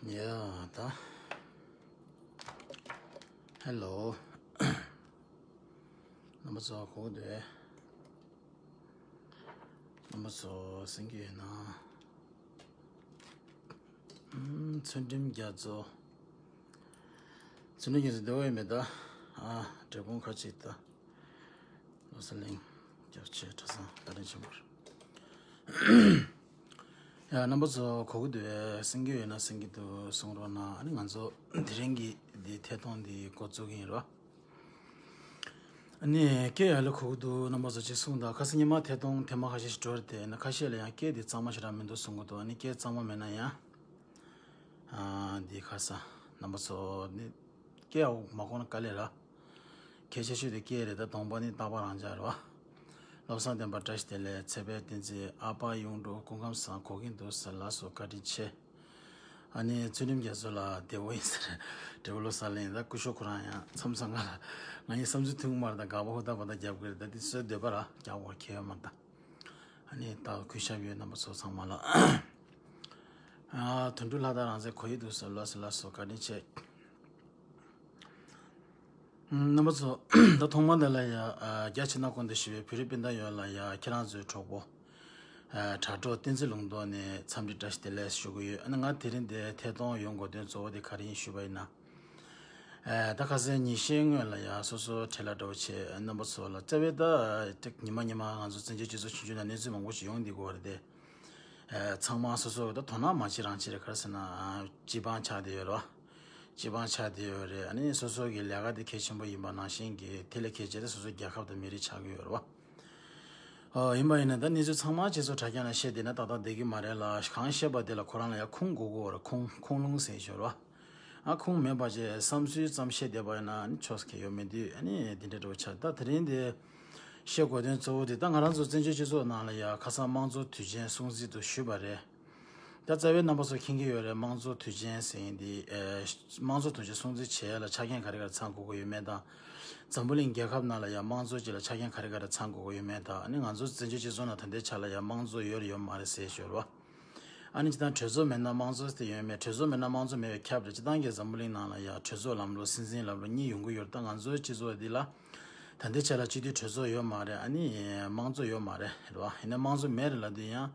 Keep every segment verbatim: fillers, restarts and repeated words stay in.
ཡ་ད། ཧེ་ལོ། རྣམ་པ་ཚོ་གོ་གི་འདུག་རྣམ་པ་ཚོ་གསན་གྱི་ཡོད་ན། ཨམ། ཚུལ་ཁྲིམས་རྒྱ་མཚོ། ཚུལ་ཁྲིམས་རྒྱ་མཚོ་བདེ་པོ་ཡིན་པས་ད། ཨ། འབྲས་སྤུངས་ཁ་ཆེ་ད། བློ་གསལ་གླིང་། རྒྱ་ཆེ་གྲྭ་ཚང་བཀའ་དྲིན་ཆེན་པོ་རེད། ཡ། རྣམ་པ་ཚོ་གོ་གི་འདུག་གསན་གྱི་ཡོད་ན་གསན་གྱི་འདུག་གསུང་རོགས་གནང་། ཨ་ནི་ང་ཚོ་དེ་རིང་གི་འདི་ཐད་གཏོང་འདི་འགོ་བཙུགས་ཀྱི་ཡིན་རོ། ཨ་ནི་སྐད་ཡག་ལ་གོ་གི་འདུག་རྣམ་པ་ཚོ་ཅིག་གསུངས་དང་། ཁ་སང་ཉི་མ་ཐད་གཏོང་ཐེངས་མ་ཁ་ཤས་ཤིག་འགྲོ་རེད་དེ། ཨ་ནི་ཁ་ཤས་ལ་ཡང་སྐད་འདི་གཙང་མ་ཞེ་དྲག་མི་འདུག་གསུང་གི་འདུག་ཨ་ནི་སྐད་གཙང་མ་མེད་ན་ཡང་། ཨ། འདི་ཁ་སང་རྣམ་པ་ཚོ་ནི་སྐད་ཡག་མ་གོ་ན་དཀའ་ལས་ར། གལ་ཆེ་ཤོས་དེ་སྐད་རེད། ད་གདོང་པ་ནི་རྟག་པར་རང་འཇགས་རེད་བ། བློ་བཟང་བསྟན་པ་བཀྲ་ཤིས་བདེ་ལེགས། ཚེ་འཕེལ་བསྟན་འཛིན། ཨ་ཕ་གཡུང་དྲུང་སྐུ་ཁམས་བཟང་། གོ་གིན་འདུག་ཟེར། ལགས་སོ། བཀའ་དྲིན་ཆེ། ཨ་ནི་ཚུལ་ཁྲིམས་རྒྱ་མཚོ་ལགས་བདེ་པོ་ཡིན་ཟེར། འབྲས་སྤུངས་བློ་གསལ་གླིང་། ད་སྐུ་ཞབས་ཁོ་རང་ཡང་མཚམས་མཚམས་ང་ལ་ང་ཡི་བསམ་ཚུལ་མཐུན་གྱི་མ་རེད། ད་དགག་པ་ཧུར་ཐག་པ་ད་རྒྱབ་ཀྱི་རེད། ད་འདི་སོའི་འདོད་པ་ར་རྒྱག་དགོས་ཁྱད་མ་ད། ཨ་ནི་ད་གུས་ཞབས་ཡོད་རྣམ་པ་ཚོ་ཚང་མ་ལ། ཨ། དོན་གྲུབ་ལྷ་དར་རང་བཙན་གོ་ཡི་འདུག་ཟེར། ལགས་སོ་ལགས་སོ། བཀའ་དྲིན་ཆེ། རྣམ་པ་ཚོ། ད་ཐོག་མར་འདི་ལ་ཡ། ཨ། རྒྱ་ཆེ་ན་དགོངས་དག་ཞུ་བའི་བོད་རིགས་སྤུན་ཟླ་ཡོངས་ལ་ཡ། ཁྱེད་རང་ཚོའི་གྲོགས་པོ། ཨ། དྲ་གྲོགས་བསྟན་འཛིན་ལུང་རྟོགས་ནས་འཚམས་འདྲི་བཀྲ་ཤིས་བདེ་ལེགས་ཞུ་གི་ཡོད། ཨ་ནི་ང་དེ་རིང་འདིར་ཐད་གཏོང་ཡོང་དགོས་དོན་གཙོ་བོ་དེ་ག་རེ་ཡིན་ཞུས་པ་ཡིན་ན། ཨ། ད་ཁ་སང་ཉིན་ཤས་སྔོན་ལ་ཡ་སོ་སོ་བྲེལ་བ་འདྲ་བོ་བྱས། རྣམ་པ་ཚོ་ལ་རྩ་བའི་ད་ཉི་མ་ཉི་མ་ང་ཚོ་བཙན་བྱོལ་སྤྱི་ཚོགས་ཆུང་ཆུང་ནང་གནས་ཚུལ་མང་པོ་ཞིག་ཡོང་བསྡད་ཀྱི་ཡོད་རེད་དེ། ཨ། ཚང་མ་སོ་སོ་ད་དོ་སྣང་མ་བྱེད་རང་བྱེད་རེད། ག་རེ་ཟེར་ན། སྤྱི་འབངས་ཆགས་བསྡད་ཡོད་རེད་བ། སྤྱི་འབངས་ཆགས་བསྡད་ཡོད་རེད། ཨ་ནི་སོ་སོ་གི་ལས་ཀ་དེ་གལ་ཆེན་པོ་ཡིན་པ་ནང་བཞིན་གྱི་དེ་ལས་གལ་ཆེ་དེ་སོ་སོ་རྒྱལ་ཁབ་དང་མི་རིགས་ཆགས་ཀྱི་ཡོད་རེད་བ། ཨོ། ཡིན་པ་ཡིན་ན་ད་གནས་ཚུལ་ཚང་མ་སྤྱི་ཚོགས་དྲ་རྒྱ་ནང་བཤད་བསྡད་ན་ཏག་ཏག་བསྡད་ཀྱི་མ་རེད་ལ། གང་བཤད་པ་དེ་ལ་ཁོ་རང་ལ་ཡང་ཁུངས་དགོས་ཀྱི་ཡོད་རེད། ཁུངས། ཁུངས་ལུང་ཟེར་ཡོད་རེད་བ། ཨ། ཁུངས་མེད་པ་བྱས་བསམ་ཚུལ་ཙམ་བཤད་བསྡད་པ་ཡིན་ན་ནི་ཆོག་ས་གང་ཡང་ཡོད་མི་འདུག་ཨ་ནི་དེ་འདྲ་འདྲ་བོ་ཆགས། ད་དེ་རིང་འདི་བཤད་དགོས་དོན་གཙོ་བོ་དེ་ད་ང་རང་ཚོ་བཙན་བྱོལ་སྤྱི་ཚོགས་ནང་ལ་ཡ་ཁ་སང་དམངས་གཙོ་དུས་ཆེན་སྲུང་བརྩི་འདུག་ཞུས་པ་རེད། ད་རྩ་བའི་རྣམ་པ་ཚོ་མཁྱེན་གྱི་ཡོད་རེད། དམངས་གཙོ་དུས་ཆེན་ཟེར་མཁན་འདི། ཨ། དམངས་གཙོ་དུས་ཆེན་སྲུང་བརྩི་བྱེད་ཡ་ལ་ཆ་རྐྱེན་ག་རེ་ག་རེ་ཚང་དགོས་ཀྱི་ཡོད་མེད་དང་། འཛམ་བུ་གླིང་རྒྱལ་ཁབ་ནང་ལ་ཡ་དམངས་གཙོ་ཅིག་ལ་ཆ་རྐྱེན་ག་རེ་ག་རེ་ཚང་དགོས་ཀྱི་ཡོད་མེད་དང་། ཨ་ནི་ང་ཚོ་བཙན་བྱོལ་སྤྱི་ཚོགས་ནང་ད་ལྟའི་ཆ་ལ་ཡ་དམངས་གཙོ་ཡོད་རེད་ཡོད་མ་རེད་ཟེར་ཞོར་བ། ཨ་ནི་སྤྱིར་བཏང་གྲོས་ཚོགས་མེད་ན་དམངས་གཙོ་དེ་ཡོད་མེད། གྲོས་ཚོགས་མེད་ན་དམངས་གཙོ་མེད་པའི་ཁྱབ་རེད། སྤྱིར་བཏང་གི་འཛམ་བུ་གླིང་ནང་ལ་ཡ་གྲོས་ཚོགས་ལམ་ལུགས་སྲིད་འཛིན་ལམ་ལུགས་གཉིས་ཡོང་གི་ཡོད་རེད། ད་ང་ཚོའི་སྤྱི་ཚོགས་འདི་ལ་ད་ལྟའི་ཆ་ལ་སྤྱི་འཐུས་གྲོས་ཚོགས་ཡོད་མ་རེད། ཨ་ནི་དམངས་གཙོ་ཡོད་མ་རེད། རེད་བ། ཡིན་ན་དམངས་གཙོ་མེད་རེད་ལབ་དུས་ཡང་།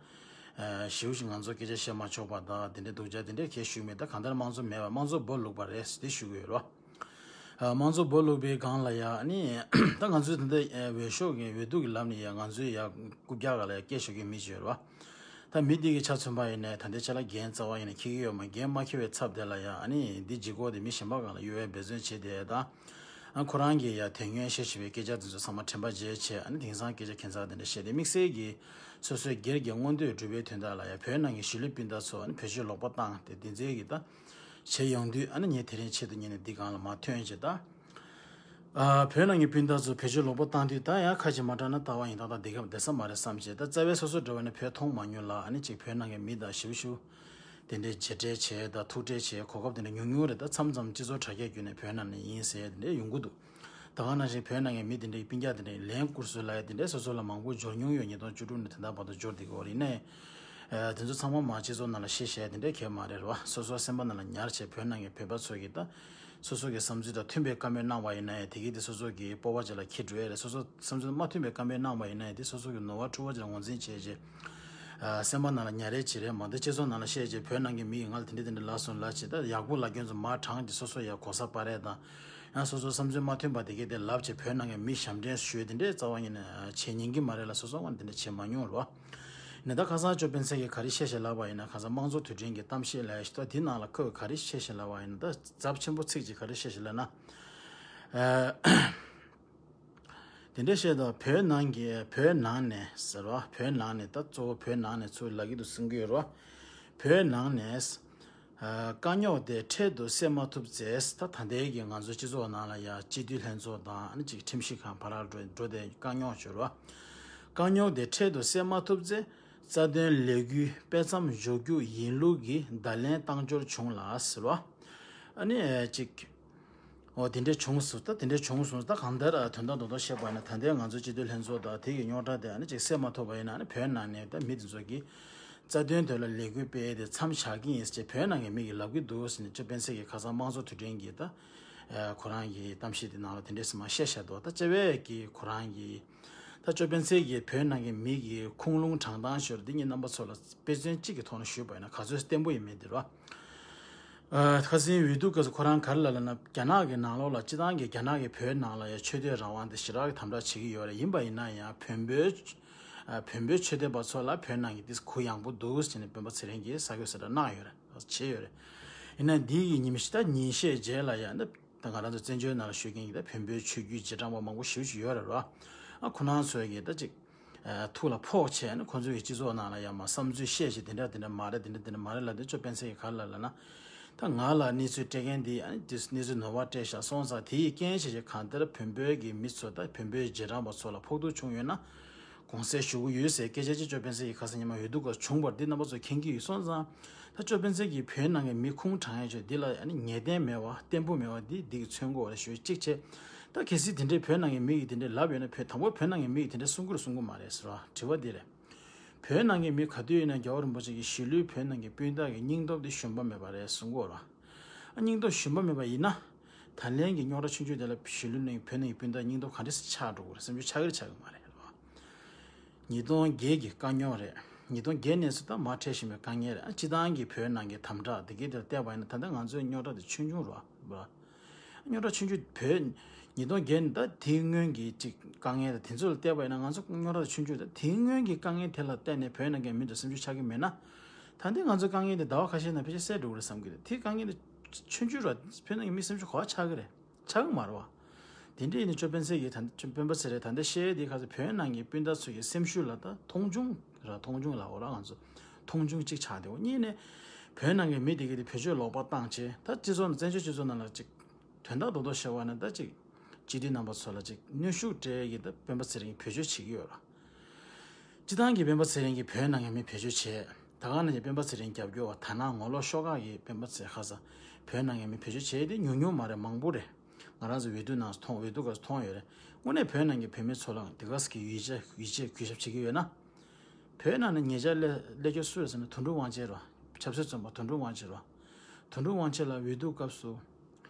ཨ། ཞེ་པོ་ཞིག་ང་ཚོ་སྐད་ཆ་བཤད་མ་ཆོག་པ་དང་དེ་འདྲའི་སྡུག་ཅག་དེ་འདྲའི་གས་ཞུས་མེད། ད་གང་ལྟར་དམངས་གཙོ་མེད་པ། དམངས་གཙོ་སྦོ་ལུག་པ་རེད་དེ་ཞུ་གི་ཡོད་རེད་བ། ཨ། དམངས་གཙོ་སྦོ་ལུག་པའི་སྒང་ལ་ཡ། ཨ་ནི་ད་ང་ཚོའི་ད་ལྟ་འོས་ཤོག་གི་འོས་བསྡུ་གི་ལམ་ནས་ཡ་ང་ཚོའི་ཡ་རྐུབ་བཀྱག་སྒང་ལ་ཡ་སྐད་ཤོད་མཁན་མི་ཅིག་ཡོད་རེད་བ། ད་མི་དེ་གི་ཆ་མཚོན་པ་ཡིན་ནའི་ད་ལྟའི་ཆ་ལ་འགན་རྩ་བ་ཡིན་ནའི་འཁྱེར་གྱི་ཡོད་མ། འགན་མ་འཁྱེར་བའི་ཚབ་དེ་ལ་ཡ། ཨ་ནི་འདི་ལྗིད་ཁོག་དེ་མི་གཞན་པ་སྒང་ལ་གཡོ་བའི་འབད་བརྩོན་བྱས་ཏེ། ད་ཨ། ཁོ་རང་གིས་ཡ་དེ་སྔོན་བཤད་བཞིན་པའི་སྐད་ཆ་དེ་ཚོ་ཚང་མ་དྲན་པ་བརྗེད་བྱས། ཨ་ནི་དེང་སང་སྐད་ཆ་ཁྱད་མཚར་དེ་འདྲ་བཤད་དེ། དམིགས་བསལ་གྱིས་སོ་སོའི་སྒེར་གྱི་མངོན་འདོད་སྒྲུབ་པའི་དོན་དག་ལ་ཡ་བོད་ནང་གི་གཞིས་ལུས་སྤུན་ཟླ་ཚོ། ཨ་ནི་བོད་ཆས་ལོག་པ་བཏང་སྟེ་འདི་ཚོའི་གི་ད་བྱས་ཡོང་དུས། ཨ་ནི་ངས་དེ་རིང་ཆེད་དུ་གཉེར་ནས་འདི་སྒང་ལ་མར་ཐོན་བྱས། ད་ཨ། བོད་ནང་གི་སྤུན་ཟླ་ཚོ་བོད་ཆས་ལོག་པ་བཏང་དུས། ད་ཡང་ཁ་ཅིག་མ་དྲག་ན་ལྟ་བ་ཡིན་ད། ད་འདི་སྐབས་བསྡད་ས་མ་རེད་བསམ་བྱས། ད་རྩ་བའི་སོ་སོ་འདྲ་བོ་ནས་བོད་མཐོང་མ་མྱོང་ལ། ཨ་ནི་ཅིག་བོད་ནང་གི་མི་དང་ཞིབ་ཞུ་དེ་འདྲའི་མཇལ་འཕྲད་བྱས་དང་ཐུག་འཕྲད་བྱས་གོ་སྐབས་དེ་འདྲ་ཉུང་ཉུང་རེད། ད་མཚམས་མཚམས་སྤྱི་ཚོགས་དྲ་རྒྱ་བརྒྱུད་ནས་བོད་ནང་ནས་ཡིན་ཟེར་དེ་འདྲ་ཡོང་གི་འདུག་ད་ག་ནང་བཞིན་བོད་ནང་གི་མི་དེ་འདྲའི་སྤུན་ཀྱག་དེ་འདྲའི་ལན་བསྐུར་སྲོལ་ལབ་ཡ་དེ་འདྲའི་སོ་སོ་ལ་མང་པོ་འབྱོར་མྱོང་ཡོད། ཉིས་སྟོང་བཅུ་དྲུག་ནས་ད་ལྟ་བར་དུ་འབྱོར་བསྡད་ཀྱི་ཡོད་རེད། ཡིན་ནའི་ཨ། དེ་ཚོ་ཚང་མ་མར་སྤྱི་ཚོགས་ནང་ལ་བཤད་བཤད་དེ་འདྲའི་གང་ཡང་མ་རེད་རེད་བ། སོ་སོ་སེམས་པ་ནང་ལ་ཉར་བྱས་བོད་ནང་གི་བོད་པ་ཚོ་གིས་ད་སོ་སོ་གི་བསམ་ཚུལ་དང་མཐུན་པའི་བཀའ་མོལ་གནང་བ་ཡིན་ན་ཡང་། དེ་གིས་དེ་སོ་སོ་གི་སྤོབས་པ་ཅིག་ལ་འཁྱེར་འགྲོ་ཡ་རེད། སོ་སོ་བསམ་ཚུལ་མ་མཐུན་པའི་བཀའ་མོལ་གནང་བ་ཡིན་ན་ཡང་། དེ་སོ་སོ་གི་ནོར་བ་འཁྲུལ་བ་ཅིག་ལ་ངོས་འཛིན་བྱས་བྱས། ཨ། སེམས་པ་ནང་ལ་ཉར་རེ་བྱེད་རེད་མ་གཏོགས། སྤྱི་ཚོགས་ནང་ལ་བཤད་བྱས་བོད་ནང་གི་མི་ཡིས་ང་ལ་དེ་འདྲ་དེ་འདྲ་ལབ་སོང་ལབ་བྱས། ད་ཡག་པོ་ལབ་མཁན་ཚོ་མར་དྲངས་ཏེ་སོ་སོ་ཡ་གོ་ས་སྤར་རེས་དང་། ཡང་སོ་སོ་བསམ་ཚུལ་མ་མཐུན་པ་དེ་གས་དེ་ལབ་བྱས་བོད་ནང་གི་མི་ཞབས་འདྲེན་ཞུས་དེ་འདྲའི་རྩ་བ་ཉིད་ནས་བྱེད་མྱོང་གི་མ་རེད་ལ། སོ་སོ་ངོས་ནས་དེ་འདྲ་བྱེད་མ་མྱོང་རེད་བ། ནས་ད་ཁ་སང་ཅོ་སྤེན་ཚེ་གིས་ག་རེ་བཤད་བཤད་ལབ་པ་ཡིན་ན། ཁ་སང་དམངས་གཙོ་དུས་དྲན་གྱི་གཏམ་བཤད་ལབ་ཡ་ཞིག་ད་དེ་ནང་ལ་ཁོས་ག་རེ་བཤད་བཤད་ལབ་པ་ཡིན་ན། ད་ཚབས་ཆེན་པོ་ཚིག་ཅིག་ག་རེ་བཤད་བཤད་ལབ་ན། ཨ། དེ་འདྲ་བཤད་དོ། བོད་ནང་གི། བོད་ནང་ནས་ཟེར་བ། བོད་ནང་ནས། ད་གཙོ་བོ་བོད་ནང་ནས་ཚུར་ལབ་ཀྱི་འདུག་གསུང་གི་ཡོད་རེད་བ། བོད་ནང་ནས། ཨ། དཀའ་རྙོག་དེ་འཕྲལ་དུ་སེལ་མ་ཐུབ་ཚེ། ད་ད་ལྟའི་གི་ང་ཚོའི་སྤྱི་ཚོགས་ནང་ལ་ཡ་སྤྱི་འཐུས་ལྷན་ཚོགས་དང་། ཨ་ནི་ཅིག་ཁྲིམས་ཞིབ་ཁང་བར་ལ་འགྲོ་འགྲོ་དེ་དཀའ་རྙོག་ཅིག་ཡོད་རེད་བ། དཀའ་རྙོག་དེ་འཕྲལ་དུ་སེལ་མ་ཐུབ་ཚེ། རྩ་དོན་ལས་འགུལ་སྤེལ་མཚམས་འཇོག་རྒྱུ་ཡིན་ལུགས་ཀྱི་བརྡ་ལན་བཏང་འབྱོར་བྱུང་ལ་ཟེར་བ། ཨ་ནི་ཅིག་ཨོ། དེ་འདྲ་བྱུང་སོང་། ད་དེ་འདྲ་བྱུང་སོང་། ད་གང་ལྟར་དོན་དག་རྡོག་རྡོག་བཤད་པ་ཡིན་ན། ད་ལྟའི་ང་ཚོའི་སྤྱི་འཐུས་ལྷན་ཚོགས་དང་དེ་གི་རྙོག་དྲ་དེ་ཨ་ནི་ཅིག་སེལ་མ་ཐུབ་པ་ཡིན་ན། ཨ་ནི་བོད་ནང་ནས་ད་མི་དེ་ཚོ་གིས་ རྩ་དོན་དོན་ལ་ལས་འགུལ་སྤེལ་ཏེ་མཚམས་བཞག་གི་ཡིན་ཟེར་བྱས་བོད་ནང་གི་མི་གིས་ལབ་ཀྱི་འདུག་ཟེར་ནས་ཅོ་སྤེན་ཚེ་གིས་ཁ་སང་དམངས་གཙོ་དུས་དྲན་གྱི་ད་ཁོ་རང་གི་གཏམ་བཤད་དེ་ནང་ལ་དེ་འདྲས་སེ་མར་བཤད་བཞག་འདུག་ད་བྱས་པས་ཀྱི་ཁོ་རང་གི་ད་ཅོ་སྤེན་ཚེ་གིས་བོད་ནང་གི་མི་གི་ཁུངས་ལུང་དྲང་སྟངས་ཞོར་འདི་ངས་རྣམ་པ་ཚོ་ལ་དཔེ་མཚོན་གཅིག་གི་ཐོག་ནས་ཞུས་པ་ཡིན་ན་ག་ཚོད་བརྟན་པོ་ཡིན་མིན་དེ་རེད་བ། ཁ་སང་འོས་བསྡུ་སྐབས་སུ་ཁོ་རང་ག་རེ་ལབ་ལབ་ན་རྒྱ་ནག་གི་ནང་ལོགས་ལ་སྤྱི་བཏང་གི་རྒྱ་ནག་གིས་བོད་ནང་ལ་ཡང་ཆོས་དད་རང་དབང་དེ་ཞེ་དྲག་གི་དམ་དྲག་བྱེད་ཀྱི་ཡོད་རེད། ཡིན་པ་ཡིན་ན་ཡང་བོན་པོའི་བོན་པོའི་ཆོས་དད་པ་ཚོ་ལ་བོད་ནང་གི་ཏིས་གུ་ཡངས་པོ་འདུག་ཟེར་ནས་སྤེན་པ་ཚེ་རིང་གིས་གསར་འགོད་གསལ་བསྒྲགས་གནང་ཡོད་རེད། བྱས་ཡོད་རེད། ཡིན་ན་འདི་གི་ཉིན་ཤས་ད་ཉིན་ཤས་རྗེས་ལ་ཡང་ད་ང་རང་ཚོ་བཙན་བྱོལ་ནང་ལ་བཞུགས་མཁན་གྱི་ད་བོན་པོའི་ཆོས་བརྒྱུད་རྗེས་འབྲང་པ་མང་པོ་ཞེ་པོ་ཅིག་ཡོད་རེད་རོ། ཨ་ཁོ་རང་ཚོས་གི་ད་ཅིག་ཐུགས་ལ་ཕོག་བྱས་ནས་ཁོང་ཚོའི་སྤྱི་ཚོགས་ནང་ལ་ཡང་མ་བསམ་ཚུལ་བཤད་བྱས་དེ་འདྲ་དེ་འདྲ་མ་རེད། དེ་འདྲ་དེ་འདྲ་མ་རེད་ལབ་དེ་ཅོ་སྤེན་ཚེ་གིས་ག་རེ་ལབ་ལབ་ན། ད་ང་ལ་གནས་ཚུལ་སྤྲད་མཁན་འདི་ཨ་ནི་དེ་གནས་ཚུལ་ནོར་བ་སྤྲད་ཤག་སོང་ཙང་དེ་ཡི་རྐྱེན་བྱས་བྱས་གང་ལྟར་བོན་པོའི་གི་མི་ཚོ་ད་བོན་པོའི་རྗེས་འབྲང་པ་ཚོ་ལ་ཕོག་ཐུག་བྱུང་ཡོད་ན་དགོངས་སེལ་ཞུ་གི་ཡོད་ཟེར་སྐད་ཆ་ཅིག་ཅོ་སྤེན་ཚེ་གིས་ཁ་སང་ཉི་མ་འོས་བསྡུ་སྐབས་བྱུང་བར་འདི་རྣམ་པ་ཚོ་མཁྱེན་གྱི་ཡོད། སོང་ཙང་ད་ཅོ་སྤེན་ཚེ་གིས་བོད་ནང་གི་མི་ཁུངས་དྲང་ཡ་ཆོས་འདི་ལ་ཨ་ནི་ངེས་གཏན་མེད་པ་བརྟན་པོ་མེད་པ་འདི་འདི་གི་མཚོན་གོ་བ་ཞུ་གཅིག་བྱས། ད་གལ་སྲིད་དེ་འདྲའི་བོད་ནང་གི་མི་གིས་དེ་འདྲའི་ལབ་ཡོད་ན་བོད་དང་པོ་བོད་ནང་གི་མི་གིས་དེ་འདྲ་གསུང་གི་རེད་གསུང་གི་མ་རེད་ཟེར་བ་དྲི་བ་འདི་རེད། བོད་ནང་གི་མི་ག་དུས་ཡིན་ན་རྒྱལ་བ་རིན་པོ་ཆེ་གི་གཞིས་ལུས་བོད་ནང་གི་སྤུན་ཟླ་གི་སྙིང་སྟོབས་དེ་ཞུམ་པ་མེད་པ་རེད་གསུང་གི་ཡོད་རེད། ཨ་སྙིང་སྟོབས་ཞུམ་པ་མེད་པ་ཡིན་ན། ད་ལན་གྱི་རྙོག་དྲ་ཆུང་ཆུང་དེ་ལ་གཞིས་ལུས་ནང་གི་བོད་ནང་གི་སྤུན་ཟླ་སྙིང་སྟོབས་ག་འདྲ་སེ་ཆག་འགྲོ་གི་རེད། སེམས་ཤུགས་ཆག་གི་རེད་ཆག་གི་མ་རེད་རེད་བ། ཉིས་སྟོང་བརྒྱད་ཀྱི་དཀའ་རྙོག་རེད། ཉིས་སྟོང་བརྒྱད་ནས་བཟུང་ད་མར་འཕྲད་བཞིན་པའི་དཀའ་ངལ་རེད། ཨ་སྤྱི་བཏང་གི་བོད་ནང་གི་དམ་དྲག་དེ་གའི་དེར་བལྟས་པ་ཡིན་ན་ད་ལྟ་ང་ཚོའི་རྙོག་དྲ་དེ་ཆུང་ཆུང་རེད་བ། རྙོག་དྲ་ཆུང་ཆུང་བོད་ཉིས་སྟོང་བརྒྱད་ནས་ད་དེའི་སྔོན་གྱི་ཅིག་དཀའ་ངལ་དང་དེ་ཚོ་ལ་བལྟས་པ་ཡིན་ན་ང་ཚོ་རྙོག་དྲ་ཆུང་ཆུང་ད་དེའི་སྔོན་གྱི་དཀའ་ངལ་དེ་ལ་བལྟས་ནས་བོད་ནང་གི་མི་ཚོ་སེམས་ཤུགས་ཆག་གི་མེད་ན། ད་ལྟའི་ང་ཚོའི་དཀའ་ངལ་དེ་ཟླ་བ་ཁ་ཤས་ནང་ཕལ་ཆེར་སེལ་འགྲོ་གི་རེད་བསམ་གི་རེད། དེའི་དཀའ་ངལ་དེ་ཆུང་ཆུང་ར་བོད་ནང་གི་མི་སེམས་ཤུགས་ག་པར་ཆག་གི་རེད། ཆག་གི་མ་རེད་བ། དེ་འདྲ་ཡིན་ན་ཅོ་སྤེན་ཚེ་གིས་ད་ཅོ་སྤེན་པ་ཚེ་རིང་ད་ལྟ་བཤད་དེ་ཁ་ཚ་བོད་ནང་གི་སྤུན་ཟླ་ཚོ་གི་སེམས་ཤུགས་ལ་ད་མཐོང་ཆུང་ར་མཐོང་ཆུང་ལབ་དགོས་ར་ང་ཚོ་མཐོང་ཆུང་གཅིག་ཆགས་བསྡད་འོ། གཉིས་ནས་བོད་ནང་གི་མི་དེ་གི་དེ་བེད་སྤྱོད་ལོག་པ་བཏང་བྱས་ད་སྤྱི་ཚོགས་ནང་བཙན་བྱོལ་སྤྱི་ཚོགས་ནང་ལ་ཅིག་དོན་དག་རྡོག་རྡོག་བཤད་པ་ན་ད་ཅིག་སྤྱི་འཐུས་རྣམ་པ་ཚོ་ལ་ཅིག་གནོན་ཤུགས་སྤྲད་ཀྱི་ད་སྤེན་པ་ཚེ་རིང་གིས་བེད་སྤྱོད་བྱེད་ཀྱི་ཡོད་ར། སྤྱི་བཏང་གི་སྤེན་པ་ཚེ་རིང་གིས་བོད་ནང་གི་མི་བེད་སྤྱོད་བྱས། ད་ག་ནང་བཞིན་སྤེན་པ་ཚེ་རིང་རྒྱབ་སྐྱོར་བ་ད་ནང་ངོ་ལོག་ཤོག་ཁག་གི་སྤེན་པ་ཚེ་ཁ་ས་བོད་ནང་གི་མི་བེད་སྤྱོད་བྱས་ཏེ་ཉུང་ཉུང་མ་རེད་མང་པོ་རེད། ང་རང་ཚོ་འོས་བསྡུ་ནང་མཐོང་འོས་བསྡུ་སྐབས་སུ་མཐོང་ཡོད་རེད། དངོས་གནས་བོད་ནང་གི་བོད་མི་ཚོ་ལ་དེ་ག་ས་གི་ཡིད་ཆེས་ཡིད་ཆེས་གུས་ཞབས་བྱེད་ཀྱི་ཡོད་ན། བོད་ནང་ནས་ཉེ་ཆར་སླེ་སླེབས་སྐྱོ་སུ་རེད་ཟེར་ན་དོན་གྲུབ་དབང་ཆེན་རེད། ཆབ་སྲིད་བཙོན་པ་དོན་གྲུབ་དབང་ཆེན་རེད། དོན་གྲུབ་དབང་ཆེན་ལ་འོས་བསྡུ་སྐབས་སུ།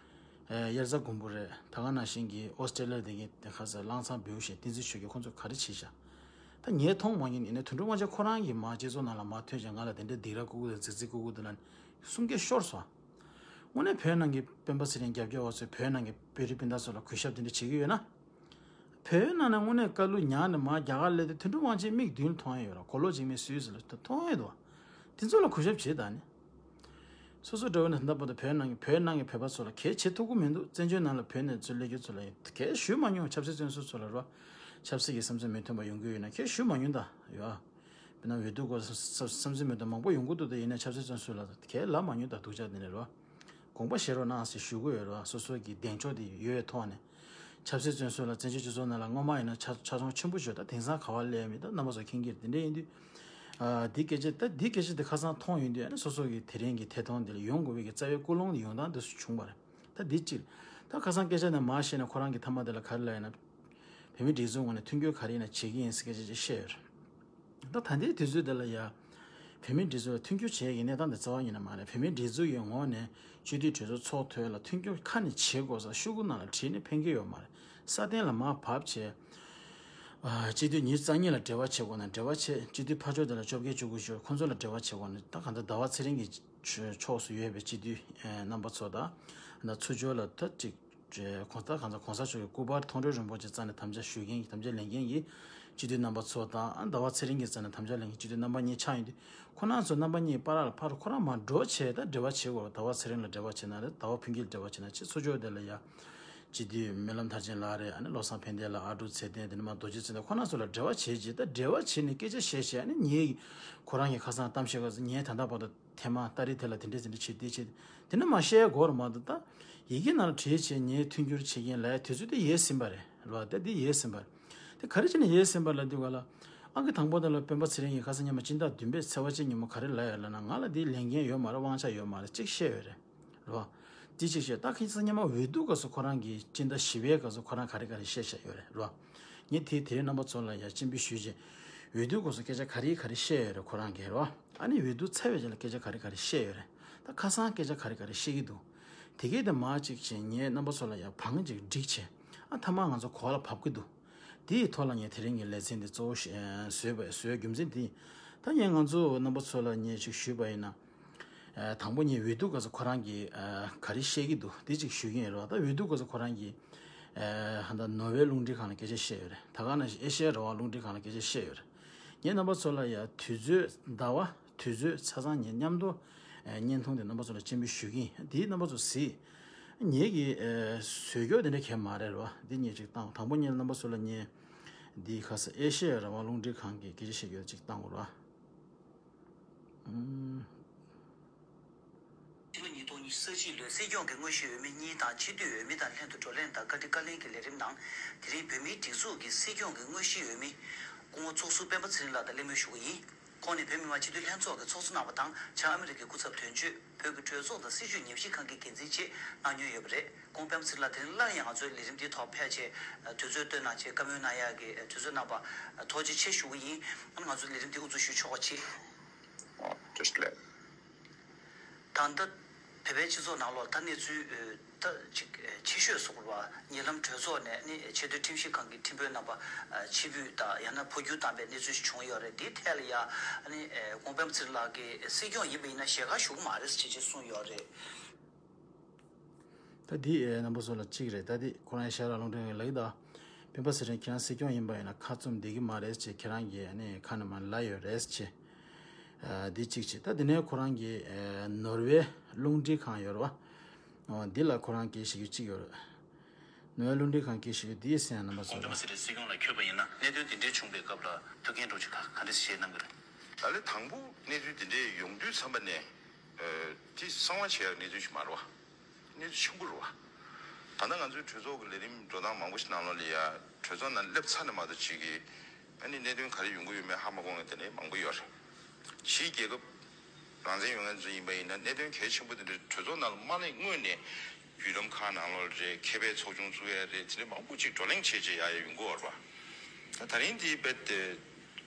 ཨེ་དབྱར་རྩྭ་དགུན་འབུ་རེད། ད་ག་ནང་བཞིན་གྱི་ཨོ་སི་ཀྲེ་ལི་ཡ་དེ་གའི་དེ་ཁ་ས་གླང་ཚང་བེའུ་ཞིག་བསྟན་འཛིན་ཆོས་རྒྱལ་ཁོང་ཚོས་ག་རེ་བྱས་ཤག་ད་ངས་མཐོང་མ་མྱོང་ཡིན་ནའི་དོན་གྲུབ་དབང་ཆེན་ཁོ་རང་གིས་མ་སྤྱི་ཚོགས་ནང་ལ་མ་ཐོན་ཞིང་ང་ལ་དེ་འདྲའི་སྡིགས་ར་བསྐུལ་གི་འདུག་རྫིག་རྫིག་བསྐུལ་གི་འདུག་ལབ་ནས་གསུང་སྐད་ཤོར་སོང་། དངོས་གནས་བོད་ནང་གི་སྤེན་པ་ཚེ་རིང་རྒྱབ་སྐྱོར་བ་ཚོས་བོད་ནང་གི་བོད་རིགས་སྤུན་ཟླ་ཚོ་ལ་གུས་ཞབས་དེ་འདྲ་བྱེད་ཀྱི་ཡོད་ན། བོད་ནང་ནས་དངོས་གནས་བཀའ་བློན་མྱངས་ནས་མར་རྒྱ་གར་སླེབས་ཏེ་དོན་གྲུབ་དབང་ཆེན་མིག་མདུན་མཐོང་ཡ་ཡོད་ར། གོ་ལོག་འཇིགས་མེད་སུད་སི་ལ་མཐོང་ཡ་འདུག་དེ་ཚོ་ལ་གུས་ཞབས་བྱེད་དང་ནི། སོ་སོ་འདྲ་བོ་ནི་ད་ལྟ་བར་དུ་བོད་ནང་གི་བོད་ནང་གི་བོད་པ་ཚོ་ལ་གལ་བྱེད་ཐུབ་ཀྱི་མི་འདུག་བཙན་བྱོལ་ནང་ལ་བོད་ནས་ཚུར་སླེབས་རྒྱུ་ཚོ་ལ་ཡང་གལ་ཞུས་མ་མྱོང་། ཆབ་སྲིད་བཙོན་ཟུར་ཚོ་ལ་རོ། ཆབ་སྲིད་ཀྱི་བསམ་ཚུལ་མི་མཐུན་པ་ཡོང་གི་ཡོད་ན་གལ་ཞུས་མ་མྱོང་ད་ཡོད། དཔེར་ན་འོས་བསྡུ་སྐོར་བསམ་བསམ་ཚུལ་མི་མཐུན་མང་པོ་ཡོང་གི་འདུག་ད་ཡིན་ན་ཆབ་སྲིད་བཙོན་ཟུར་ལ་གལ་ལབ་མ་མྱོང་ད་སྡུག་ཅག་དེ་ནས་རོ། དགོངས་པ་བཞེས་རོགས་གནང་ཟེར་ཞུ་གི་ཡོད་རེད་བ། སོ་སོ་གི་གདེང་ཕྱོགས་དེ་ཡོད་པའི་ཐོག་ནས། ཆབ་སྲིད་བཙོན་ཟུར་ལ་བཙན་བྱོལ་སྤྱི་ཚོགས་ནང་ལ་སྔོན་མ་ཡིན་ན་ཆ་ཆ་ཚང་ཆེན་པོ་ཞིག་ཡོད། ད་དེང་སང་ག་པར་སླེབས་མེད། ད་རྣམ་པ་ཚོ་མཁྱེན་གྱི་རེད། དེ་འདྲ་ཡིན་དུས། ཨ་འདི་སྐད་ཆ་ད་འདི་སྐད་ཆ་དེ་ཁ་སང་མཐོང་ཡོང་དུས་ཨ་ནི་སོ་སོ་གི་དེ་རིང་གི་ཐད་གཏོང་འདི་ལ་ཡོང་དགོས་པའི་གི་རྩ་བའི་ཀུན་སློང་དེ་ཡོང་སྟངས་འདི་སུ་བྱུང་བ་རེད། ད་འདི་གཅིག་ད་ཁ་སང་སྐད་ཆ་ནས་མར་བཤད་ན་ཁོ་རང་གི་ཐ་མ་དེ་ལ་ག་རེ་ལབ་ཡིན་ན། བོད་མིའི་སྒྲིག་འཛུགས་ངོས་ནས་མཐུན་འགྱུར་ག་རེ་ཡིན་ན་བྱེད་ཀྱི་ཡིན་ཟེར་སྐད་ཆ་ཅིག་བཤད་ཡོད་རེད། ད་ད་ལྟའི་དུས་ཚོད་འདི་ལ་ཡ། བོད་མིའི་སྒྲིག་འཛུགས་ལ་མཐུན་འགྱུར་བྱེད་ཀྱི་གནས་སྟངས་འདི་རྩ་བ་ཉིད་ནས་མ་རེད། བོད་མིའི་སྒྲིག་འཛུགས་ཀྱི་ངོས་ནས་སྤྱི་འཐུས་གྲོས་ཚོགས་ཚོགས་ཐོག་ལ་མཐུན་འགྱུར་ཁ་ནས་བྱེད་དགོས་ས་ཤོག་གུ་ནང་ལ་བྲིས་ནས་ཕན་གྱི་ཡོད་མ་རེད། ས་སྟེང་ལ་མར་བབས་བྱས། ཨ་སྤྱི་འཐུས་ཉི་ཤུ་རྩ་གཉིས་ལ་འབྲེལ་བ་བྱེད་དགོས་ན་འབྲེལ་བ་བྱེད། སྤྱི་འཐུས་ཕར་ཕྱོགས་དེ་ལ་བཅོ་བརྒྱད་བཅུ་དགུ་ཞུ་ཁོང་ཚོ་ལ་འབྲེལ་བ་བྱེད་དགོས་ན་ད་གང་ལྟར་ཟླ་བ་ཚེ་རིང་གི་ཕྱོགས་སུ་ཡོད་པའི་སྤྱི་འཐུས་རྣམ་པ་ཚོ་དང་། ད་ཚུར་ཕྱོགས་ལ་ད་ཅིག་གོང་ས་གང་ས་གོང་ས་མཆོག་གི་སྐུ་པར་མཐོང་གྲོལ་རིན་པོ་ཆེ་རྩ་ནས་དམ་བཅའ་ཞུ་མཁན་གྱི་དམ་བཅའ་ལེན་མཁན་གྱི་སྤྱི་འཐུས་རྣམ་པ་ཚོ་དང་ཟླ་བ་ཚེ་རིང་གི་རྩ་ནས་དམ་བཅའ་ལེན་མཁན་སྤྱི་འཐུས་རྣམ་པ་གཉིས་ཆགས་ཡོང་དུས་ཁོ་རང་ཚོ་རྣམ་པ་གཉིས་བར་ལ་ཕར་ཁོ་རང་མར་འགྲོ་བྱས་ད་འབྲེལ་བ་བྱེད་དགོས། ཟླ་བ་ཚེ་རིང་ལ་འབྲེལ་བ་བྱེད་ན་རེད། ཟླ་བ་ཕུན་སྐྱིད་ལ་འབྲེལ་བ་བྱེད་ན་ཆེ། ཚུར་ཕྱོགས་དེ་ལ་ཡ་སྤྱི་འཐུས་སྨོན་ལམ་མཐར་ཕྱིན་ལགས་རེད། ཨ་ནི་བློ་བཟང་ཕན་བདེ་ལགས། ཨ་ཀྲུག་ཚེ་བརྟན། དེ་ནས་མར་རྡོ་རྗེ་ཚེ་བརྟན། ཁོ་རང་ཚོ་ལ་འབྲེལ་བ་བྱས་རྗེས་ད་འབྲེལ་བ་བྱས་ནས་སྐད་ཆ་བཤད་བཤད་ཨ་ནི་ངས་ཁོ་རང་གི་ཁ་སང་གཏམ་བཤད་སྐབས་སུ་ངས་ད་ལྟ་བར་དུ། ཐེངས་མ་ཏ་རིག་དེ་ལ་དེ་འདྲས་དེ་འདྲས་བྱེད་དེ་བྱེད། དེ་ནས་མ་བཤད་དགོས་ར་མ་གཏོགས་ད། ཡི་གེ་ནང་ལ་བྲིས་བྱས་ངས་མཐུན་འགྱུར་བྱེད་མཁན་ལ་དུས་ཚོད་དེ་ཡལ་ཟིན་པ་རེད་ར་བ། ད་འདི་ཡལ་ཟིན་པ་རེད། དེ་ག་རེ་བྱས་ནས་ཡལ་ཟིན་པ་ལ་འདི་ག་ལ། ཨང་ཀི་དང་པོ་དེ་ལ་སྤེན་པ་ཚེ་རིང་གིས་ཁ་སང་ཉི་མ་སྤྱི་ཟླ་བདུན་པའི་ཚེས་པ་གཅིག་ཉིན་མོ་ག་རེ་ལབ་ཡོད་ལབ་ན་ང་ལ་འདི་ལས་འགན་ཡོད་མ་རེད། དབང་ཆ་ཡོད་མ་རེད། གཅིག་བཤད་ཡོད་རེད། ར་བ། འདི་གཅིག་བཤད། ད་ཁ་སང་ཉི་མ་འོས་བསྡུ་སྐབས་སུ་ཁོ་རང་གིས་སྤྱི་ཟླ་བཞི་པའི་སྐབས་སུ་ཁོ་རང་ག་རེ་ག་རེ་བཤད་བཤད་ཡོད་རེད་ར་བ། ངས་དེ་དེ་རིང་རྣམ་པ་ཚོ་ལ་ཡ་སྤྱན་འབུལ་ཞུས་རྗེས། འོས་བསྡུ་སྐབས་སུ་སྐད་ཆ་ག་རེ་ག་རེ་བཤད་ཡོད་རེད་ཁོ་རང་གིས་རེད་བ། ཨ་ནི་འོས་བསྡུ་ཚར་བའི་རྗེས་ལ་སྐད་ཆ་ག་རེ་ག་རེ་བཤད་ཡོད་རེད། ད་ཁ་སང་སྐད་ཆ་ག་རེ་ག་རེ་བཤད་ཀྱི་འདུག་དེ་གས་དེ་མར་ཅིག་བྱས་ངས་རྣམ་པ་ཚོ་ལ་ཡང་བང་ཅིག་བསྒྲིགས་བྱས། ཨ་མཐའ་མ་ང་ཚོ་གོ་བ་ལ་བབས་ཀྱི་འདུག་དེའི་ཐོག་ལ་ངས་དེ་རིང་གི་ལེ་ཚན་འདི་གཙོ་བོ་ཞིག་བཟོས་པ་བཟོས་རྒྱུ་མཚན་འདི། ད་ངས་ང་ཚོ་རྣམ་པ་ཚོ་ལ་ངས་ཅིག་ཞུས་པ་ཡིན་ན། ཨ་དང་པོ་ངས་འོས་བསྡུ་སྐབས་སུ་ཁོ་རང་གིས་ཨ་ག་རེ་བཤད་ཀྱི་འདུག་དེ་ཅིག་ཞུ་གི་ཡིན་རེད་བ། ད་འོས་བསྡུ་སྐབས་སུ་ཁོ་རང་གིས་ཨ་ཧ་ད་ནོར་ཝེ་རླུང་འཕྲིན་ཁང་ལ་སྐད་ཆ་བཤད་ཡོད་རེད། ད་ག་ནང་བཞིན་ཨེ་ཤེ་ཡ་རང་དབང་རླུང་འཕྲིན་ཁང་ལ་སྐད་ཆ་བཤད་ཡོད་རེད། ངས་རྣམ་པ་ཚོ་ལ་ཡ་དུས་ཚོད་ཟླ་བ་དུས་ཚོད་ཆ་ཚང་ངས་མཉམ་དུ་ཨ་བརྙན་ཐུང་དེ་རྣམ་པ་ཚོ་ལ་སྤྱན་འབུལ་ཞུ་གི་ཡིན། དེ་རྣམ་པ་ཚོ་གཟིགས། ངེད་ཀྱིས་ཨ་བཟོས་སྐྱོ་དེ་འདྲ་གས་མ་རེད་རེད་བ། འདི་ངས་ཅིག་བཏང་། དང་པོ་ངས་རྣམ་པ་ཚོ་ལ་ངས་འདི་ཁ་ས་ཨེ་ཤེ་ཡ་རང་དབང་རླུང་འཕྲིན་ཁང་གི་སྐད་ཆ་བཤད་རྒྱུ་ཅིག་བཏང་དགོས་རེད་བ། ཨུམ། ཕྱི་ལོ་ཉིས་སྟོང་ཉི་ཤུ་རྩ་གཅིག་ལོའི་སྲིད་སྐྱོང་གི་དངོས་གཞིའི་འོས་མི་གཉིས་དང་སྤྱི་འཐུས་འོས་མི་དང་ལྷན་དུ་བགྲོ་གླེང་དང་བཀའ་འདྲི་བཀའ་ལན་གྱི་ལས་རིམ་ནང་། དེ་རིང་བོད་མིའི་སྒྲིག་འཛུགས་ཀྱི་སྲིད་སྐྱོང་གི་དངོས་གཞིའི་འོས་མི་སྐུ་ངོ་ཚོགས་ཟུར་སྤེན་པ་ཚེ་རིང་ལགས་དང་གླེང་མོལ་ཞུ་གི་ཡིན། ཁོང་ནི་བོད་མི་མང་སྤྱི་འཐུས་ལྷན་ཚོགས་ཀྱི་ཚོགས་གཙོ་གནང་བ་དང་། བྱང་ཨ་མི་རི་ཀའི་སྐུ་ཚབ་དོན་གཅོད། བོད་ཀྱི་གྲོས་ཚོགས་དང་སྲིད་བྱུས་ཉམས་ཞིབ་ཁང་གི་འགན་འཛིན་བཅས་གནང་མྱོང་ཡོད་པ་རེད། ཁོང་སྤེན་པ་ཚེ་རིང་ལགས་དེ་རིང་སླར་ཡང་ང་ཚོའི་ལས་རིམ་འདིའི་ཐོག་ཕེབས་བྱས་དུས་ཚོད་བཏོན་གནང་བྱས་བཀའ་མོལ་གནང་ཡག་གི་དུས་ཚོད་གནང་བ་ཐུགས་རྗེ་ཆེ་ཞུ་གི་ཡིན། ང་ཚོའི་ལས་རིམ་འདི་དབུ་འཛུགས་ཞུ་ཆོག་པ་བྱེད། ཨོ། བཀྲ་ཤིས་བདེ་ལེགས། ད་ལྟ་བོད་པའི་སྤྱི་ཚོགས་ནང་ལོགས་ད་གནས་ཚུལ་ད་ཅིག་ཆེ་ཤོས་སུ་གྱུར་བ། ཉེ་ལམ་གྲོས་ཚོགས་ནས་ནི་ཆེས་མཐོའི་ཁྲིམས་ཞིབ་ཁང་གི་ཁྲིམས་དཔོན་རྣམ་པ་ཕྱིར་འབུད་དང་ཡང་ན་འཕོ་འགྱུར་བཏང་པའི་གནས་ཚུལ་ཞིག་བྱུང་ཡོད་རེད། འདིའི་ཐད་ལ་ཡང་ནི་ཁོང་སྤེན་པ་ཚེ་རིང་ལགས་ཀྱིས་སྲིད་སྐྱོང་ཡིན་པ་ཡིན་ན་ཞལ་ཁ་ཞུ་གི་མ་རེད་ཅེས་ཅེས་གསུངས་ཡོད་རེད། ད་འདི་ཨེ་རྣམ་པ་ཚོ་ལ་གཅིག་རེད། ད་འདི་ཁོ་རང་ཞལ་ལ་རླུང་འཕྲིན་ལགས་ད་སྤེན་པ་ཚེ་རིང་ཁྱེད་རང་སྲིད་སྐྱོང་ཡིན་པ་ཡིན་ན་ཁ་བཙུམ་བསྡད་ཀྱི་མ་རེད་ཅེས་ཁྱེད་རང་གིས་ཨ་ནི་ཁ་ནས་མར་ལབ་ཡོད་རེད་ཅེས། ཨ་འདི་གཅིག་བྱས། ད་འདི་ནས་ཁོ་རང་གིས་ཨེ་ནོར་ཝེ་རླུང་འཕྲིན་ཁང་ཡོད་རེད་བ། འོ་འདི་ལ་ཁོ་རང་གིས་བཤད་རྒྱུ་གཅིག་ཡོད་རེད། ནོར་ཝེ་རླུང་འཕྲིན་ཁང་གིས་བཤད་རྒྱུ་འདི་གསན་ཡ། རྣམ་པ་ཚོ། ཁོང་སྤེན་པ་ཚེ་རིང་སྲིད་སྐྱོང་ལ་འཁོད་པ་ཡིན་ན་གནད་དོན་འདི་འདྲའི་བྱུང་བའི་སྐབས་ལ་ཐུགས་འགན་སྒྲུབ་ཆེད་ག་ག་འདྲ་བཤད་གནང་གི་རེད། ད་ལས་དང་པོ་གནས་ཚུལ་འདི་འདྲའི་ཡོང་དུས་ཙམ་པ་ནས། ཨ་དེ་གསང་བ་བྱེད་ཡག་གནས་ཚུལ་ཞིག་མ་རེད་བ། གནས་ཚུལ་ཆེན་པོ་རེད་བ། ད་ལྟ་ང་ཚོའི་གྲོས་ཚོགས་ཀྱི་ལས་རིམ་འགྲོ་སྟངས་མང་པོ་ཞིག་ནང་ལོགས་ལ་ཡ་གྲོས་ཚོགས་ནང་སླེབས་ཚར་ནས་མ་གཏོགས་ཅིག་གིས་ཨ་ནི་གནད་དོན་ག་རེ་ཡོང་གི་ཡོད་མེད་ཧ་མ་གོ་མཁན་དེ་འདྲའི་མང་པོ་ཡོད་རེད། ཕྱིའི་རྒྱལ་ཁབ་རང་བཙན་ཡོད་མཁན་ཚོ་ཡིན་པ་ཡིན་ན་གནད་དོན་གལ་ཆེན་པོ་དེ་འདྲ་གྲོས་ཚོགས་ནང་ལ་མ་སླེབས་སྔོན་ནས་བརྒྱུད་ལམ་ཁག་ནང་ལོགས་རེད། མཁས་པའི་ཚོགས་ཆུང་བཙུགས་ཡ་རེད། དེ་འདྲ་མང་པོ་ཅིག་བགྲོ་གླེང་བྱས་བྱས་ཡ་ཡ་ཡོང་གི་ཡོད་རེད་བ། ད་ད་རིང་འདི་རྦད་དེ་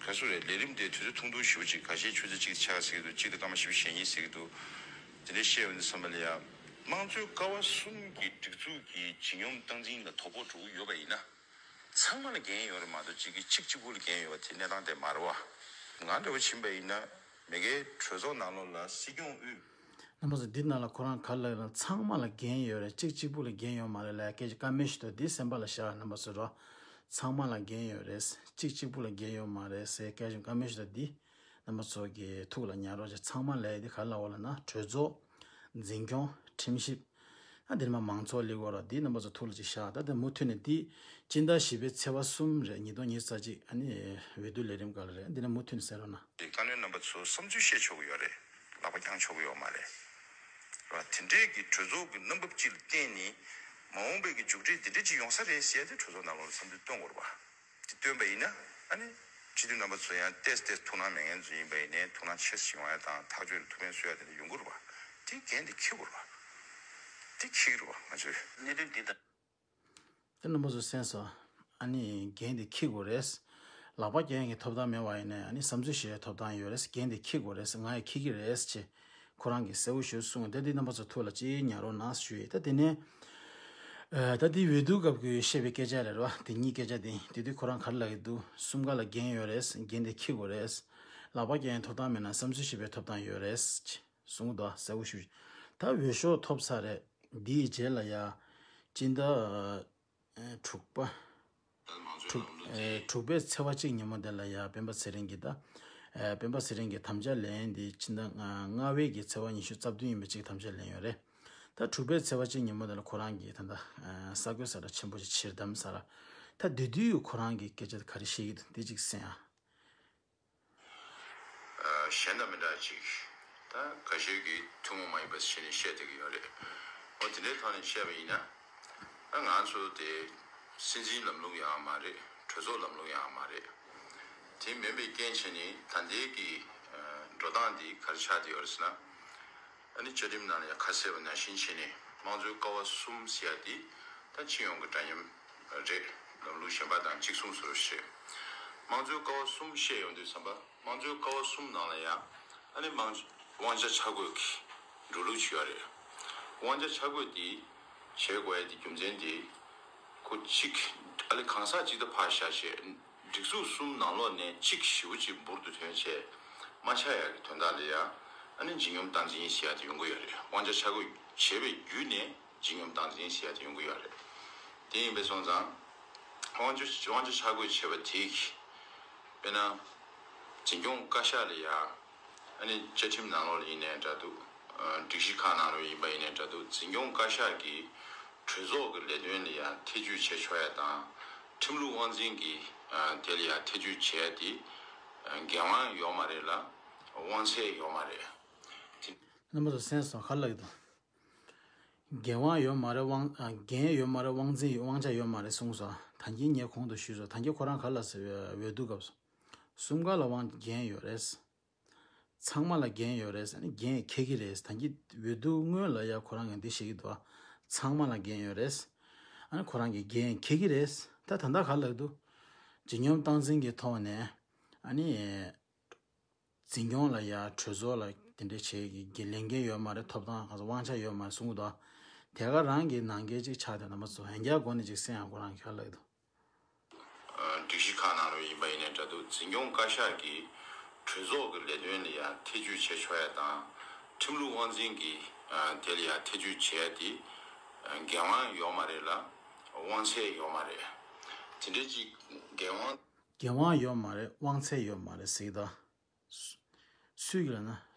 ག་སུ་རེད། ལས་རིམ་དེ་དུས་ཚོད་ཐུང་ཐུང་ཞེ་པོ་ཅིག་ཁ་ཤས་ཆུ་ཚོད་གཅིག་ཆགས་ཟེར་གྱི་འདུག་གཅིག་དང་སྐར་མ་བཞི་བཅུ་ཞེ་གཉིས་ཟེར་གྱི་འདུག་དེ་འདྲ་བཤད་ཡོང་དུས་ཙམ་པ་ལ་ཡ། དམངས་གཙོའི་ཀ་བ་གསུམ་གྱི་སྒྲིག་འཛུགས་ཀྱི་ལྗིད་སྙོམས་སྟངས་འཛིན་ལ་དོ་ཕོག་འགྲོ་གི་ཡོད་པ་ཡིན་ན། ཚང་མ་ལ་འགན་ཡོད་རེད་མ་གཏོགས་གཅིག་གིས་གཅིག་གཅིག་པུ་ལ་འགན་ཡོད་པ་དེ་གནས་སྟངས་དེ་མ་རེད་བ། ང་འདྲ་བོ་ཕྱིན་པ་ཡིན་ན་མ་གིའི་གྲོས་ཚོགས་ནང་ལོགས་ལ་སྲིད་སྐྱོང་དབུས། རྣམ་པ་ཚོ་འདི་ནང་ལ་ཁོ་རང་ག་རེ་ལབ་ཡོད་ན། ཚང་མ་ལ་འགན་ཡོད་རེད། གཅིག་གཅིག་པུ་ལ་འགན་ཡོད་མ་རེད་ལབ་ཡ་སྐད་ཆ་བཀའ་མོལ་ཞིག་འདུག་འདི་སེམས་པ་ལ་བཞག་རྣམ་པ་ཚོ་རོ། ཚང་མ་ལ་འགན་ཡོད་རེད། གཅིག་གཅིག་པུ་ལ་འགན་ཡོད་མ་རེད་ཟེར་སྐད་ཆ་བཀའ་མོལ་ཞིག་འདུག་འདི་རྣམ་པ་ཚོ་གི་ཐུགས་ལ་ཉར་རོགས་བྱེད། ཚང་མ་ལབ་ཡ་འདི་ག་རེ་ལབ་ཡོད་ལབ་ན། གྲོས་ཚོགས། འཛིན་སྐྱོང་། ཁྲིམས་ཞིབ། ཨ་འདིར་མ་མང་ཚོགས་སླེབས་ཡོད་རེད། འདི་རྣམ་པ་ཚོ་ཐུགས་ལ་ཅིག་བཞག་ད་ལྟ་མུ་མཐུད་ནས་འདི་སྤྱི་ཟླ་བཞི་པའི་ཚེས་པ་གསུམ་རེད། ཉིས་སྟོང་ཉི་ཤུ་རྩ་གཅིག་ཨ་ནི་འོས་བསྡུ་ལས་རིམ་སྒང་ལ་རེད། འདི་ནས་མུ་མཐུད་ནས་གསན་རོགས་གནང་། དེ་བཀའ་བློན་རྣམ་པ་ཚོ་བསམ་ཚུལ་བཤད་ཆོག་གི་ཡོད་རེད། ལག་པ་བརྐྱང་ཆོག་གི་ཡོད་མ་རེད། རེད་བ། དེ་འདྲའི་གི་གྲོས་ཚོགས་ཀྱི་རྣམ་འབབ་ཅིག་ལ་བརྟེན་ནས་མ་འོངས་པའི་གི་མཇུག་འབྲས་འདི་འདྲ་ཅིག་ཡོང་ས་རེད་ཟེར་ཏེ་གྲོས་ཚོགས་ནང་ལོགས་ལ་བསམ་ཚུལ་བཏོན་དགོས་རེད་བ། དེ་བཏོན་པ་ཡིན་ན་ཨ་ནི་སྤྱི་འཐུས་རྣམ་པ་ཚོ་ཡང་ཏོག་ཙམ་ཏོག་ཙམ་ཐུགས་སྣང་མེད་མཁན་ཚོ་ཡིན་པ་ཡིན་ནའི་ཐུགས་སྣང་ཆེ་ཙམ་ཡོང་ཡ་དང་ཐག་གཅོད་ལ་ཐུགས་ཕན་གསོས་ཡ་དེ་འདྲ་ཡོང་གི་རེད་བ། དེ་འགན་དེ་འཁྱེར་དགོས་རེད་བ། དེ་འཁྱེར་གྱི་རེད་བ་ང་ཚོས། གནད་དོན་འདི་ལྟར། དེ་རྣམ་པ་ཚོ་གསན་སོང་། ཨ་ནི་འགན་དེ་འཁྱེར་དགོས་རེད། ལག་པ་བརྐྱང་ཡག་གི་ཐོབ་ཐང་མེད་པ་ཡིན་ནའི་ཨ་ནི་བསམ་ཚུལ་བཤད་ཡག་ཐོབ་ཐང་ཡོད་རེད། འགན་དེ་འཁྱེར་དགོས་རེད། ང་ཡང་འཁྱེར་གྱི་རེད་ཅེས་ཁོ་རང་གིས་གསལ་པོ་ཞེ་པོ་གསུངས། ད་འདི་རྣམ་པ་ཚོ་ཐུགས་ལ་ཅིག་ཉར་རོགས་གནང་ཞུ་ཡིན། ད་དེ་ནས་ཨ་ད་འདི་འོས་བསྡུ་སྐབས་ཀྱི་བཤད་པའི་སྐད་ཆ་རེད་བ། དེ་གཉིས་སྐད་ཆ་དེ་དེ་དུས་ཁོ་རང་ག་རེ་ལབ་ཀྱི་འདུག་གསུམ་ཀ་ལ་འགན་ཡོད་རེད། འགན་དེ་འཁྱེར་དགོས་རེད། ལག་པ་བརྐྱང་ཡག་ཐོབ་ཐང་མེད་ན་བསམ་ཚུལ་བཤད་པའི་ཐོབ་ཐང་ཡོད་རེད་ཅེས་གསུངས་འདུག་གསལ་པོ་ཞེ་པོ། ད་འོས་ཤོག་ཐོབ་ཚར་རེད། འདིའི་རྗེས་ལ་ཡ་སྤྱི་ཟླ་དྲུག་པ། དྲུག་ཨེ་དྲུག་པའི་ཚེས་པ་གཅིག་ཉིན་མོ་དེ་ལ་ཡ་སྤེན་པ་ཚེ་རིང་གིས་ད་ཨེ་སྤེན་པ་ཚེ་རིང་གི་དམ་བཅའ་ལེན་འདི་ཕྱི་ཟླ་ལྔ་པའི་གི་ཚེས་པ་ཉི་ཤུ་རྩ་བདུན་ཡིན་པའི་གཅིག་དམ་བཅའ་ལེན་ཡོད་རེད། ད་དྲུག་པའི་ཚེས་པ་གཅིག་ཉིན་མོ་དེ་ལ་ཁོ་རང་གིས་ད་ལྟ་ཨེ་གསར་འགོད་གསལ་བསྒྲགས་ཆེན་པོ་ཞིག་ཕྱིར་བདམས་ས་ར། ད་དེ་དུས་ཁོ་རང་གིས་སྐད་ཆ་དེ་ག་རེ་བཤད་ཀྱི་འདུག་འདི་གཅིག་གསན་ཨ། གཞན་དང་མི་འདྲ་ཅིག་ད་ཁ་ཤས་ཀྱིས་ཐུན་མོང་མ་ཡིན་པ་ཞིག་ནས་བཤད་བསྡད་ཀྱི་ཡོད་རེད། འོ་དེ་འདྲའི་ཐོག་ནས་བཤད་པ་ཡིན་ན། ད་ང་ཚོ་དེ་སྲིད་འཛིན་ལམ་ལུགས་ཡང་མ་རེད། གྲོས་ཚོགས་ལམ་ལུགས་ཡང་མ་རེད། དེ་མིན་པའི་རྐྱེན་བྱས་ནས་ད་ལྟའི་གི་འགྲོ་སྟངས་འདི་ག་རེ་ཆགས་བསྡད་ཡོད་རེད་ཟེར་ན། ཨ་ནི་བཅའ་ཁྲིམས་ནང་ལ་ཡང་ཁ་གསལ་བ་ནང་བཞིན་བྱས་ནས་དམངས་གཙོའི་ཀ་བ་གསུམ་ཟེར་ཡ་འདི་ད་སྤྱི་ཡོངས་ཀྱི་འདྲ་མཉམ་རེད། ལམ་ལུགས་གཞན་པ་དང་གཅིག་མཚུངས་སུ་རེད། དམངས་གཙོའི་ཀ་བ་གསུམ་བཤད་ཡོང་དུས་ཙམ་པ། དམངས་གཙོའི་ཀ་བ་གསུམ་ནང་ལ་ཡང་ཨ་ནི་དམངས་དབང་ཆ་ཆ་བགོས་ཀྱི་འགྲོ་ལུགས་ཅིག་ཡོད་རེད། དབང་ཆ་ཆ་བགོས་དེ་བྱེད་དགོས་ཡ་དེ་རྒྱུ་མཚན་དེ། ཁོ་གཅིག་ཨ་ནི་གང་ཟག་གཅིག་ཏུ་ཕར་བཞག་བྱས། སྒྲིག་འཛུགས་གསུམ་ནང་ལོགས་ནས་གཅིག་ཞེ་པོ་ཅིག་འབུར་དུ་ཐོན་བྱས། མ་ཆགས་ཡ་གི་དོན་དག་ལ་ཡང་ཨ་ནི་འཇིགས་ཉམས་སྟངས་འཛིན་ཟེར་ཡ་དེ་ཡོང་གི་ཡོད་རེད། དབང་ཆ་ཆ་བགོས་བྱས་པའི་བརྒྱུད་ནས་འཇིགས་ཉམས་སྟངས་འཛིན་ཟེར་ཡ་དེ་ཡོང་གི་ཡོད་རེད། དེ་ཡིན་པས་སོང་ཙང་། དབང་ཆ་དབང་ཆ་ཆ་བགོས་བྱས་པ་དེ་གིས། དཔེར་ན། འཛིན་སྐྱོང་བཀའ་ཤག་ལ་ཡ། ཨ་ནི་བཅའ་ཁྲིམས་ནང་ལོགས་ལ་ཡིན་ནའི་འདྲ་འདུག་ཨ། སྒྲིག་གཞི་ཁག་ནང་ལོགས་ཡིན་པ་ཡིན་ནའི་འདྲ་འདུག་འཛིན་སྐྱོང་བཀའ་ཤག་གིས་གྲོས་ཚོགས་ཀྱི་ལས་དོན་ལ་ཡ་ཐེ་བྱུས་བྱེད་ཆོག་ཡ་དང་། ཁྲིམས་ལུགས་དབང་འཛིན་གྱིས། ཨ། དེ་ལ་ཡ་ཐེ་བྱུས་བྱས་ཏེ། ཨ། འགན་དབང་ཡོད་མ་རེད་ལ། དབང་ཚད་ཡོད་མ་རེད། དེ། རྣམ་པ་ཚོ་གསན་སོང་། ག་རེ་ལབ་ཀྱི་འདུག་འགན་དབང་ཡོད་མ་རེད། དབང་། ཨ། འགན་ཡོད་མ་རེད། དབང་འཛིན་ཡོད། དབང་ཆ་ཡོད་མ་རེད་གསུངས་སོང་། ད་གིན་ངས་གོང་དུ་ཞུས་སོང་། ད་གིན་ཁོ་རང་ག་རེ་ལབ་ཟེར་བའི་འོས་བསྡུ་སྐབས་སུ། གསུམ་ཀ་ལ་དབང་འགན་ཡོད་རེད། ཚང་མ་ལ་འགན་ཡོད་རེད། ཨ་ནི་འགན་འཁྱེར་གྱི་རེད། ད་གིན་འོས་བསྡུ་སྔོན་ལ་ཡ་ཁོ་རང་གིས་འདི་བཤད་ཀྱི་འདུག་ཚང་མ་ལ་འགན་ཡོད་རེད། ཨ་ནི་ཁོ་རང་གིས་འགན་འཁྱེར་གྱི་རེད། ད་ད་ལྟ་ག་རེ་ལབ་ཀྱི་འདུག་འཇིགས་ཉམས་སྟངས་འཛིན་གྱི་ཐོག་ནས། ཨ་ནི། འཛིན་སྐྱོང་ལ་ཡ། གྲོས་ཚོགས་ལ་དེ་འདྲ་བྱེད་ཀྱི་ལས་འགན་ཡོད་མ་རེད། ཐོབ་ཐང་། དབང་ཆ་ཡོད་མ་རེད་གསུང་གི་འདུག་དེ་ག་རང་གི་ནང་འགལ་ཅིག་ཆགས་བསྡད། རྣམ་པ་ཚོ་ཡང་བསྐྱར་སྒོ་ནས་ཅིག་གསན་ཡ། ཁོ་རང་གིས་ག་རེ་ལབ་ཀྱི་འདུག་སྒྲིག་གཞི་ཁག་ནང་ལོགས་ཡིན་པ་ཡིན་ནའི་འདྲ་འདུག་འཛིན་སྐྱོང་བཀའ་ཤག་གིས་གྲོས་ཚོགས་ཀྱི་ལས་དོན་ལ་ཡ་ཐེ་བྱུས་བྱེད་ཆོག་ཡ་དང་། ཁྲིམས་ལུགས་དབང་འཛིན་གྱིས། ཨ། དེ་ལ་ཡ་ཐེ་བྱུས་བྱས་ཏེ། ཨ། འགན་དབང་ཡོད་མ་རེད་ལ། དབང་ཚད་ཡོད་མ་རེད། དེ་འདྲའི་ཅིག་འགན་དབང་། འགན་དབང་ཡོད་མ་རེད། དབང་ཚད་ཡོད་མ་རེད་ཟེར་གྱི་འདུག་སུ་གིས་ལབ་ན།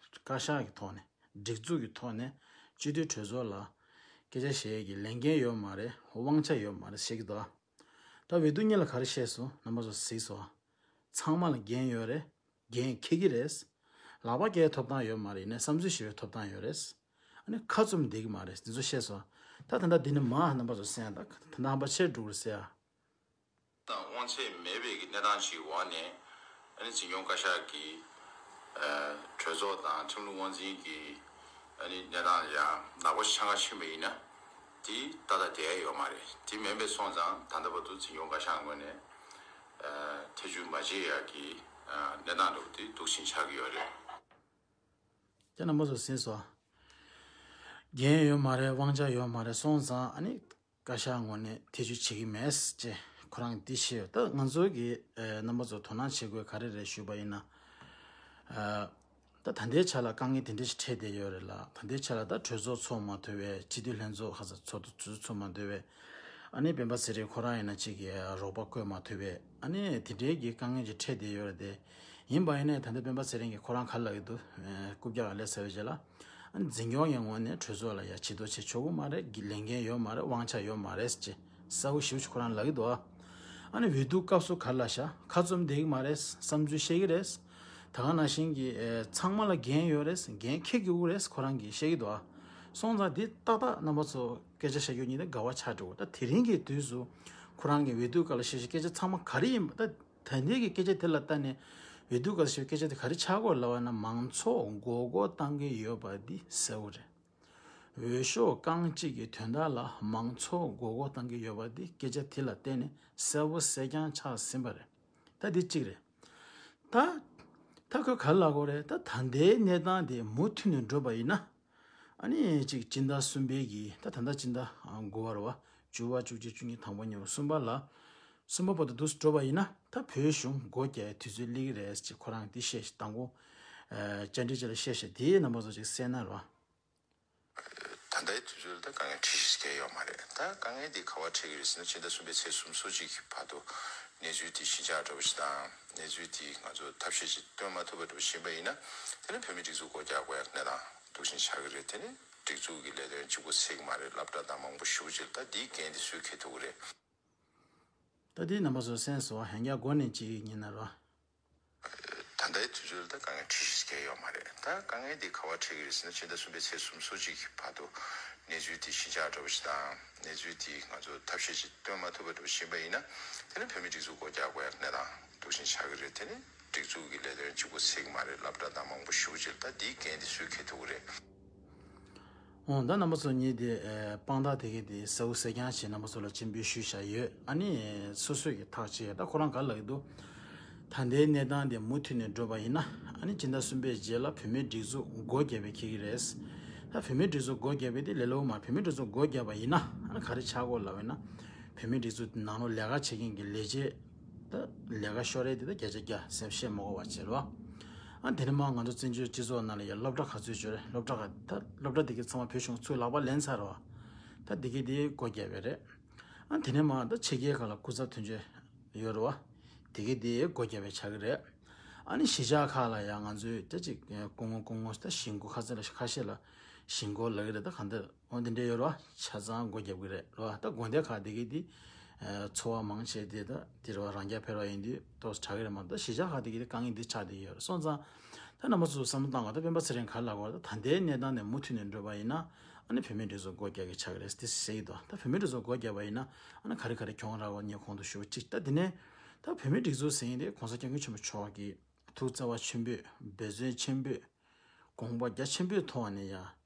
བཀའ་ཤག་གི་ཐོག་ནས། སྒྲིག་འཛུགས་ཀྱི་ཐོག་ནས་སྤྱི་འཐུས་གྲོས་ཚོགས་ལ་སྐད་ཆ་བཤད་ཡས་ཀྱི་ལས་འགན་ཡོད་མ་རེད། དབང་ཆ་ཡོད་མ་རེད་བཤད་ཀྱི་འདུག་ད་འོས་བསྡུ་གཉིས་ལ་ག་རེ་བཤད་སོང་། རྣམ་པ་ཚོ་གཟིགས་སོང་། ཚང་མ་ལ་འགན་ཡོད་རེད། འགན་འཁྱེར་གྱི་རེད། ལག་པ་བཀལ་ཐོབ་ཐང་ཡོད་མ་རེད། ཡིན་ནའི་བསམ་ཚུལ་བཤད་པའི་ཐོབ་ཐང་ཡོད་རེད། ཨ་ནི་ཁ་བཙུམ་བསྡད་ཀྱི་མ་རེད། འདི་ཚོ་བཤད་སོང་། ད་ད་ལྟ་འདི་ནས་མར་རྣམ་པ་ཚོ་གསན་ཡ། ད་ད་ལྟ་ཧམ་པ་ཆེར་འགྲོ་གི་རེད་ཟེར་ཡ། དང་དབང་ཚད་མེད་པའི་གི་གནས་སྟངས་ཤིག་འོག་ནས། ཨ་ནི་འཛིན་སྐྱོང་བཀའ་ཤག་གིས། ཨ། གྲོས་ཚོགས་དང་ཁྲིམས་ལུགས་དབང་འཛིན་གྱི། ཨ་ནི་གནས་སྟངས་ལ་ཡང་ནག་པོ་ཆགས་ཁ་ཕྱིན་པ་ཡིན་ན། དེ་ཏག་ཏག་བསྡད་ཡ་ཡོད་མ་རེད། དེ་མིན་པ་སོང་ཙང་ད་ལྟ་བར་དུ་འཛིན་སྐྱོང་བཀའ་ཤག་ངོས་ནས། ཨ། ཐེ་བྱུས་མ་བྱེད་ཡ་གི། ཨ། གནས་སྟངས་འདྲ་པོ་དེ་འདུག་བཞིན་ཆགས་ཀྱི་ཡོད་རེད། ཁྱེད་རྣམ་པ་ཚོ་གཟིགས་སོང་། འགན་ཡོད་མ་རེད། དབང་ཆ་ཡོད་མ་རེད་སོང་ཙང་། ཨ་ནི་བཀའ་ཤག་ངོས་ནས་ཐེ་བྱུས་བྱེད་ཀྱི་མེད་ཅེས་ཁོ་རང་འདི་བཤད་ཡོད། ད་ང་ཚོ་གི། ཨ། རྣམ་པ་ཚོ་དོ་སྣང་བྱེད་དགོས་ག་རེ་རེད་ཞུས་པ་ཡིན་ན། ཨ། ད་ད་ལྟའི་ཆ་ལ་དཀའ་ངལ་དེ་འདྲ་ཞིག་འཕྲད་བསྡད་ཡོད་རེད་ལ། ད་ལྟའི་ཆ་ལ་ད་གྲོས་ཚོགས་ཚོགས་མ་ཐུབ་པས། སྤྱི་འཐུས་ལྷན་ཚོགས་ཁ་ཚ་ཚོགས་འདུ་ཚོགས་མ་ཐུབ་པས། ཨ་ནི་སྤེན་པ་ཚེ་རིང་ཁོ་རང་ཡིན་ན་གཅིག་གིས་རོགས་པ་བསྐོས་མ་ཐུབ་པས། ཨ་ནི་དེ་འདྲའི་གི་དཀའ་ངལ་ཅིག་འཕྲད་བསྡད་ཡོད་རེད་དེ། ཡིན་པ་ཡིན་ནའི་ད་ལྟ་སྤེན་པ་ཚེ་རིང་གིས་ཁོ་རང་ག་རེ་ལབ་ཀྱི་འདུག་ཨ། རྐུབ་བཀྱག་ལས་ཟ་བའི་རྗེས་ལ། ཨ་ནི་འཛིན་སྐྱོང་གི་ངོས་ནས་གྲོས་ཚོགས་ལ་ཡ་ཇུས་གཏོགས་བྱེད་ཆོག་གི་མ་རེད། ལས་འགན་ཡོད་མ་རེད། དབང་ཆ་ཡོད་མ་རེད་ཅེས་གསལ་པོ་ཞེ་པོ་ཅིག་ཁོ་རང་ལབ་ཀྱི་འདུག་ཨ་ནི་འོས་བསྡུ་སྐབས་སུ་ག་རེ་ལབ་ཤག་ཁ་བཙུམ་བསྡད་ཀྱི་མ་རེད། བསམ་ཚུལ་བཤད་ཀྱི་རེད། ད་ག་ནང་བཞིན་གྱི། ཨེ། ཚང་མ་ལ་འགན་ཡོད་རེད། འགན་འཁྱེར་དགོས་ཀྱི་རེད། ཁོ་རང་གིས་བཤད་ཀྱི་འདུག་ཨ། སོང་ཙང་འདི་ཏག་ཏག་རྣམ་པ་ཚོ་སྐད་ཆ་བཤད་རྒྱུ་གཉིས་དེ་འགལ་བ་ཆགས་འགྲོ། ད་དེ་རིང་གི་དུས་སུ་ཁོ་རང་གིས་འོས་བསྡུ་སྐབས་ལ་བཤད་བཤད་སྐད་ཆ་ཚང་མ་ག་རེ་ཡིན་པ། ད་ད་ལྟའི་གི་སྐད་ཆ་དེ་ལ་ལྟ་ནས་འོས་བསྡུ་སྐབས་སུ་བཤད་སྐད་ཆ་དེ་ག་རེ་ཆགས་དགོས་ལབ་པ་ན། མང་ཚོགས་མགོ་སྐོར་བཏང་གི་ཡོད་པ་འདི་གསལ་པོ་རེད། འོས་ཤོག་རྐང་གཅིག་གི་དོན་དག་ལ་མང་ཚོགས་མགོ་སྐོར་བཏང་གི་ཡོད་པ་འདི་སྐད་ཆ་དེ་ལ་བརྟེན་ནས་གསལ་པོ་གསལ་རྐྱང་ཆགས་ཟིན་པ་རེད། ད་འདི་གཅིག་རེད། ད། ད་ཁོས་ག་རེ་ལབ་དགོས་རེད། ད་ད་ལྟའི་གནས་སྟངས་དེ་མུ་མཐུད་ནས་འགྲོ་བ་ཡིན་ན། ཨ་ནི་གཅིག་སྤྱི་ཟླ་གསུམ་པའི་གི། ད་ད་ལྟ་སྤྱི་ཟླ་དགུ་པ་རེད་བ། བཅུ་པ། བཅུ་གཅིག། བཅུ་གཉིས། དང་པོ། གཉིས་པ། གསུམ་པ་ལ། གསུམ་པ་བར་དུ་འདུག་སེ་འགྲོ་བ་ཡིན་ན། ད་བོད་གཞུང་སྒོ་རྒྱག་ཡའི་དུས་ཚོད་སླེབས་ཀྱི་རེད་ཅེས་ཁོ་རང་འདི་བཤད་ཤག་དང་པོ། ཨ། བཅར་འདྲི་བྱས་ལ་བཤད་ཤག་དེའི་རྣམ་པ་ཚོ་ཅིག་གསན་ན་རོ། ད་ལྟའི་དུས་ཚོད་ལ་ད་དཀའ་ངལ་འཕྲད་གཞི་ཞིག་ཡོད་མ་རེད། ད་དཀའ་ངལ་འདི་ག་པར་འཕྲད་ཀྱི་རེད་ཟེར་ན། སྤྱི་ཟླ་གསུམ་པའི་ཚེས་སོ་གཅིག་གི་བར་དུ་གནས་ཚུལ་དེ་ཞི་འཇགས་འདྲ་པོ་ཞིག་དང་། གནས་ཚུལ་དེ་ང་ཚོ་ཐབས་ཤེས་ཅིག་སྟོན་མ་ཐུབ་པ་འདྲ་པོ་ཞིག་ཡིན་པ་ཡིན་ན། དེ་ནི་བོད་མིའི་སྒྲིག་འཛུགས་སྒོ་རྒྱག་དགོས་ཡ་གནས་སྟངས་འདུག་བཞིན་ཆགས་ཀྱི་རེད། དེ་ནི་སྒྲིག་འཛུགས་ཀྱི་ལས་དོན་གཅིག་པོ་ཟེར་གྱི་མ་རེད། སློབ་གྲྭ་དང་མང་པོ་ཞེ་པོ་ཅིག་ལ་ད་འདིའི་འགན་དེ་སུས་འཁྱེར་ཐུབ་ཀྱི་རེད། ད་འདི་རྣམ་པ་ཚོ་གསན་སོང་། ཡང་བསྐྱར་སྒོ་ནས་ཅིག་ཉན་ན་རོ། ད་ལྟའི་དུས་ཚོད་ལ་ད་དཀའ་ངལ་འཕྲད་གཞི་ཞིག་ཡོད་མ་རེད། ད་དཀའ་ངལ་འདི་ག་པར་འཕྲད་ཀྱི་རེད་ཟེར་ན། ཕྱི་ཟླ་གསུམ་པའི་ཚེས་སོ་གཅིག་གི་བར་དུ་གནས་ཚུལ་འདི་ཞི་འཇགས་འདྲ་པོ་ཞིག་དང་། གནས་ཚུལ་འདི་ང་ཚོ་ཐབས་ཤེས་ཅིག་སྟོན་མ་ཐུབ་པ་འདྲ་པོ་ཞིག་ཡིན་པ་ཡིན་ན། དེ་ནི་བོད་མིའི་སྒྲིག་འཛུགས་སྒོ་རྒྱག་དགོས་ཡ་གནས་སྟངས་འདུག་བཞིན་ཆགས་ཀྱི་རེད། དེ་ནི་སྒྲིག་འཛུགས་ཀྱི་ལས་དོན་གཅིག་པོ་ཟེར་གྱི་མ་རེད། སློབ་གྲྭ་དང་མང་པོ་ཞེ་པོ་ཅིག་ལ་ད་འདིའི་འགན་འདི་སུས་འཁྱེར་ཐུབ་ཀྱི་རེད། འོ། ད་རྣམ་པ་ཚོ་གཉིས་དེ། ཨེ། དཔང་རྟགས་དེ་གའི་དེ་གསལ་པོ་གསལ་རྐྱང་བྱས་རྣམ་པ་ཚོ་ལ་སྤྱན་འབུལ་ཞུས་བཞག་ཡོད། ཨ་ནི་སོ་སོས་ཀྱི་ཐག་བཅད། ད་ཁོ་རང་ག་རེ་ལབ་ཀྱི་འདུག་ད་ལྟའི་གནས་སྟངས་དེ་མུ་མཐུད་ནས་འགྲོ་བ་ཡིན་ན། ཨ་ནི་སྤྱི་ཟླ་གསུམ་པའི་རྗེས་ལ་བོད་མིའི་སྒྲིག་འཛུགས་སྒོ་བརྒྱབ་པའི་འཁེལ་གྱི་རེད། ད་བོད་མིའི་སྒྲིག་འཛུགས་སྒོ་བརྒྱབ་པའི་དེ་ལས་སླ་པོ་མ་རེད། བོད་མིའི་སྒྲིག་འཛུགས་སྒོ་བརྒྱབ་པ་ཡིན་ན་ཨ་ནི་ག་རེ་ཆགས་ཀྱི་ཡོད་ལབ་ཡིན་ན། བོད་མིའི་སྒྲིག་འཛུགས་ནང་ལོགས་ལས་ཀ་བྱེད་མཁན་གྱི་ལས་བྱེད། ད་ལས་ཀ་ཤོར་ཡས་དེ་ད་བརྒྱ་ཆ་བརྒྱ་སེམས་བཤད་མ་དགོས་པ་བྱེད་རོགས། ཨ་དེ་ནས་མ་ང་ཚོ་བཙན་བྱོལ་སྤྱི་ཚོགས་ནང་ལ་ཡང་སློབ་གྲྭ་ག་ཚོད་ཡོད་རེད། སློབ་གྲྭ་ག་ད་སློབ་གྲྭ་དེ་གའི་ཚང་མ་བོད་གཞུང་ཚུར་ལག་པ་ལེན་ཚར་རོགས། ད་དེ་གའི་དེ་སྒོ་བརྒྱབ་པ་རེད། ཨ་དེ་ནས་མ་ད་ཕྱི་རྒྱལ་ཁག་ལ་སྐུ་ཚབ་དོན་གཅོད་ཡོད་རེད་བ། དེ་གའི་དེ་སྒོ་བརྒྱབ་པའི་ཆགས་ཀྱི་རེད། ཨ་ནི་གཞིས་ཆགས་ཁག་ལ་ཡང་ང་ཚོས་ད་ཅིག་སྐུ་ངོ་སྐུ་ངོ་ད་གཞིས་འགོ་ཁ་ཚ་ལ་ཁ་ཤས་ལ་གཞིས་འགོ་ལབ་ཀྱི་རེད། ད་གང་ལྟར་འོ་དེ་འདྲས་ཡོད་རེད་བ། ཆ་ཚང་སྒོ་བརྒྱབ་ཀྱི་རེད་རེད་བ། ད་དགོན་སྡེ་ཁག་དེ་གའི་དེ་འཚོ་བ་མང་ཆེ་དེ་ད་དེ་རེད་བ། རང་རྐྱ་འཕེར་བ་ཡིན་དུས་ཏོག་ཙམ་དྲག་གི་རེད་མ་གཏོགས་གཞིས་ཆགས་ཁག་དེ་གའི་དེ་དཀའ་ངལ་འདི་ཆགས་བསྡད་ཡོད་རེད། སོང་ཙང་ད་རྣམ་པ་ཚོ་བསམ་བློ་བཏང་བ་ད་སྤེན་པ་ཚེ་རིང་ག་རེ་ལབ་དགོས་རེད། ད་ད་ལྟའི་གནས་སྟངས་ནས་མུ་མཐུད་ནས་འགྲོ་བ་ཡིན་ན་ཨ་ནི་བོད་མིའི་སྒྲིག་འཛུགས་སྒོ་རྒྱག་གི་ཆགས་ཀྱི་རེད་དེ་ཟེར་གྱི་འདུག་ད་བོད་མིའི་སྒྲིག་འཛུགས་སྒོ་རྒྱག་པ་ཡིན་ན་ཨ་ནི་ག་རེ་ག་རེ་གྱོང་རག་གོ་ངས་གོང་དུ་ཞུས་པ་གཅིག་ད་དེ་ནས་ད་བོད་མིའི་སྒྲིག་འཛུགས་ཟེར་མཁན་དེ་གོང་ས་སྐྱབས་མགོན་ཆེན་པོ་མཆོག་གི་ཐུགས་བརྩེ་བ་ཆེན་པོས་འབད་བརྩོན་ཆེན་པོས་དགོངས་པ་རྒྱ་ཆེན་པོའི་ཐོག་ནས་ཡ།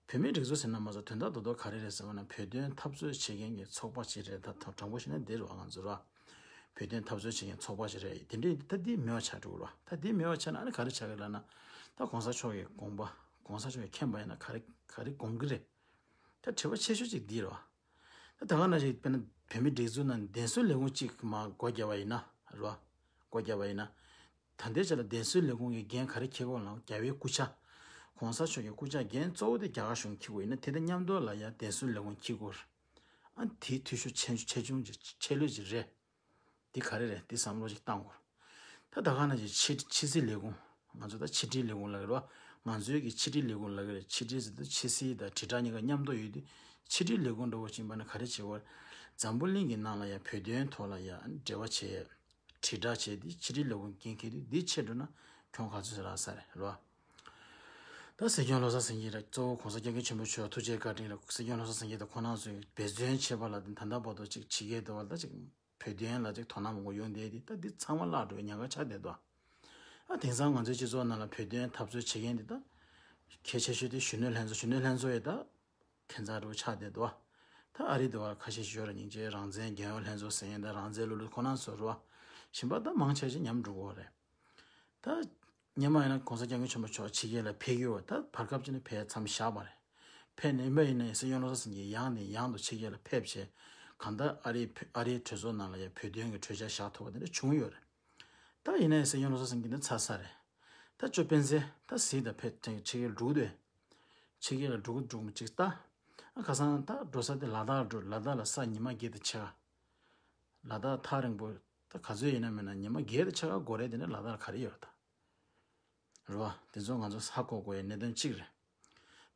བོད་མིའི་སྒྲིག་འཛུགས་ཟེར་ན་མ་གཏོགས་དོན་དག་རྡོག་རྡོག་ག་རེ་རེད་ཟེར་བ་ན་བོད་དོན་འཐབ་རྩོད་བྱེད་མཁན་གྱི་ཚོགས་པ་ཅིག་རེད། ད་དྲང་པོ་བཤད་ན་འདི་རེད་བ། ང་ཚོ་ར་བོད་དོན་འཐབ་རྩོད་བྱེད་མཁན་ཚོགས་པ་ཅིག་རེད། དེ་འདྲའི་ད་འདི་མེད་པ་ཆགས་འགྲོ་གི་རེད་བ། ད་འདི་མེད་པ་ཆགས་ན་ཨ་ནི་ག་རེ་ཆགས་ཀྱི་ལབ་ན་ད་གོང་ས་མཆོག་གི་དགོངས་པ་གོང་ས་མཆོག་གིས་མཁྱེན་པ་ཡིན་ན་ག་རེ་ག་རེ་དགོངས་ཀྱི་རེད། ད་དྲི་བ་ཆེ་ཤོས་ཅིག་འདི་རེད་བ། ད་ད་ག་ནང་བཞིན་དཔེར་ན་བོད་མིའི་སྒྲིག་འཛུགས་ནང་བདེན་གསོའི་ལས་ཁུངས་གཅིག་མར་སྒོ་བརྒྱབ་པ་ཡིན་ན་རེད་བ། སྒོ་བརྒྱབ་པ་ཡིན་ན། ད་ལྟའི་ཆ་ལ་བདེན་གསོའི་ལས་ཁུངས་ཀྱི་འགན་ག་རེ་འཁྱེར་དགོས་ལབ་ན་རྒྱལ་བའི་སྐུ་ཕྱྭ། གོང་ས་མཆོག་གི་སྐུ་ཕྱྭ་འགན་གཙོ་བོ་དེ་རྒྱ་གར་གཞུང་འཁྱེར་དགོས་ཡིན་ན་དེ་དང་མཉམ་དུ་ལ་ཡང་བདེན་གསོའི་ལས་ཁུངས་འཁྱེར་དགོས། ཨ་དེའི་འཐུས་ཤོར་ཆེ་ཆེ་ཆུང་ཅིག་ཆེ་ལོས་ཅིག་རེད། འདི་ག་རེ་རེད་འདི་བསམ་བློ་ཅིག་བཏང་དགོས། ད་ད་ག་ནང་བཞིན་ཕྱི་ཕྱི་སྲིད་ལས་ཁུངས་ང་ཚོ་ད་ཕྱི་དྲིལ་ལས་ཁུངས་ལབ་ཀྱི་རེད་བ། ང་ཚོའི་གི་ཕྱི་དྲིལ་ལས་ཁུངས་ལབ་ཀྱི་རེད། ཕྱི་དྲིལ་ཟེར་དུས་ཕྱི་སྲིད་དང་དྲིལ་བསྒྲགས་གཉིས་ཀ་མཉམ་དུ་ཡོད་དུས་ཕྱི་དྲིལ་ལས་ཁུངས་འདྲ་བོ་ཅིག་ཡིན་པ་ན་ག་རེ་བྱེད་དགོས། འཛམ་བུ་གླིང་གི་ནང་ལ་ཡང་བོད་དོན་ཐོག་ལ་ཡང་འབྲེལ་བ་བྱེད། དྲིལ་བསྒྲགས་བྱས་ཏེ་ཕྱི་དྲིལ་ལས་ཁུངས་འགན་འཁྱེར་དུས་འདི་ཆེ་འགྲོ་ན་གྱོང་ག་ཚོད་རག་ས་རེད་རེད་བ། ད་སྲིད་སྐྱོང་བློ་བཟང་སེང་གེ་ར་གཙོ་བོ་གོང་ས་སྐྱབས་མགོན་ཆེན་པོ་མཆོག་ཐུགས་རྗེ་བཀའ་དྲིན་ར་སྲིད་སྐྱོང་བློ་བཟང་སེང་གེ་དང་ཁོང་རྣམ་ཚོས་འབད་བརྩོན་བྱས་པ་ལ་ད་ལྟ་བར་དུ་ཅིག་ཕྱི་རྒྱལ་དུ་བ་ད་ཅིག་བོད་དོན་ལ་ཅིག་དོ་སྣང་མང་པོ་ཡོང་བསྡད་དེ་ད་འདི་ཚང་མ་བརླག་འགྲོ་བའི་ཉེན་ཁ་ཆགས་བསྡད་འདུག་ཨ་དེང་སང་ང་ཚོའི་སྤྱི་ཚོགས་ནང་ལ་བོད་དོན་འཐབ་རྩོད་བྱེད་མཁན་འདི་ད་གལ་ཆེ་ཤོས་དེ་གཞོན་ནུ་ལྷན་ཚོགས་གཞོན་ནུ་ལྷན་ཚོགས་ཡོད་ད། ཁྱད་མཚར་རུ་ཆགས་བསྡད་འདུག་ད་ཨ་རི་དུ་བ་ཁ་ཤས་ཤིག་ཡོད་ར་སྙིང་རྗེ་རང་བཙན་རྒྱལ་ཡོངས་ལྷན་ཚོགས་ཟེར་མཁན་དང་རང་བཙན་ལོ་ལོ་ཁོ་ན་ཚོ་རུ་བ་གཞན་པ་ད་མང་ཆེ་ཤོས་ཉམས་འགྲོ་གི་རེད། ད་སྔོན་མ་ཡིན་ན་གོང་ས་སྐྱབས་མགོན་ཆེན་པོ་མཆོག་ཕྱི་རྒྱལ་ལ་ཕེབས་ཀྱི་ཡོད་པ་ད་བར་སྐབས་ཅིག་ནས་ཕེབས་མཚམས་བཞག་པ་རེད། ཕེབས་ནས་ཡིན་པ་ཡིན་ན་ཡང་སྲིད་སྐྱོང་བློ་བཟང་སེང་གེ་ཡང་ནས་ཡང་དུ་ཕྱི་རྒྱལ་ལ་ཕེབས་བྱས་གང་ལྟར་ཨ་རིའི་ཨ་རིའི་གྲོས་ཚོགས་ནང་ལ་ཡང་བོད་དོན་གྱི་གྲོས་འཆར་བཞག་ཐུབ་པ་དེ་འདྲ་བྱུང་ཡོད་རེད། ད་ཡིན་ན་ཡང་སྲིད་སྐྱོང་བློ་བཟང་སེང་གེ་འདི་ཚར་ས་རེད། ད་ཅོ་སྤེན་ཚེ་ད་གཟིགས་དང་ཕེབས་ཕྱི་རྒྱལ་འགྲོ་གི་འདུག་ཕྱི་རྒྱལ་ལ་འགྲོ་གི་འགྲོ་མི་གཅིག་ལྟ། ཨ་ཁ་སང་ད་འགྲོ་ས་དེ་ལ་དྭགས་འགྲོ། ལ་དྭགས་ལ་ས་ཉི་མ་བརྒྱད་དང་ཕྱེད་ཀ་ལ་དྭགས་ཐག་རིང་པོ་ད་ག་ཚོད་ཡིན་ན་མིན་ན་ཉི་མ་བརྒྱད་དང་ཕྱེད་ཀ་འགོར་རེད། དེ་ནས་ལ་དྭགས་ལ་ག་རེ་ཡོད་རེད་ད། རེད་བ། དེ་ཚོ་ང་ཚོ་ཧ་གོ་དགོས་ཡའི་གནད་དོན་གཅིག་རེད།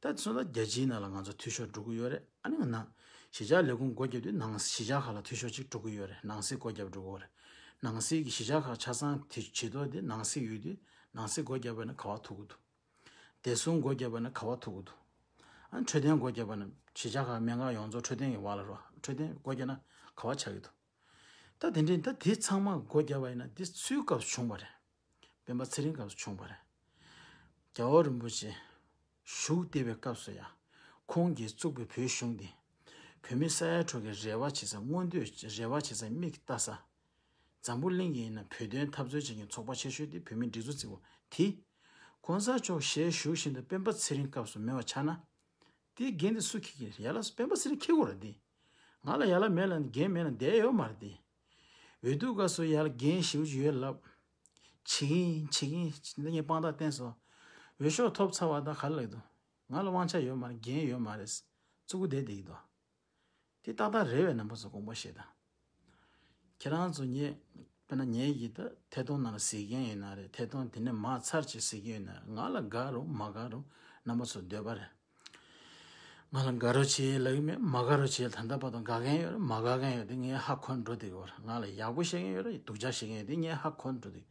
ད་དེ་ཚོ་ད་རྒྱལ་སྤྱིའི་ནང་ལ་ང་ཚོ་འཐུས་ཤོར་འགྲོ་གི་ཡོད་རེད། ཨ་ནི་ང་ནང་གཞིས་ཆགས་ལས་ཁུངས་སྒོ་བརྒྱབ་དུས་ནང་གཞིས་ཆགས་ཁག་ལ་འཐུས་ཤོར་གཅིག་འགྲོ་གི་ཡོད་རེད། ནང་སྲིད་སྒོ་བརྒྱབ་འགྲོ་གི་ཡོད་རེད། ནང་སྲིད་ཀྱི་གཞིས་ཆགས་ཁག་ཆ་ཚང་དེ་བྱེད་ཐོག་དེ་ནང་སྲིད་ཡོད་དུས་ནང་སྲིད་སྒོ་བརྒྱབ་པ་ན་ག་བ་ཐུག་གི་འདུག་བདེ་སྲུང་སྒོ་བརྒྱབ་པ་ན་ག་བ་ཐུག་གི་འདུག་ཨ་ནི་འཕྲོད་བསྟེན་སྒོ་བརྒྱབ་པ་ན་གཞིས་ཆགས་ཁག་སྨན་ཁང་ཡོངས་རྫོགས་འཕྲོད་བསྟེན་གྱི་བར་ལ་རོ་འཕྲོད་བསྟེན་སྒོ་བརྒྱབ་ན་ག་བ་ཆགས་ཀྱི་འདུག་ད་དེ་འདྲའི་ད་དེ་ཚང་མ་སྒོ་བརྒྱབ་པ་ཡིན་ན་འདི་སུའི་སྐབས་སུ་བྱུང་བ་རེད། སྤེན་པ་ཚེ་རིང་སྐབས་སུ་བྱུང་བ་རེད། རྒྱལ་བ་རིན་པོ་ཆེ་བཞུགས་བསྡད་པའི་སྐབས་སུ་ཡང་ཁོང་གིས་བཙུགས་པའི་བོད་གཞུང་འདི་བོད་མི་ས་ཡ་དྲུག་གི་རེ་བ་བྱེད་ས་མངོན་འདོད་རེ་བ་བྱེད་ས་མིག་ལྟ་ས། འཛམ་བུ་གླིང་གི་ཡིན་ན་བོད་དོན་འཐབ་རྩོད་བྱེད་མཁན་ཚོགས་པ་ཆེ་ཤོས་དེ་བོད་མིའི་སྒྲིག་འཛུགས་བརྩི་བ་དེ། གོང་ས་མཆོག་ཞལ་བཞུགས་བཞིན་དུ་སྤེན་པ་ཚེ་རིང་སྐབས་སུ་མེད་པ་ཆགས་ན། དེའི་འགན་དེ་སུ་འཁྱེར་གྱི་རེད། ཡ་ལ་སྤེན་པ་ཚེ་རིང་འཁྱེར་དགོས་རེད་དེ། ང་ལ་ཡ་ལ་མེད་ལ་ནི་འགན་མེད་ན་བསྡད་ཡོད་མ་རེད་དེ། འོས་བསྡུ་སྐབས་སུ་ཡ་ལ་འགན་ཞེ་པོ་ཅིག་ཡོད་ལབ། བྱེད་ཀྱིན་བྱེད་ཀྱིན་འདི་ངས་དཔང་རྟགས་བསྟན་སོང་། འོས་ཤོག་ཐོབ་ཚར་བ་དང་ག་རེ་ལབ་འདུག་ང་ལ་དབང་ཆ་ཡོད་མ་རེད། འགན་ཡོད་མ་རེད། བཙུགས་བསྡད་བསྡད་ཀྱི་འདུག་དེ་ཏག་ཏག་རེད་པས། རྣམ་པ་ཚོ་དགོངས་པ་བཞེས་དང་། ཁྱེད་རང་ཚོ་ངས་དཔེར་ན་ངས་ཀྱི་ད་ཐད་གཏོང་ནང་ལ་གཟིགས་མཁན་ཡོད་ན་རེད། ཐད་གཏོང་དེ་ནས་མར་ཚར་གཅིག་གཟིགས་མཁན་ཡོད་ན་རེད། ང་ལ་དགའ་རུང་མ་དགའ་རུང་རྣམ་པ་ཚོ་འདོད་པ་རེད། ང་ལ་དགའ་རོགས་བྱེད་ལབ་ཀྱི་མེད། མ་དགའ་རོགས་བྱེད། ད་ལྟ་བར་དུ་དགའ་མཁན་ཡོད་རེད། མ་དགའ་མཁན་ཡོད་དེ་ངས་ཧ་གོ་འགྲོ་བསྡད་ཀྱི་ཡོད་རེད། ང་ལ་ཡག་པོ་བཤད་མཁན་ཡོད་རེད། སྡུག་ཅག་བཤད་མཁན་ཡོད་དེ་ངས་ཧ་གོ་འགྲོ་བསྡད།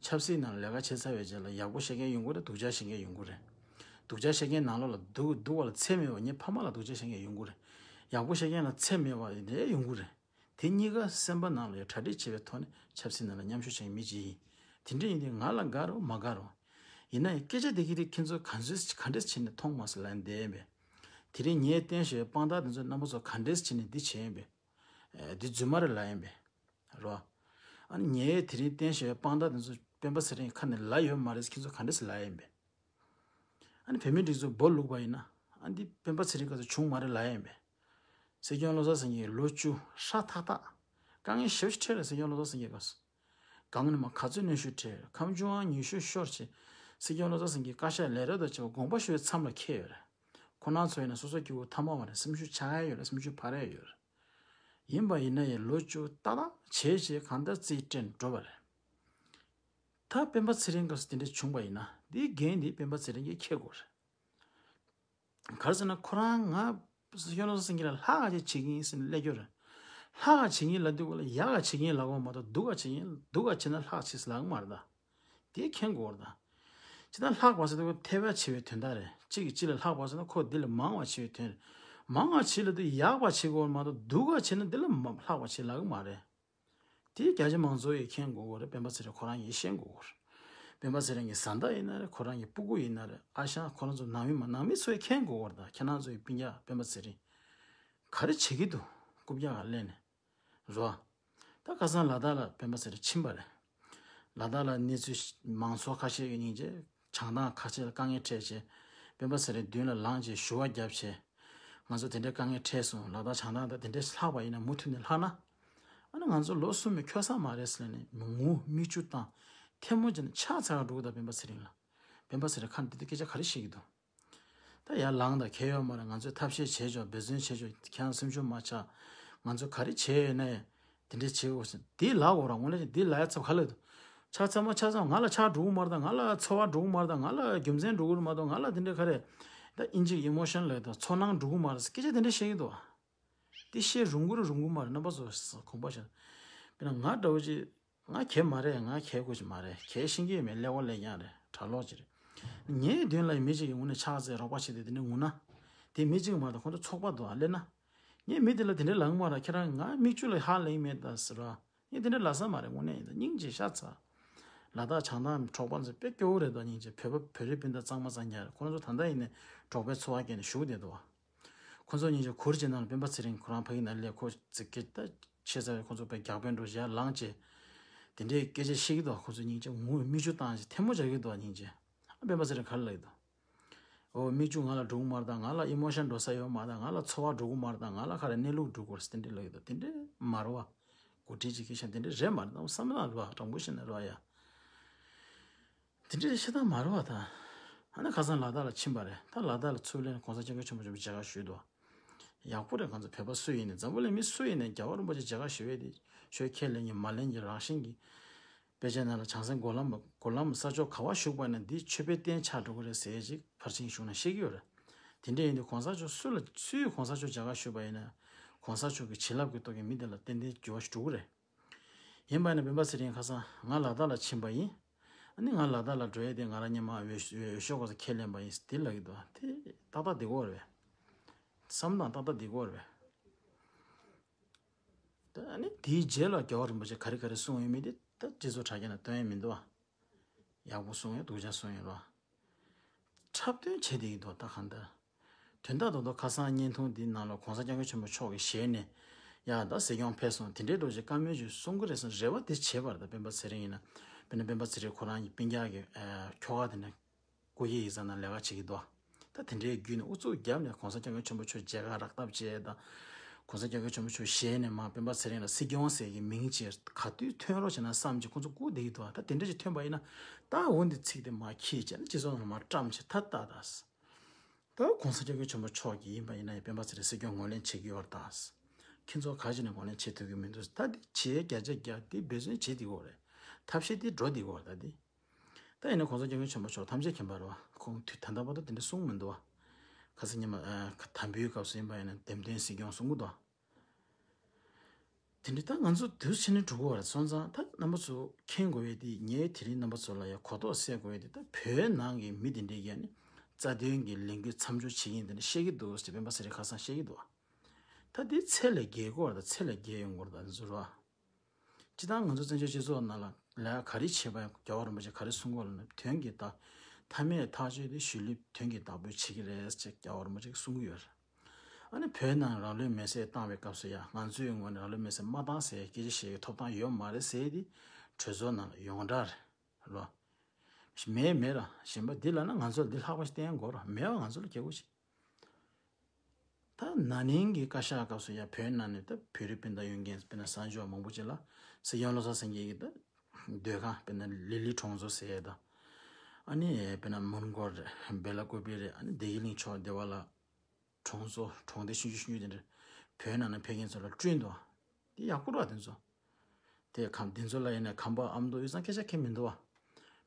ཆབ་སྲིད་ནང་ལས་ཀ་བྱེད་ཚར་བའི་རྗེས་ལ་ཡག་པོ་བཤད་མཁན་ཡོང་གི་རེད། སྡུག་ཅག་བཤད་མཁན་ཡོང་གི་རེད། སྡུག་ཅག་བཤད་མཁན་ནང་ལོགས་ལ་སྡུག་སྡུག་པ་ལ་ཚད་མེད་པ། ངའི་ཕ་མ་ལ་སྡུག་ཅག་བཤད་མཁན་ཡོང་གི་རེད། ཡག་པོ་བཤད་མཁན་ལ་ཚད་མེད་པ་དེ་ཡོང་གི་རེད། དེ་གཉིས་ཀ་སེམས་པ་ནང་ལ་ཡང་གྲ་སྒྲིག་བྱེད་པའི་ཐོག་ནས་ཆབ་སྲིད་ནང་ལ་མཉམ་ཞུགས་བྱེད་མཁན་མི་གཅིག་ཡིན། དེ་འདྲ་ཡིན་དུས་ང་ལ་དགའ་རུང་མ་དགའ་རུང་། ཡིན་ན་ཡང་སྐད་ཆ་དེ་གི་དེ་ཁྱེད་ཚོ་ག་ཚོད་ག་འདྲས་བྱས་ནས་མཐོང་མ་སོང་ལབ་བསྡད་ཡིན་པས། དེ་རིང་ངས་བསྟན་བཞག་པའི་དཔང་རྟགས་དེ་ཚོ་རྣམ་པ་ཚོ་ག་འདྲས་བྱས་ནས་འདི་བྱས་ཡིན་པས། ཨེ་འདི་རྫུན་མ་རེད་ལབ་ཡིན་པས། རོ། ཨ་ནི་ངས་དེ་རིང་བསྟན་བཞིན་པའི་དཔང་རྟགས་དེ་ཚོ་སྤེན་པ་ཚེ་རིང་ཁ་ནས་ལབ་ཡོད་མ་རེད། ཁྱེད་ཚོ་ག་འདྲ་སེ་ལབ་ཡིན་པས། ཨ་ནི་བོད་མི་འདི་ཚོ་སྦོ་ལུག་པ་ཡིན་ན། ཨ་འདི་སྤེན་པ་ཚེ་རིང་སྐབས་སུ་བྱུང་མ་རེད་ལབ་ཡིན་པས། སྲིད་སྐྱོང་བློ་བཟང་སེང་གེ་ལོ་བཅུ་ཧྲ་ཐག་ཐག་དཀའ་ངལ་ཞེ་པོ་ཅིག་འཕྲད་རེད། སྲིད་སྐྱོང་བློ་བཟང་སེང་གེ་སྐབས་སུ། གང་ནས་མ་ག་ཚོད་གནོན་ཤུགས་འཕྲད། ཁམས་ཆུང་བ་ཉུང་ཤོས་ཤོར་བྱས། སྲིད་སྐྱོང་བློ་བཟང་སེང་གེ་བཀའ་ཤག་ལས་རོགས་དང་བཅས་པ་དགོངས་པ་ཞུ་བའི་མཚམས་ལ་འཁེལ་ཡོད་རེད། ཁོ་རང་ཚོ་ཡིན་ན་སོ་སོ་སྐྱིད་པོ་ཐ་མ་བ་རེད། སེམས་ཤུགས་ཆག་ཡ་ཡོད་རེད། སེམས་ཤུགས་འཕར་ཡ་ཡོད་རེད། ཡིན་པ་ཡིན་ན་ཡང་ལོ་བཅུ་ཏག་ཏག་བྱས་བྱས་གང་ལྟར་རྩིས་སྤྲད་འགྲོ་བ་རེད། ད་སྤེན་པ་ཚེ་རིང་སྐབས་སུ་དེ་འདྲ་བྱུང་བ་ཡིན་ན་འདིའི་འགན་འདི་སྤེན་པ་ཚེ་རིང་གིས་འཁྱེར་དགོས་རེད། ག་རེ་ཟེར་ན་ཁོ་རང་ང་སྲིད་སྐྱོང་བློ་བཟང་སེང་གེ་ལ་ལྷག་ག་ཅིག་བྱེད་ཀྱི་ཡིན་ཟེར་ནས་སླེབས་ཀྱི་ཡོད་རེད། ལྷག་ག་བྱེད་ཀྱི་ཡིན་ལབ་དུས་སྐབས་ལ་ཡག་ག་བྱེད་ཀྱི་ཡིན་ལབ་དགོས་མ་གཏོགས་སྡུག་ག་བྱེད་ཀྱི་ཡིན་སྡུག་ག་བྱེད་ན་ལྷག་བྱེད་ཟེར་ལབ་ཀྱི་མ་རེད་ད། དེ་མཁྱེན་དགོས་རེད་ད། ཇི་ལྟར་ལྷག་པ་ཟེར་དུས་ཐེབས་ཡག་བྱེད་པའི་དོན་དག་རེད། གཅིག་གིས་གཅིག་ལ་ལྷག་པ་ཟེར་ན་ཁོ་འདི་ལ་མང་བ་བྱེད་པའི་དོན་རེད། མང་བ་བྱེད་ལབ་དུས་ཡག་པ་བྱེད་དགོས་མ་གཏོགས་སྡུག་ག་བྱེད་ན་འདི་ལ་མ་ལྷག་པ་བྱེད་ལབ་ཀྱི་མ་རེད། དེ་རྒྱ་ཆེ་མང་ཚོགས་ཀྱིས་མཁྱེན་དགོས་ཀྱི་རེད། སྤེན་པ་ཚེ་རིང་ཁོ་རང་གིས་ཤེས་དགོས་ཀྱི་རེད། སྤེན་པ་ཚེ་རིང་གི་བཟའ་ཟླ་ཡིན་ན་རེད། ཁོ་རང་གི་སྤུ་གུ་ཡིན་ན་རེད། ཨ་ཞང་ཁོ་རང་ཚོ་ནང་མི་མ་ནང་མི་ཚོས་མཁྱེན་དགོས་ཀྱི་རེད་ད། ཁྱེད་རང་ཚོ་ཡི་སྤུན་ཀྱག་སྤེན་པ་ཚེ་རིང་ག་རེ་བྱེད་ཀྱི་འདུག་རྐུབ་བཀྱག་ག་སླེབས་ནས། རོ། ད་ཁ་སང་ལ་དྭགས་ལ་སྤེན་པ་ཚེ་རིང་ཕྱིན་པ་རེད། ལ་དྭགས་ལ་གནས་ཚུལ་མང་ཚོགས་ཁ་ཤས་ཀྱི་སྙིང་རྗེ་བྱང་ཐང་ཁ་ཤས་ལ་དཀའ་ངལ་འཕྲད་བྱས། སྤེན་པ་ཚེ་རིང་མདུན་ལ་ལངས་བྱས་ཞུ་བ་བརྒྱབ་བྱས། ང་ཚོ་དེ་འདྲའི་དཀའ་ངལ་འཕྲད་སོང་། ལ་དྭགས་བྱང་ཐང་དང་དེ་འདྲའི་ལྷག་པ་ཡིན་ན་མུ་མཐུད་ནས་ལྷག་ན། ཨ་ནི་ང་ཚོ་ལོ་གསུམ་མི་འཁྱོལ་ས་མ་རེད་ཟེར་ནས་ངུ་མིག་ཆུ་བཏང་། ཐལ་མོ་སྦྱར་ནས་ཕྱག་འཚལ་ག་འགྲོ་གི་འདུག་སྤེན་པ་ཚེ་རིང་ལ། སྤེན་པ་ཚེ་རིང་ཁ་ནས་དེ་དུས་སྐད་ཆ་ག་རེ་བཤད་ཀྱི་འདུག་ད་ཡར་ལངས་དང་གལ་ཡོད་མ་རེད། ང་ཚོས་ཐབས་ཤེས་བྱས་ཆོག་འབད་བརྩོན་བྱས་ཆོག་ཁྱེད་རང་སེམས་ཤུགས་མ་ཆག་ང་ཚོ་ག་རེ་བྱས་ཡོད་ན་ཡང་དེ་འདྲས་བྱེད་དགོས་ཟེར། དེ་ལབ་དགོས་ར། དངོས་གནས་དེ་ལབ་ཡ་ཚབ་ག་ལ་འདུག་ཆ་ཚང་མ་ཆ་ཚང་ང་ལ་ཆག་འགྲོ་གི་མ་རེད་ད། ང་ལ་ཚོར་བ་འགྲོ་གི་མ་རེད་ད། ང་ལ་རྒྱུ་མཚན་འགྲོ་གི་རེད་མ་གཏོགས། ང་ལ་དེ་འདྲས་ག་རེ་ད་ཨིན་ཇིའི་ཨི་མོ་ཤན་ལབ་ད་ཚོར་སྣང་འགྲོ་གི་མ་རེད་ཟེར་སྐད་ཆ་དེ་འདྲས་བཤད་ཀྱི་འདུག་དེ་བཤད་རུང་གི་རེད་རུང་གི་མ་རེད། རྣམ་པ་ཚོ་དགོངས་པ་བཞེས། དཔེར་ན་ང་འདྲ་བོ་ཅིག་ང་གས་མ་རེད། ང་གས་དགོས་ཀྱི་མ་རེད། གས་ཤེས་ཀྱི་ཡོད་མེད་ཀླད་ཀོར་ཀླད་རྐྱང་རེད། གྲྭ་ལོག་ཅིག་རེད། ངའི་མདུན་ལ་མི་གཅིག་གིས་དངོས་གནས་ཕྱག་འཚལ་རོགས་པ་བྱེད་དེ་དེ་འདྲ་ངུ་ན། དེ་མི་གཅིག་མ་གཏོགས་ཁོང་ཚོ་ཚོགས་པ་འདུག་ཨ་ལབ་ན། ངས་མི་དེ་ལ་དེ་འདྲ་ལབ་ཀྱི་མ་རེད། ཁྱེད་རང་ང་མིག་ཆུ་ལ་ཧ་ལས་ཀྱི་མེད་ད་ཟེར་བ། ངས་དེ་འདྲ་ལབ་ས་མ་རེད། དངོས་གནས་ཡིན་ད་སྙིང་རྗེ་ཤ་ཚ། ལ་དྭགས་བྱང་ཐང་གྲོགས་པོ་ཚོ་དཔེ་སྐྱོ་བོ་རེད་དོ། སྙིང་རྗེ། བོད་པ་བོད་རིགས་སྤུན་ཟླ་གཙང་མ་གཙང་རྐྱང་རེད། ཁོང་ཚོ་ད་ལྟ་ཡིན་ནའི་གྲོགས་པོའི་འཚོ་བ་སྐྱེལ་ནས་བཞུགས་བསྡད་འདུག་བ། ཁོ་ཚོ་གཉིས་ཀྱི་གུར་གྱི་ནང་ལ་སྤེན་པ་ཚེ་རིང་ཁོ་རང་ཕ་གི་ནང་སླེབས། ཁོ་ཅིག་སྐད་ད་ཆེ་ས་རེད། ཁོ་ཚོ་དཔེ་རྒྱག་དཔོན་འགྲོ་ཞལ་ལངས་བྱས། དེ་འདྲའི་སྐད་ཆ་བཤད་ཀྱི་འདུག་ཁོ་ཚོ་སྙིང་རྗེ། ངུ་མིག་ཆུ་བཏང་བྱས་ཐལ་མོ་སྦྱར་གྱི་འདུག་སྙིང་རྗེ། སྤེན་པ་ཚེ་རིང་ག་རེ་ལབ་ཀྱི་འདུག་ཨོ་མིག་ཆུ་ང་ལ་འགྲོ་གི་མ་རེད་ད། ང་ལ་ཨི་མོ་ཤན་འགྲོ་ས་ཡོད་མ་རེད་ད། ང་ལ་ཚོར་བ་འགྲོ་གི་མ་རེད་ད། ང་ལ་ག་རེ་གནས་ལུགས་འགྲོ་དགོས་རེད་དེ་འདྲ་ལབ་ཀྱི་འདུག་དེ་འདྲ་མ་རེད་བ། འགོ་ཁྲིད་ཅིག་གིས་བཤད་དེ་འདྲ་རེད་མ་རེད་ད། བསམ་བློ་རེད་བ། དྲང་པོ་བཤད་ན་རེད་བ་ཡ། དེ་འདྲའི་བཤད་སྟངས་མ་རེད་བ་ད། ཨ་ནི་ཁ་སང་ལ་དྭགས་ལ་ཕྱིན་པ་རེད། ད་ལ་དྭགས་ལ་ཚུར་སླེབས་ནས་གོང་ས་སྐྱབས་མགོན་ཆེན་པོ་མཆོག་མཇལ་ཁ་ཞུས་འདུག་ཡག་པོ་རེད། ང་ཚོ་བོད་པ་སུ་ཡིན་ནའི་འཛམ་བུ་གླིང་མི་སུ་ཡིན་ནའི་རྒྱལ་བ་རིན་པོ་ཆེ་མཇལ་ཁ་ཞུ་ཡས་དེ་ཆོས་ཁས་ལེན་གྱི་མ་ལེན་གྱི་རང་བཞིན་གྱི། དཔེ་ཆའི་ནང་ལ་བྱང་སེམས་སྒོ་ལམ་སྒོ་ལམ་ས་ཕྱོགས་ག་བ་བཞུགས་པ་ན་འདི་ཆོས་པའི་རྟེན་ཆགས་འགྲོ་གི་རེད་ཟེར་ཅིག་ཕར་ཕྱིན་གཞུང་ན་བཤད་ཀྱི་ཡོད་རེད། དེ་འདྲ་ཡིན་དུས་གོང་ས་མཆོག་སུ་ལ་སུས་གོང་ས་མཆོག་མཇལ་ཁ་ཞུས་པ་ཡིན་ན། གོང་ས་མཆོག་གི་བྱིན་རླབས་ཀྱི་སྟོབས་ཀྱིས་མི་དེ་ལ་ཏན་ཏན་འགྱུར་བ་ཞིག་འགྲོ་གི་རེད། ཡིན་པ་ཡིན་ན་སྤེན་པ་ཚེ་རིང་ཁ་སང་ང་ལ་དྭགས་ལ་ཕྱིན་པ་ཡིན། ཨ་ནི་ང་ལ་དྭགས་ལ་འགྲོ་ཡས་དེ་ང་རང་སྔོན་མ་འོས་འོས་ཤོག་སྐབས་སུ་ཁས་ལེན་པ་ཡིན་དེ་ལབ་ཀྱི་འདུག་དེ་ཏག་ཏག་བསྡད་ཀྱི་ཡོད་རེད་པས། བསམ་སྟངས་ཏག་ཏག་བསྡད་ཀྱི་ཡོད་རེད་པས། ད་ཨ་ནི་དེའི་རྗེས་ལ་རྒྱལ་བ་རིན་པོ་ཆེ་ག་རེ་ག་རེ་གསུངས་ཡོད་མེད་དེ་ད་སྤྱི་ཚོགས་དྲ་རྒྱ་ནང་སྟོན་ཡས་མི་འདུག་ཨ། ཡག་པོ་གསུངས་ཡོད། སྡུག་ཅག་གསུངས་ཡོད་རོ། འཁྲབ་སྟོན་བྱེད་བསྡད་ཀྱི་འདུག་ད་གང་ལྟར། དོན་དག་རྡོག་རྡོག་ཁ་སང་བརྙན་ཐུང་འདིའི་ནང་ལ་གོང་ས་སྐྱབས་མགོན་ཆེན་པོ་མཆོག་གི་ཞལ་ནས། ཡ་ད་སྲིད་སྐྱོང་ཕེབས་སོང་དེ་འདྲའི་འདྲ་བོ་ཅིག་བཀའ་མོལ་ཅིག་གསུང་གི་རེད་ཟེར་རེ་བ་དེ་བྱས་པ་རེད། ད་སྤེན་པ་ཚེ་རིང་ཡིན་ན། དཔེར་ན་སྤེན་པ་ཚེ་རིང་ཁོ་རང་གི་སྤུན་ཀྱག་གི་ཨ་ཁྱོ་ག་དེ་ནས་སྐུ་སྒེར་ཡིག་ཚང་ནང་ལས་ཀ་བྱེད་ཀྱི་འདུག་ད་དེ་འདྲའི་བརྒྱུད་ནས་ཨུ་ཚུགས་བརྒྱབ་ནས་གོང་ས་སྐྱབས་མགོན་ཆེན་པོ་མཆོག་མཇལ་ཁ་རག་ཐབས་བྱས་དང་། གོང་ས་སྐྱབས་མགོན་ཆེན་པོ་མཆོག་ཞལ་ནས་མར་སྤེན་པ་ཚེ་རིང་ལ་སྲིད་སྐྱོང་ཟེར་གྱི་མིང་ཅིག་ག་དུས་ཐོན་རོགས་བྱས་ན་བསམ་གྱི་ཁོ་ཚོ་སྒུག་བསྡད་ཀྱི་འདུག་ད་དེ་འདྲ་ཅིག་ཐོན་པ་ཡིན་ན། ད་འོ་འདི་ཚིག་དེ་མར་ཁྱེར་བྱས་ནས་སྤྱི་ཚོགས་ནང་མར་བཀྲམ་བྱས་ད་ད་ད། ད་གོང་ས་སྐྱབས་མགོན་ཆེན་པོ་མཆོག་གིས་ཡིན་པ་ཡིན་ན་ཡང་སྤེན་པ་ཚེ་རིང་སྲིད་སྐྱོང་ངོས་ལེན་བྱེད་ཀྱི་ཡོད་རེད་ད། ཁྱེད་ཚོ་ག་ཅི་ནས་ངོས་ལེན་བྱེད་ཐུབ་ཀྱི་མི་འདུག་ད་འདི་བྱས་བརྒྱ་ཆ་བརྒྱ་འདི་འབད་བརྩོན་བྱེད་བསྡད་ཀྱི་ཡོད་རེད། ཐབས་ཤེས་འདི་འགྲོ་བསྡད་ཀྱི་ཡོད་རེད་ད་འདི། ད་ཡིན་ན་གོང་ས་སྐྱབས་མགོན་ཆེན་པོ་མཆོག་ཐམས་ཅད་མཁྱེན་པ་རེད་བ། ཁོང་དུས་ད་ལྟ་བར་དུ་དེ་འདྲ་གསུངས་མི་འདུག་བ། ཁ་སང་ཉི་མ་ཨ་དམ་འབུལ་སྐབས་སུ་ཡིན་པ་ཡིན་ན་འདེམས་ཐོན་སྲིད་སྐྱོང་གསུང་གི་འདུག་དེ་འདྲ་ད་ང་ཚོ་དུས་ཕྱིན་ནས་འགྲོ་གི་ཡོད་རེད། སོང་ཙང་ད་རྣམ་པ་ཚོ་མཁྱེན་དགོས་ཡས་དེ། ངས་དེ་རིང་རྣམ་པ་ཚོ་ལ་ཡང་གོ་རྟོགས་སད་དགོས་ཡས་དེ། ད་བོད་ནང་གི་མི་དེ་འདྲས་ཀྱིས་ནི་རྩ་དོན་གྱི་ལས་འགུལ་མཚམས་འཇོག་བྱེད་ཀྱི་ཡིན་དེ་འདྲ་བཤད་ཀྱི་འདུག་ཟེར་སྤེན་པ་ཚེ་རིང་ཁ་སང་བཤད་ཀྱི་འདུག་ད་དེ་ཚད་ལས་བརྒལ་དགོས་རེད། ད་ཚད་ལས་བརྒལ་ཡོང་གི་རེད་ད་འདི་ཚོ་ར། སྤྱིར་བཏང་ང་ཚོ་བཙན་བྱོལ་སྤྱི་ཚོགས་ནང་ལ་ལས་ཀ་ག་རེ་བྱེད་པ་ཡང་རྒྱལ་བ་རིན་པོ་ཆེ་ག་རེ་གསུང་གི་ཡོད་ལབ་ན། དོན་གྱི་བདག་མཐའ་མེད་ཐག་ཆོད་དེ་གཞིས་ལུས་དོན་གྱི་བདག་པོས་བྱེད་ཀྱི་རེད་ཅེས་རྒྱལ་བ་རིན་པོ་ཆེས་གསུང་གི་ཡོད་རེད། ཨ་ནི་བོད་ནང་རང་ལུས་མེར་སྲེག་བཏང་བའི་སྐབས་སུ་ཡང་ང་ཚོའི་ངོས་ནས་རང་ལུས་མེར་སྲེག་མ་བཏང་ཟེར་སྐད་ཆ་བཤད་ཀྱི་ཐོབ་ཐང་ཡོད་མ་རེད་ཟེར་དེ་གྲོས་ཚོགས་ནང་ལ་ཡོངས་གྲགས་རེད་རོ། མེད་མེད་ར་གཞན་པ་འདི་ལ་ན་ང་ཚོ་ལ་འདི་ལྷག་པ་ཞིག་བསྟན་དགོས་ར་མེད་པ་ང་ཚོ་ལ་ཁྱད་པར་ཞིག་ད་ན་ནིང་གི་བཀའ་ཤག་སྐབས་སུ་ཡང་བོད་ནང་ནས་ད་བོད་རིགས་སྤུན་ཟླ་ཡོད་མཁན་དཔེར་ན་གསར་འབྱོར་མང་པོ་ཅིག་ལ་སྲིད་སྐྱོང་བློ་བཟང་སེང་གེ་གི་ད་སྡོད་ཁང་དཔེར་ན་ལི་ལི་གྲོང་ཚོ་ཟེར་ཡས་དང་། ཨ་ནི་དཔེར་ན་མོན་གྷོ་རེད། སྦེ་ལ་ཀོ་པི་རེད། ཨ་ནི་བདེ་སྐྱིད་གླིང་ཕྱོགས་སྡེ་བ་ལ་གྲོང་ཚོ་གྲོང་སྡེ་ཆུང་ཆུང་ཆུང་ཆུང་དེ་འདྲ་བོད་ནང་ནས་ཕེབས་མཁན་ཚོ་ལ་བསྐྲུན་འདུག་དེ་ཡག་པོ་རེད་བ་དེ་ཚོ། དེ་ཁམས་དེ་ཚོ་ལ་ཡིན་ན་ཁམས་པ་ཨ་མདོ་དབུས་གཙང་སྐད་ཆ་ཁྱད་མི་འདུག་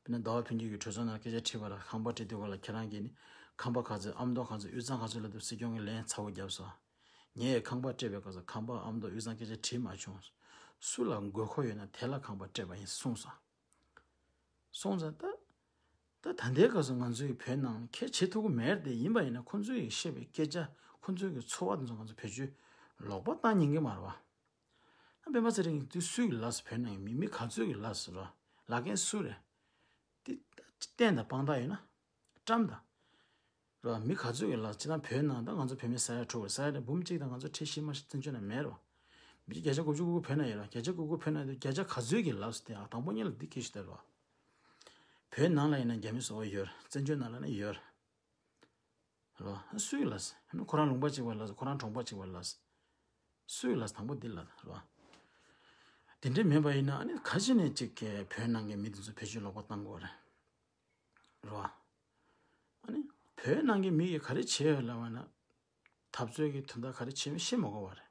བ། དཔེར་ན་ཟླ་བ་ཕུན་སྐྱིད་ཀྱིས་གྲོས་ཚོགས་ནང་སྐད་ཆ་དྲིས་པ་ལ་ཁམས་པ་དྲི་དུས་ག་ལ་ཁྱེད་རང་གིས་ནི་ཁམས་པ་ག་ཚོད་ཨ་མདོ་ག་ཚོད་དབུས་གཙང་ག་ཚོད་ལ་དུ་སྲིད་སྐྱོང་གི་ལན་ཚ་བོ་བརྒྱབ་སོང་། ངས་ཁམས་པ་སྤྲད་པའི་སྐབས་སུ་ཁམས་པ་ཨ་མདོ་དབུས་གཙང་སྐད་ཆ་དྲིས་མ་བྱུང་། སུ་ལ་དགོས་མཁོ་ཡོད་ན་དེ་ལ་ཁམས་པ་སྤྲད་པ་ཡིན་གསུངས་སོང་། སོང་ཙང་ད། ད་ད་ལྟའི་སྐབས་སུ་ང་ཚོའི་བོད་ནང་ཁས་བྱེད་ཐུབ་ཀྱི་མེད་དེ་ཡིན་པ་ཡིན་ན་ཁོང་ཚོས་བཤད་པའི་སྐད་ཆ་ཁོང་ཚོའི་གི་ཚོར་བ་དེ་ཚོ་ང་ཚོ་བེད་སྤྱོད་ལོག་པ་བཏང་ཉན་གི་མ་རེད་བ། ཨ་སྤེན་པ་ཚེ་རིང་གི་དུས་སུ་གི་ལགས་སུ་བོད་ནང་གི་མི་མི་ག་ཚོད་ཀྱི་ལགས་སུ་རེད་བ། ལག་འཁན་སུ་རེད། དེ་བསྟན་དང་དཔང་རྟགས་ཡོད་ན། བཀྲམ་དང་། རེད་བ། མི་ག་ཚོད་ཀྱི་ལགས་སུ་ཅི་ན་བོད་ནང་ད་ང་ཚོ་བོད་མི་ས་ཡ་དྲུག་རེད། ས་ཡ་དྲུག་འབུམ་གཅིག་དང་ང་ཚོ་ཁྲི་བཞི་མ་ཞིག་བཙན་བྱོལ་ནང་མེད་རེད་བ། མི་བརྒྱ་ཆ་དགུ་བཅུ་གོ་དགུ་བོད་ནང་ཡོད་རེད། བརྒྱ་ཆ་དགུ་བཅུ་བོད་ནང་དུ་བརྒྱ་ཆ་ག་ཚོད་ཀྱི་ལགས་སུ་དེ་ཨ་དང་པོ་ཉིད་ལ་འདི་སྐད་ཞུ་བསྡད་རེད་བ། བོད་ནང་ལ་ཡིན་ན་རྒྱ་མི་སོགས་ཡོད་རེད། བཙན་བྱོལ་ནང་ལ་ནི་ཡོད་རེད། རེད་བ། སུའི་ལགས་སུ། ཁོ་རང་ལུང་པ་གཅིག་པ་ལགས་སུ། ཁོ་རང་གྲོང་པ་གཅིག་པ་ལགས་སུ། སུའི་ལགས་སུ་དང་པོ་འདི་ལ་རེད་བ། དེ་འདྲས་མེད་པ་ཡིན་ན་ཨ་ནི་ག་ཅི་ནས་ཅིག་གི་བོད་ནང་གི་མི་དེ་ཚོ་བེད་སྤྱོད་ལོག་པ་བཏང་དགོས་རེད། རེད་བ། ཨ་ནི་བོད་ནང་གི་མི་གིས་ག་རེ་བྱས་ཡོད་ལབ་པ་ན། འཐབ་རྩོད་ཀྱི་དོན་དག་ག་རེ་བྱས་མིན་ཤེས་མ་དགོས་པ་རེད།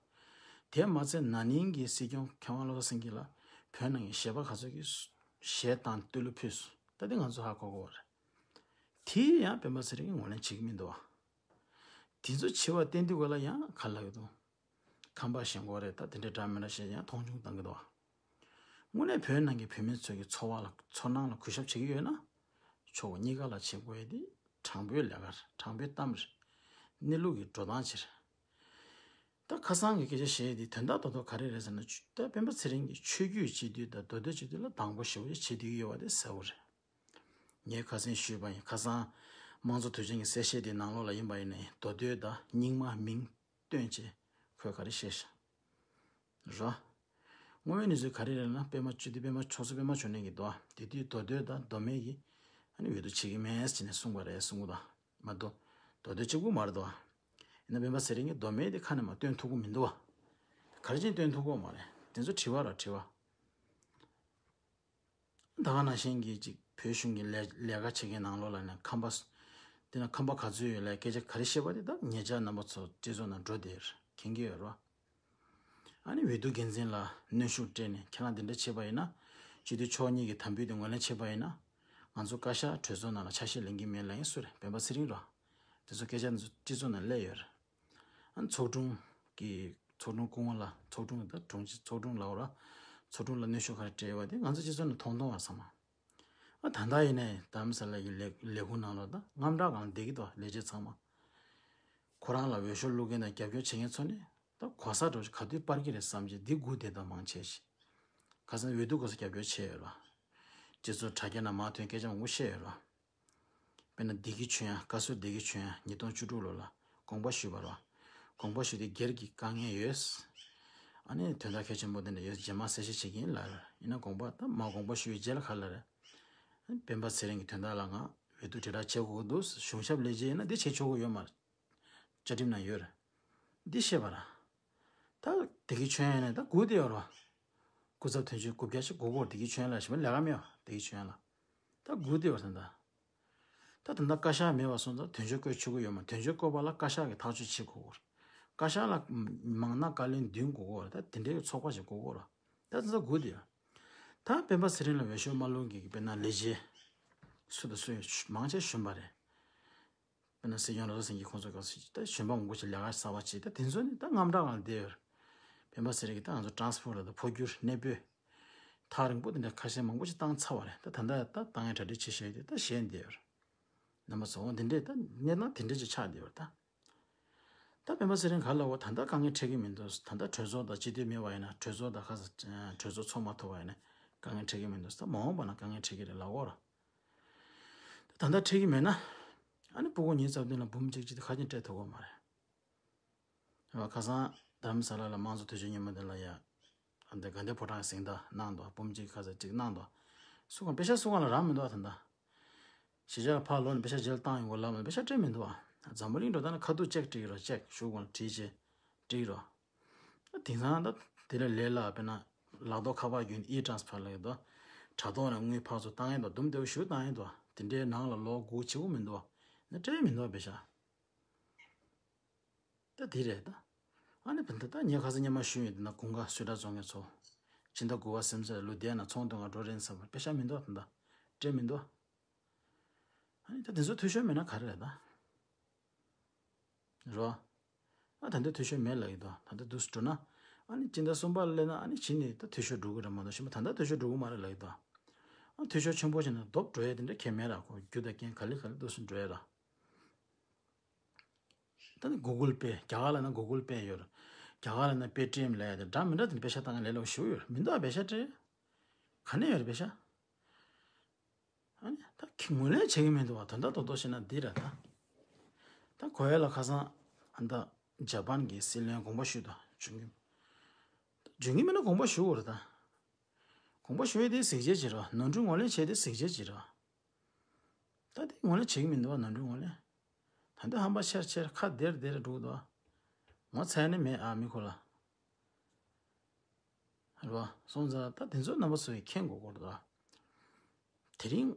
དེ་མ་ཚད་ན་ནིང་གི་སྲིད་སྐྱོང་མཁས་དབང་བློ་བཟང་སེང་གེ་ལ་བོད་ནང་གི་གཞས་པ་ག་ཚོད་ཀྱིས་གཞས་བཏང་བསྟོད་གླུ་ཕུལ་སོང་། ད་དེ་ང་ཚོ་ཧ་གོ་དགོས་པ་རེད། དེ་ཡང་སྤེན་པ་ཚེ་རིང་གིས་ངོས་ལེན་བྱེད་ཀྱི་མི་འདུག་བ། དེ་ཚོ་བྱེད་པ་བསྟན་དུས་ག་ལ་ཡང་ག་ལབ་ཀྱི་འདུག་ཁམས་པ་ཞེན་ཁོག་རེད། ད་དེ་འདྲའི་འདྲ་མི་འདྲ་བཤད་ཡང་མཐོང་ཆུང་བཏང་གི་འདུག་བ། དངོས་གནས་བོད་ནང་གི་བོད་མི་ཚོ་གི་འཚོ་བ་ལ་ཚོར་སྣང་ལ་གུས་ཞབས་བྱེད་ཀྱི་ཡོད་ན། ཕྱོགས་གཉིས་ཀ་ལ་བྱེད་དགོས་ཡས་དེ་དྲང་པོའི་ལས་ཀ་རེད། དྲང་པོའི་གཏམ་རེད། གནས་ལུགས་ཀྱི་འགྲོ་སྟངས་ཅིག་རེད། ད་ཁ་སང་གི་སྐད་ཆ་བཤད་ཡས་དེ་དོན་དག་རྡོག་རྡོག་ག་རེ་རེད་ཟེར་ན་ད་སྤེན་པ་ཚེ་རིང་གི་ཆོས་བརྒྱུད་སྤྱི་འཐུས་དང་མདོ་སྟོད་སྤྱི་འཐུས་ལ་སྡང་པོ་ཞེ་པོ་ཅིག་བྱེད་བསྡད་ཀྱི་ཡོད་པ་དེ་གསལ་པོ་རེད། ངས་ཁ་སང་ཞུས་པ་ཡིན། ཁ་སང་དམངས་གཙོ་དུས་ཆེན་གྱི་གསལ་བཤད་དེའི་ནང་ལོགས་ལ་ཡིན་པ་ཡིན་ནའི་མདོ་སྟོད་དང་རྙིང་མ་མིང་བཏོན་བྱས་ཁོས་ག་རེ་བཤད་ཤག་རོ། དངོས་ཡོད་གནས་ཚུལ་ག་རེ་རེད་ན་པད་མ་བཅུ་དེ་པད་མ་ཆོས་སྲིད་པད་མ་བྱུང་ནས་ཀྱི་དོ་དེ་དུས་མདོ་སྟོད་དང་མདོ་སྨད་ཀྱི་ཨ་ནི་འོས་བསྡུ་བྱེད་ཀྱི་མེད་ཟེར་ནས་གསུངས་པ་རེད་གསུངས་གི་འདུག་མ་གཏོགས་མདོ་སྟོད་གཅིག་པུ་མ་རེད་འདུག་ཡིན་ན་སྤེན་པ་ཚེ་རིང་གིས་མདོ་སྨད་དེ་ཁ་ནས་མ་བཏོན་ཐུབ་ཀྱི་མི་འདུག་བ། ག་རེ་བྱས་ནས་བཏོན་ཐུབ་ཀྱི་ཡོད་མ་རེད། དེ་ཚོ་དྲི་བ་ར་དྲི་བ། ད་ག་ནང་བཞིན་གྱི་ཅིག་བོད་གཞུང་གི་ལས་ལས་ཀ་བྱེད་མཁན་ནང་ལོགས་ལ་ནས་ཁམས་པ། དེ་ན་ཁམས་པ་ག་ཚོད་ཡོད་ལ་སྐད་ཆ་ག་རེ་བཤད་པ་དེ་ད་ཉེ་ཆར་རྣམ་པ་ཚོ་སྤྱི་ཚོགས་ནང་འགྲོ་བསྡད་ཡོད་རེད། མཁྱེན་གྱི་ཡོད་རེད་བ། ཨ་ནི་འོས་བསྡུ་འགན་འཛིན་ལ་གནོན་ཤུགས་སྤྲད་ནས་ཁྱེད་རང་དེ་འདྲ་བྱས་པ་ཡིན་ན། སྤྱི་འཐུས་ཕྱོགས་གཉིས་ཀྱི་དམ་འབུལ་དེ་ངོས་ལེན་བྱས་པ་ཡིན་ན། ང་ཚོ་བཀའ་ཤག་གྲོས་ཚོགས་ནང་ལ་ཆ་ཤས་ལེན་གྱི་མེད་ལབ་མཁན་སུ་རེད། སྤེན་པ་ཚེ་རིང་རེད་བ། དེ་ཚོ་སྐད་ཆ་འདི་ཚོ་སྤྱི་ཚོགས་ནང་སླེབས་ཡོད་རེད། ཨ་ནི་ཚོགས་དྲུང་གི་ཚོགས་དྲུང་སྐུ་ངོ་ལ་ཚོགས་དྲུང་གི་ད་དྲུང་ཆེ་ཚོགས་དྲུང་ལབ་དགོས་ར། ཚོགས་དྲུང་ལ་གནོན་ཤུགས་ག་རེ་སྤྲད་ཡོད་པ་དེ་ང་ཚོ་སྤྱི་ཚོགས་ནས་མཐོང་མཐོང་བ་ཚང་མ། ཨ་ད་ལྟ་ཡིན་ནའི་དྷ་རམ་ས་ལ་ཡི་ལས་ལས་ཁུངས་ནང་ལ་ད་དངངས་སྐྲག་སྒང་བསྡད་ཀྱི་འདུག་ལས་བྱེད་ཚང་མ། ཁོ་རང་ལ་འོས་ཤོག་བླུག་མཁན་དང་རྒྱབ་སྐྱོར་བྱེད་མཁན་ཚོ་ནི་ད་གོ་ས་འགྲོ་ག་དུས་སྤར་གྱི་རེད་བསམ་གྱི་འདི་སྒུག་བསྡད་དང་མང་ཆེ་ཞིག་ཁ་སང་འོས་བསྡུ་སྐབས་སུ་རྒྱབ་སྐྱོར་བྱས་ཡོད་ར། སྤྱི་ཚོགས་དྲ་རྒྱ་ནང་མར་ཐོན་སྐད་ཆ་མང་པོ་བཤད་ཡོད་ར། དཔེར་ན་བདེ་སྐྱིད་ཆོས་དབྱངས། བཀའ་ཟུར་བདེ་སྐྱིད་ཆོས་དབྱངས་ཉིས་སྟོང་བཅུ་དྲུག་ལོ་ལ་དགོངས་པ་ཞུས་པ་རེད་བ། དགོངས་པ་ཞུས་ཏེ་སྒེར་གྱི་དཀའ་ངལ་ཡོད། ཨ་ནི་དོན་དག་གལ་ཆེན་པོ་དེ་འདྲ་ཡོད། རྗེས་མ་གསལ་བཤད་བྱེད་ཀྱི་ཡིན་ལབ་རེད། ཡིན་ན་དགོངས་པ་ད་མ་དགོངས་པ་ཞུ་བའི་རྗེས་ལ་ག་ལབ་རེད། ཨ་ནི་སྤེན་པ་ཚེ་རིང་གི་དོན་དག་ལ་ང་འོས་བསྡུ་དྲིལ་བསྒྲགས་བྱེད་དགོས་ཀྱི་འདུག་གཞུང་ཞབས་ལས་བྱེད་ཡིན་ན་འདི་བྱེད་ཆོག་གི་ཡོད་མ་རེད། བཅའ་ཁྲིམས་ནང་ཡོད་རེད། འདི་བཤད་པ་ར། ད་བདེ་སྐྱིད་ཆོས་དབྱངས་ནས་ད་སྒུག་བསྡད་ཡོད་རེད་བ། སྐུ་ཚབ་དོན་གཅོད་དགུ་བརྒྱ་ཞིག་སྒུག་གོ། བདེ་སྐྱིད་ཆོས་དབྱངས་ལ་ཞིག་ལས་ཀ་མེད་བ། བདེ་སྐྱིད་ཆོས་དབྱངས་ལ། ད་སྒུག་བསྡད་ཡོད་རེད་ད། ད་ད་ལྟ་བཀའ་ཤག་མེད་པ་སོང་ཙང་དོན་གཅོད་བསྐོས་ཆོག་གི་ཡོད་མ། དོན་གཅོད་བསྐོས་པ་ལ་བཀའ་ཤག་གིས་ཐག་གཅོད་བྱེད་དགོས་གོ། བཀའ་ཤག་ལ་མང་ན་བཀའ་བློན་བདུན་དགོས་གོ། ད་དེ་འདྲའི་ཚོགས་པ་ཞིག་དགོས་གོ་ར། ད་དེ་ཚོ་སྒུག་བསྡད་ཡོད། ད་སྤེན་པ་ཚེ་རིང་ལ་འོས་ཤོག་མ་བླུགས་མཁན་གྱི་དཔེར་ན་ལས་བྱེད་སུ་དང་སུ་ཡོད། མང་ཆེ་གཞོན་པ་རེད། དཔེར་ན་སྲིད་སྐྱོང་བློ་བཟང་སེང་གེ་ཁོང་ཚོ་སྐབས་སུ་ད་གཞོན་པ་མང་པོ་ཞིག་ལས་ཀ་གསར་པ་བྱས། ད་དེ་ཚོ་ནི་ད་དངངས་སྐྲག་ངང་བསྡད་ཡོད་རེད། སྤེན་པ་ཚེ་རིང་གིས་ད་ང་ཚོ་ཊཱན་སི་ཕོར་ལ་ད་འཕོ་འགྱུར་གནས་སྤོས་ཐག་རིང་པོ་དེ་འདྲ་ཁ་ཤས་མང་པོ་ཞིག་བཏང་ཚར་བ་རེད། ད་ད་ལྟ་ད་ད་ངས་གྲ་སྒྲིག་བྱེད་བཞག་ཡོད་དེ་ད་གཞན་བསྡད་ཡོད་རེད། རྣམ་པ་ཚོ་འོ་འདི་འདྲས་ད་གནས་སྟངས་དེ་འདྲས་ཅིག་ཆགས་བསྡད་ཡོད་རེད་ད། ད་སྤེན་པ་ཚེ་རིང་ག་ལ་འོ་ད་ལྟ་དཀའ་ངལ་འཕྲད་ཀྱི་མི་འདུག་ད་ལྟ་གྲོས་ཚོགས་དང་སྤྱི་འཐུས་མེད་པ་ཡིན་ན་གྲོས་ཚོགས་དང་ཁ་ས་གྲོས་ཚོགས་ཚོགས་མ་ཐུབ་པ་ཡིན་ན་དཀའ་ངལ་འཕྲད་ཀྱི་མི་འདུག་ད་མ་འོངས་པ་ན་དཀའ་ངལ་འཕྲད་ཀྱི་རེད་ལབ་ཡོད་ར། ད་ལྟ་འཕྲད་ཀྱི་མེད་ན། ཨ་ནི་སྤུ་གུ་ཉིས་རྩ་བདུན་ལ་འབུམ་གཅིག་གཅིག་དེ་ཁ་རྒྱུན་སྤྲད་ཐུབ་ཀྱི་མ་རེད། ཁ་སང་རྡ་རམ་ས་ལ་ལ་དམངས་གཙོ་དུས་ཆེན་ཉིན་མོ་དེ་ལ་ཡ། ཨ་འདི་དགའ་ལྡན་ཕོ་བྲང་གི་གཟེངས་རྟགས་གནང་འདུག་སྤུན་མཆེད་ཁ་ཤས་ཅིག་གནང་འདུག་སུ་གང་པེ་ཤ་སུ་གང་ལ་རག་མི་འདུག་ད་ལྟ། གཞིས་ཆགས་ཕར་ལོག་ནས་པེ་ཤ་རྗེས་ལ་བཏང་ཡོང་གོ་ལབ་ན་པེ་ཤ་སྤྲད་མི་འདུག་ཨ། འཛམ་བུ་གླིང་འགྲོ་ད་ན་ཁ་ཐུག་ཅེག་སྤྲད་ཀྱི་རོགས་ཅེག་ཞུ་དགོས་ན་བྲིས་བྱས་སྤྲད་ཀྱི་རོགས། ཨ་དེང་སང་ད་དེ་ལས་ལས་སླ་དཔེར་ན་ལག་ཐོག་ཁ་པར་བརྒྱུད་ནས་ཨི་ཊེན་སི་ཕར་ལབ་ཀྱི་འདུག་དྲ་ཐོག་ནས་དངུལ་ཕར་ཚུར་བཏང་ཡས་འདུག་དུམ་བདེ་བོ་ཞུ་བཏང་ཡས་འདུག་དེ་འདྲའི་ནང་ལ་ལོག་སྒུག་བྱེད་དགོས་མི་འདུག་ཨ་ནི་སྤྲད་མི་འདུག་ཨ་པེ་ཤ། ད་དེ་རེད་ད། ཨ་ནི་བན་ད་ད་ངས་ཁ་སང་སྙན་མ་ཞུས་ཡོད་དེ་ན་དགུན་ཁ་སུས་དྲག་བཙོང་མཁན་ཚོ། ཕྱི་ཟླ་དགུ་པ་སེམས་ཚེ་ལོ་བསྡད་ན་ཚོང་དོན་ཁང་འགྲོ་རན་བསམ་པ་པེ་ཤ་མི་འདུག་ད་ད། སྤྲད་མི་འདུག་ཨ་ནི་ད་དེ་ཚོ་འཐུས་ཤོར་མེད་ན་ག་རེ་རེད་ད། རོ། ཨ་ད་འདི་འཐུས་ཤོར་མེད་ལབ་ཡོད་དོ་ད་ལྟ་དུས་སུ་འགྲོ་ན། ཨ་ནི་སྤྱི་ཟླ་གསུམ་པ་ལ་སླེབས་ན་ཨ་ནི་གཞི་ནས་ད་འཐུས་ཤོར་འགྲོ་གི་རེད་མ་གཏོགས་གཞན་པ་ད་ལྟ་འཐུས་ཤོར་འགྲོ་གི་མ་རེད་ལབ་ཡོད་དོ། ཨ་འཐུས་ཤོར་ཆེན་པོ་བྱས་ན་རྡོབ་འགྲོ་ཡས་དེ་འདྲ་གང་ཡང་མེད་ར་ཁོ་རྒྱུ་དང་རྐྱེན་ག་ལེ་ག་ལེ་འདུག་སེ་འགྲོ་ཡས་ར། ད་ནི་གུ་གུལ་པེ་རྒྱ་གར་ལ་ན་གུ་གུལ་པེ་ཡོད་རེད། རྒྱ་གར་ལ་ན་པེ་ཊི་ཨེམ་ལབ་ཡ་དེ་འདྲ་མི་འདྲ་དེ་ནི་པེ་ཤ་བཏང་ཡ་ལས་སླ་པོ་ཞེ་པོ་ཡོད་རེད་མི་འདུག་ཨ་པེ་ཤ་སྤྲད། ག་ནས་ཡོད་རེད་པེ་ཤ། ཨ་ནི་ད་ཁྱི་ངོས་ལེན་བྱེད་ཀྱི་མི་འདུག་བ་དོན་དག་རྡོག་རྡོག་བཤད་ན་འདི་རེད་ད། ད་གོ་ཡ་ལ་ཁ་སང་ཨ་ད་ཇ་པན་གྱི་སྲིད་བློན་དགོངས་པ་ཞུས་དང་བྱུང་གི། བྱུང་གི་མིན་ན་དགོངས་པ་ཞུ་དགོས་རེད་ད། དགོངས་པ་ཞུ་ཡ་དེ་གཟིགས་བྱེད་ཅིག་རེད་བ་ནོར་འཁྲུལ་ངོས་ལེན་བྱེད་དེ་གཟིགས་བྱེད་ཅིག་རེད་བ། ད་དེ་ངོས་ལེན་བྱེད་ཀྱི་མི་འདུག་བ་ནོར་འཁྲུལ་ངོས་ལེན། ད་འདི་ཧམ་པ་ཆེར་ཆེར་ཁ་སྡེར་སྡེར་འགྲོ་གི་འདུག་བ། ངོ་ཚ་ཡ་ནི་མེད་ཨ་མི་ཁོ་ལ། རེད་བ། སོང་ཙང་ད་དེ་ཚོ་རྣམ་པ་ཚོས་མཁྱེན་དགོས་སྐོར་དུ་དེ་རིང་།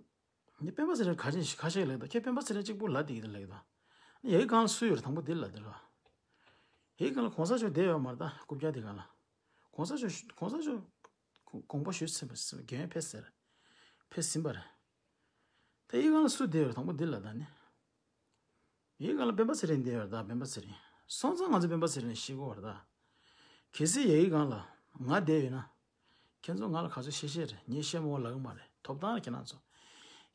ངས་སྤེན་པ་ཚེ་རིང་ག་ཅིག་ཁ་ཤས་ལབ་ད་ཁྱེད་སྤེན་པ་ཚེ་རིང་གཅིག་པུ་ལབ་བསྡད་ཀྱི་འདུག་ལབ་ཀྱི་འདུག་ཡ་གི་སྒང་ལ་སུ་ཡོད་རེད་དང་པོ་འདི་ལབ་དེ་རེད་བ། ཡ་གི་སྒང་ལ་གོང་ས་མཆོག་བསྡད་ཡོད་མ་རེད་ད་རྐུབ་བཀྱག་དེ་སྒང་ལ། གོང་ས་མཆོག་གོང་ས་མཆོག་དགོངས་པ་ཞུས་ཟིན་པ་རྒན་ཡོལ་ཕེབས་ཟེར། ཕེབས་ཟིན་པ་རེད། ད་ཡ་གི་སྒང་ལ་སུ་བསྡད་ཡོད་རེད་དང་པོ་འདི་ལབ་ད་ནི། ཡ་གི་སྒང་ལ་སྤེན་པ་ཚེ་རིང་བསྡད་ཡོད་རེད་ད་སྤེན་པ་ཚེ་རིང་། སོང་ཙང་ང་ཚོ་སྤེན་པ་ཚེ་རིང་ལ་བཤད་ཀྱི་ཡོད་རེད་ད། གལ་སྲིད་ཡ་གི་སྒང་ལ་ང་བསྡད་ཡོད་ན། ཁྱེད་ཚོ་ང་ལ་ག་ཚོད་བཤད་བཤད་རེད་ངས་བཤད་མོ་ལབ་ཀྱི་མ་རེད་ཐོབ་ཐང་རེད་ཁྱེད་རང་ཚོ།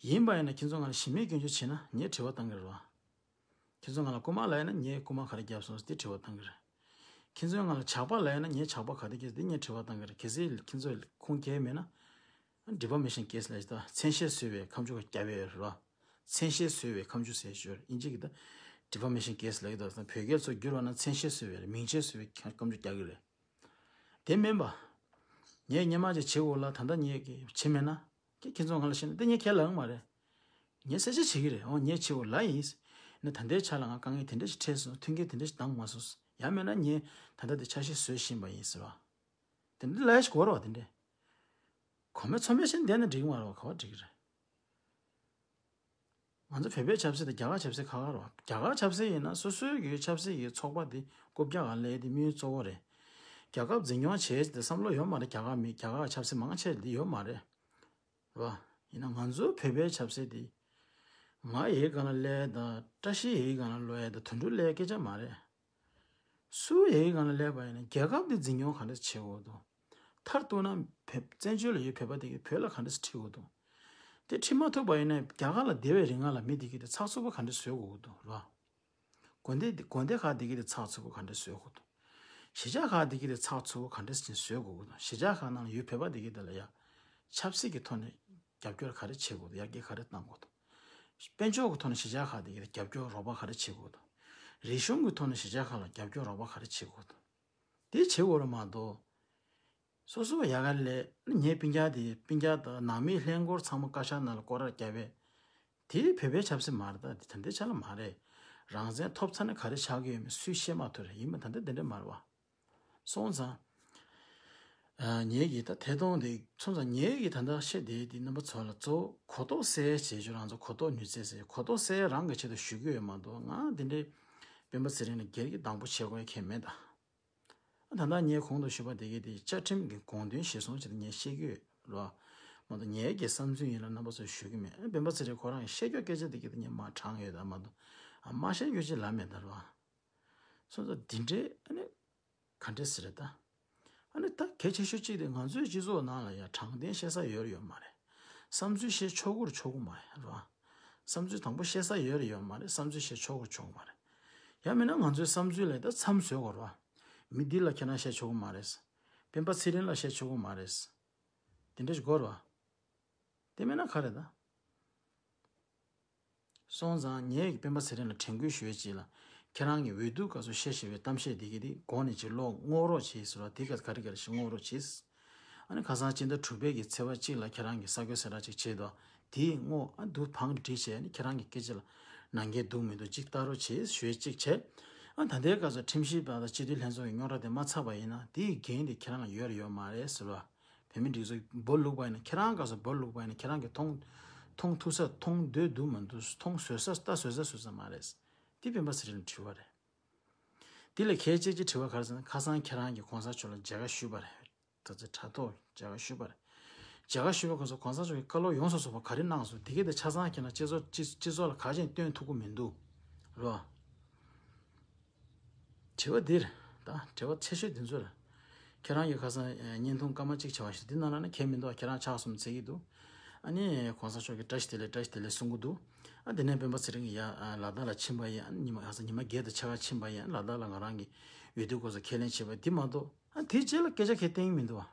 ཡིན་པ་ཡིན་ན་ཁྱེད་ཚོ་ང་ལ་གཞི་མེད་སྐྱོན་བརྗོད་བྱེད་ན་ངས་དྲི་བ་བཏང་གི་རེད་བ། ཁྱེད་ཚོ་ང་ལ་རྐུ་མ་ལབ་ཡ་ན་ངས་རྐུ་མ་ག་རེ་བརྒྱབ་སོང་ཟེར་དེ་དྲི་བ་བཏང་གི་རེད། ཁྱེད་ཚོས་ང་ལ་ཇག་པ་ལབ་ཡ་ན་ངས་ཇག་པ་ག་དེ་བརྒྱབ་ཟེར་དེ་ངས་དྲི་བ་བཏང་གི་རེད་གལ་སྲིད་ཁྱེད་ཚོས་ཁུངས་སྐྱེལ་མེད་ན། ཌི་ཕོ་མེ་ཤན་ཀེ་སི་ལབ་ཡ་ཅིག་ད་མཚན་ཤས་བཟོས་པའི་ཁ་མཆུ་ཁ་རྒྱབ་ཡོད་རེད་བ། མཚན་ཤས་བཟོས་པའི་ཁ་མཆུ་ཟེར་ཞོར་དབྱིན་ཇི་གི་ད་ཌི་ཕོ་མེ་ཤན་ཀེ་སི་ལབ་ཀྱི་འདུག་ད་བོད་སྐད་ཚོ་བསྒྱུར་བ་ན་མཚན་ཤས་བཟོས་པའི་རེད་མིང་ཆད་བཟོས་པའི་ཁ་ཁ་མཆུ་རྒྱག་གི་རེད། དེ་མིན་པ། ངས་སྔོན་མ་ཅིག་བྱེད་དགོས་ལ་ད་ལྟ་ངས་ཀྱི་བྱེད་མེད་ན། ཀྱེ་ཁྱེད་ཚོ་ང་ལ་བཤད་ན་དེ་ངས་ཁས་ལེན་མ་རེད། ངས་གསལ་བཤད་བྱེད་ཀྱི་རེད་འོ་ངས་བྱེད་དགོས་ལ་ཡིན། ནི་ད་ལྟའི་ཆ་ལ་ང་དཀའ་ངལ་དེ་འདྲ་ཞིག་འཕྲད་སོང་མཐུན་རྐྱེན་དེ་འདྲ་ཞིག་འདང་མ་སོང་ཡང་མེད་ན་ངས་ད་ལྟ་དེ་ཆ་ཤས་བཟོས་བཞིན་པ་ཡིན་ཟེར་བ། དེ་འདྲ་ལས་ཞིག་གོ་ར་བ་དེ་འདྲས། གོ་མེད་ཚོར་མེད་བྱས་བསྡད་ན་འགྲིག་གི་མ་རེད་བ་ག་བ་འགྲིག་གི་རེད། ང་ཚོ་བོད་པའི་ཆབ་སྲིད་དང་རྒྱ་གར་ཆབ་སྲིད་ཁ་ཁ་རེད་བ། རྒྱ་གར་ཆབ་སྲིད་ཡིན་ན་སོ་སོའི་གི་ཆབ་སྲིད་ཀྱི་ཚོགས་པ་དེ་རྐུབ་བཀྱག་ག་ལས་དེ་དམིགས་ཡུལ་གཙོ་བོ་རེད། རྒྱལ་ཁབ་འཛིན་སྐྱོང་བྱེད་ཡས་དེ་བསམ་བློ་ཡོད་མ་རེད་རྒྱ་གར་མི་རྒྱ་གར་ཆབ་སྲིད་མང་ཆེ་དེ་ཡོད་མ་རེད། རེད་བ། ཡིན་ན་ང་ཚོའི་བོད་པའི་ཆབ་སྲིད་དེ། ང་ཡི་སྒང་ལ་སླེབས་དང་བཀྲ་ཤིས་ཡི་སྒང་ལ་ལོག་ཡས་དང་དུད་འགྲོ་སླེབས་སྐད་ཆ་མ་རེད། སུ་ཡི་སྒང་ལ་སླེབས་པ་ཡིན་ན་རྒྱལ་ཁབ་འདི་འཛིན་སྐྱོང་ག་འདྲ་བྱེད་དགོས་འདུག་མཐར་གཏུགས་ན་བོད་བཙན་བྱོལ་ལ་ཡོད་བོད་པ་དེ་གིས་བོད་ལ་ག་འདྲ་ཁྲིད་དགོས་འདུག་དེ་ཁྲིད་མ་ཐུབ་པ་ཡིན་ན་རྒྱ་གར་ལ་བསྡད་པའི་རིང་ལ་མི་དེ་གིས་དེ་ཚགས་ཚུད་པོ་ག་འདྲ་བཟོ་དགོས་འདུག་རེད་བ། དགོན་སྡེ་དགོན་སྡེ་ཁག་འདི་གི་དེ་ཚགས་ཚུད་པོ་ག་འདྲ་བཟོ་དགོས་འདུག་གཞིས་ཆགས་ཁག་འདི་གི་དེ་ཚགས་ཚུད་པོ་ག་འདྲ་ཞིག་བཟོ་དགོས་ཀྱི་འདུག་གཞིས་ཆགས་ཁག་ནང་ལ་ཡོད་བོད་པ་འདི་གི་དེ་ལ་ཡ། ཆབ་སྲིད་ཀྱི་ཐོག་ནས་རྒྱབ་སྐྱོར་ག་རེ་བྱེད་དགོས་འདུག་ཡར་རྒྱས་ག་རེ་གཏང་དགོས་འདུག་དཔལ་འབྱོར་གྱི་ཐོག་ནས་གཞིས་ཆགས་ཁག་འདི་གི་རྒྱབ་སྐྱོར་རོགས་པ་ག་རེ་བྱེད་དགོས་འདུག་རིག་གཞུང་གི་ཐོག་ནས་གཞིས་ཆགས་ཁག་ལ་རྒྱབ་སྐྱོར་རོགས་པ་ག་རེ་བྱེད་དགོས་འདུག་དེ་བྱེད་དགོས་རེད་མ་གཏོགས། སོ་སོ་ཡག་ག་ལས་ངའི་སྤུན་ཀྱག་དེ་སྤུན་ཀྱག་དང་ནང་མི་ལྷན་སྐོར་ཚང་མ་བཀའ་ཤག་ནང་ལ་སྐོར་ར་བརྒྱབ་པས། དེ་བོད་པའི་ཆབ་སྲིད་མ་རེད་ད་དེ་ད་ལྟའི་ཆ་ལ་མ་རེད། རང་བཙན་ཐོབ་ཚར་ནས་ག་རེ་ཆགས་ཀྱི་ཡོད་མེད་སུས་ཤེས་མ་ཐུབ་རེད་ཡིན་པ་ད་ལྟ་དེ་འདྲ་མ་རེད་བ། སོང་ཙང་། ཨ་ངེད་ཀྱིས་ད་ཐད་གཏོང་དེ་སོང་ཙང་ངེད་ཀྱིས་ད་ལྟ་བཤད་བསྡད་དེ་རྣམ་པ་ཚོ་ལ་གཙོ་བོ་གོ་རྟོགས་སད་བྱེད་ཆོག་རང་ཚོ་གོ་རྟོགས་ནུས་རྩལ་ཟེར་གོ་རྟོགས་སད་རང་གི་ཆེད་དུ་ཞུ་གི་ཡོད་མ་གཏོགས་ང་དེ་འདྲའི་སྤེན་པ་ཚེ་རིང་ལ་སྒེར་གྱི་སྡང་པོ་བྱེད་དགོས་ཡ་ཁྱད་མེད་ད། ད་ལྟ་ངས་གོང་དུ་ཞུས་པ་དེ་གའི་དེ་བཅའ་ཁྲིམས་ཀྱི་དགོངས་དོན་གཞིར་བཟུང་བྱས་ཏེ་ངས་བཤད་ཀྱི་ཡོད་རེད་བ། མ་གཏོགས་ངའི་གི་བསམ་ཚུལ་ཡིན་ལ་རྣམ་པ་ཚོར་ཞུ་གི་མེད། སྤེན་པ་ཚེ་རིང་ཁོ་རང་གིས་བཤད་རྒྱུ་སྐད་ཆ་དེ་གའི་དེ་ངས་མར་དྲངས་ཡོད་ད་མ་གཏོགས་ཨ་མ་བཤད་རྒྱུ་ཅིག་ལབ་མེད་ད་རེད་བ། སོང་ཙང་འདི་འདྲའི་ཨ་ནི་ག་འདྲས་ཟེར་རེད་ད། ཨ་ནི་ད་གལ་ཆེ་ཤོས་གཅིག་དེ་ང་ཚོའི་སྤྱི་ཚོགས་ནང་ལ་ཡ་དྲང་བདེན་བཤད་ས་ཡོད་རེད་ཡོད་མ་རེད། བསམ་ཚུལ་བཤད་ཆོག་གི་རེད་ཆོག་གི་མ་རེད་བ། བསམ་ཚུལ་དང་པོ་བཤད་ས་ཡོད་རེད་ཡོད་མ་རེད་བསམ་ཚུལ་བཤད་ཆོག་གི་ཆོག་གི་མ་རེད། ཡང་མིན་ན་ང་ཚོའི་བསམ་ཚུལ་ལ་ད་མཚམས་བཟོ་དགོས་རེད་བ། མི་འདི་ལ་ཁྱེད་རང་བཤད་ཆོག་གི་མ་རེད། སྤེན་པ་ཚེ་རིང་ལ་བཤད་ཆོག་གི་མ་རེད། དེ་འདྲ་ཞིག་དགོས་རེད་བ། དེ་མིན་ན་ག་རེད་ད། སོང་ཙང་ངས་སྤེན་པ་ཚེ་རིང་ལ་དྲན་སྐུལ་ཞུ་ཡས་ཅིག་ལ། ཁྱེད་རང་གི་འོས་བསྡུ་སྐབས་སུ་བཤད་བཞིན་པའི་གཏམ་བཤད་འདི་གི་དེ་གོང་ནས་ཅིག་ཀློག་བསྔོག་རོགས་བྱེད་ཟེར་བ་དེ་ག་ག་རེ་ག་རེ་ཞིག་བསྔོག་རོགས་བྱེད། ཨ་ནི་ཁ་སང་སྤྱི་ཟླ་དྲུག་པའི་གི་ཚེས་པ་གཅིག་ལ་ཁྱེད་རང་གི་གསར་འགོད་གསལ་བསྒྲགས་ཅིག་བྱས་འདུག་དེའི་བསྔོག་ཨ་འདུག་བང་བསྒྲིགས་བྱས་ནས་ཁྱེད་རང་གི་སྐད་ཆ་ལ་ནང་འགལ་འདུག་མི་འདུག་ཅིག་ལྟ་རོགས་བྱེད་ཞུ་ཡས་གཅིག་བྱས། ཨ་ད་ལྟའི་སྐབས་སུ་ཁྲིམས་ཞིབ་པ་དང་སྤྱི་འཐུས་ལྷན་ཚོགས་ཀྱི་རྙོག་དྲ་དེ་མ་ཚར་བ་ཡིན་ན་དེའི་འགན་དེ་ཁྱེད་རང་ལ་ཡོད་རེད་ཡོད་མ་རེད་ཟེར་བ། བོད་མི་སྒྲིག་འཛུགས་འབོ་ལུག་པ་ཡིན་ན་ཁྱེད་རང་སྐབས་སུ་འབོ་ལུག་པ་ཡིན་ན་ཁྱེད་རང་གི་མཐོང་མཐོང་ཐུབ་ས་མཐོང་འདོད་འདུག་མ་འདུག་མཐོང་བཟོད་ས་ལྟ་བཟོད་ས་བཟོད་ས་མ་རེད། དེ་སྤེན་པ་ཚེ་རིང་ལ་དྲི་བ་རེད། དེ་ལས་གལ་ཆེ་གི་དྲི་བ་ག་རེ་ཟེར་ན་ཁ་སང་ཁྱེད་རང་གིས་གོང་ས་མཆོག་ལ་མཇལ་ཁ་ཞུས་པ་རེད། ད་ཚེ་དྲ་ཐོག་མཇལ་ཁ་ཞུས་པ་རེད། མཇལ་ཁ་ཞུས་པ་སྐབས་སུ་གོང་ས་མཆོག་གིས་བཀའ་སློབ་ཡོངས་སུ་རྫོགས་པ་ག་རེ་གནང་སོང་དེ་གས་དེ་ཆ་ཚང་ཁྱེད་རང་སྤྱི་ཚོགས་སྤྱི་སྤྱི་ཚོགས་ལ་ག་ཅན་སྟོན་ཐུབ་ཀྱི་མི་འདུག་རོ། དྲི་བ་འདིར། ད་དྲི་བ་ཆེ་ཤོས་འདི་ཚོ་རེད། ཁྱེད་རང་གིས་ཁ་སང་ཨེ་བརྙན་ཐུང་སྐར་མ་གཅིག་བྱས་པ་ཞིག་འདི་ནང་ལ་ནི་ཁྱད་མི་འདུག་ཁྱེད་རང་ཕྱག་གསུམ་འཚལ་གྱི་འདུག་ཨ་ནི་གོང་ས་མཆོག་གིས་བཀྲ་ཤིས་བདེ་ལེགས་བཀྲ་ཤིས་བདེ་ལེགས་གསུང་གི་འདུག་ཨ་འདི་ནས་སྤེན་པ་ཚེ་རིང་གིས་ཡ་ཨ་ལ་དྭགས་ལ་ཕྱིན་པ་ཡིན། ཨ་ནི་ཉི་མ་ཁ་སང་ཉི་མ་བརྒྱད་དང་ཕྱེད་ཀ་ཕྱིན་པ་ཡིན། ཨ་ལ་དྭགས་ལ་ང་རང་གི་འོས་བསྡུ་སྐོར་སོགས་ཁས་ལེན་བྱས་པ་འདི་མ་གཏོགས་ཨ་དེའི་རྗེས་ལ་སྐད་ཆ་གང་ཡང་བཏོན་གྱི་མི་འདུག་བ།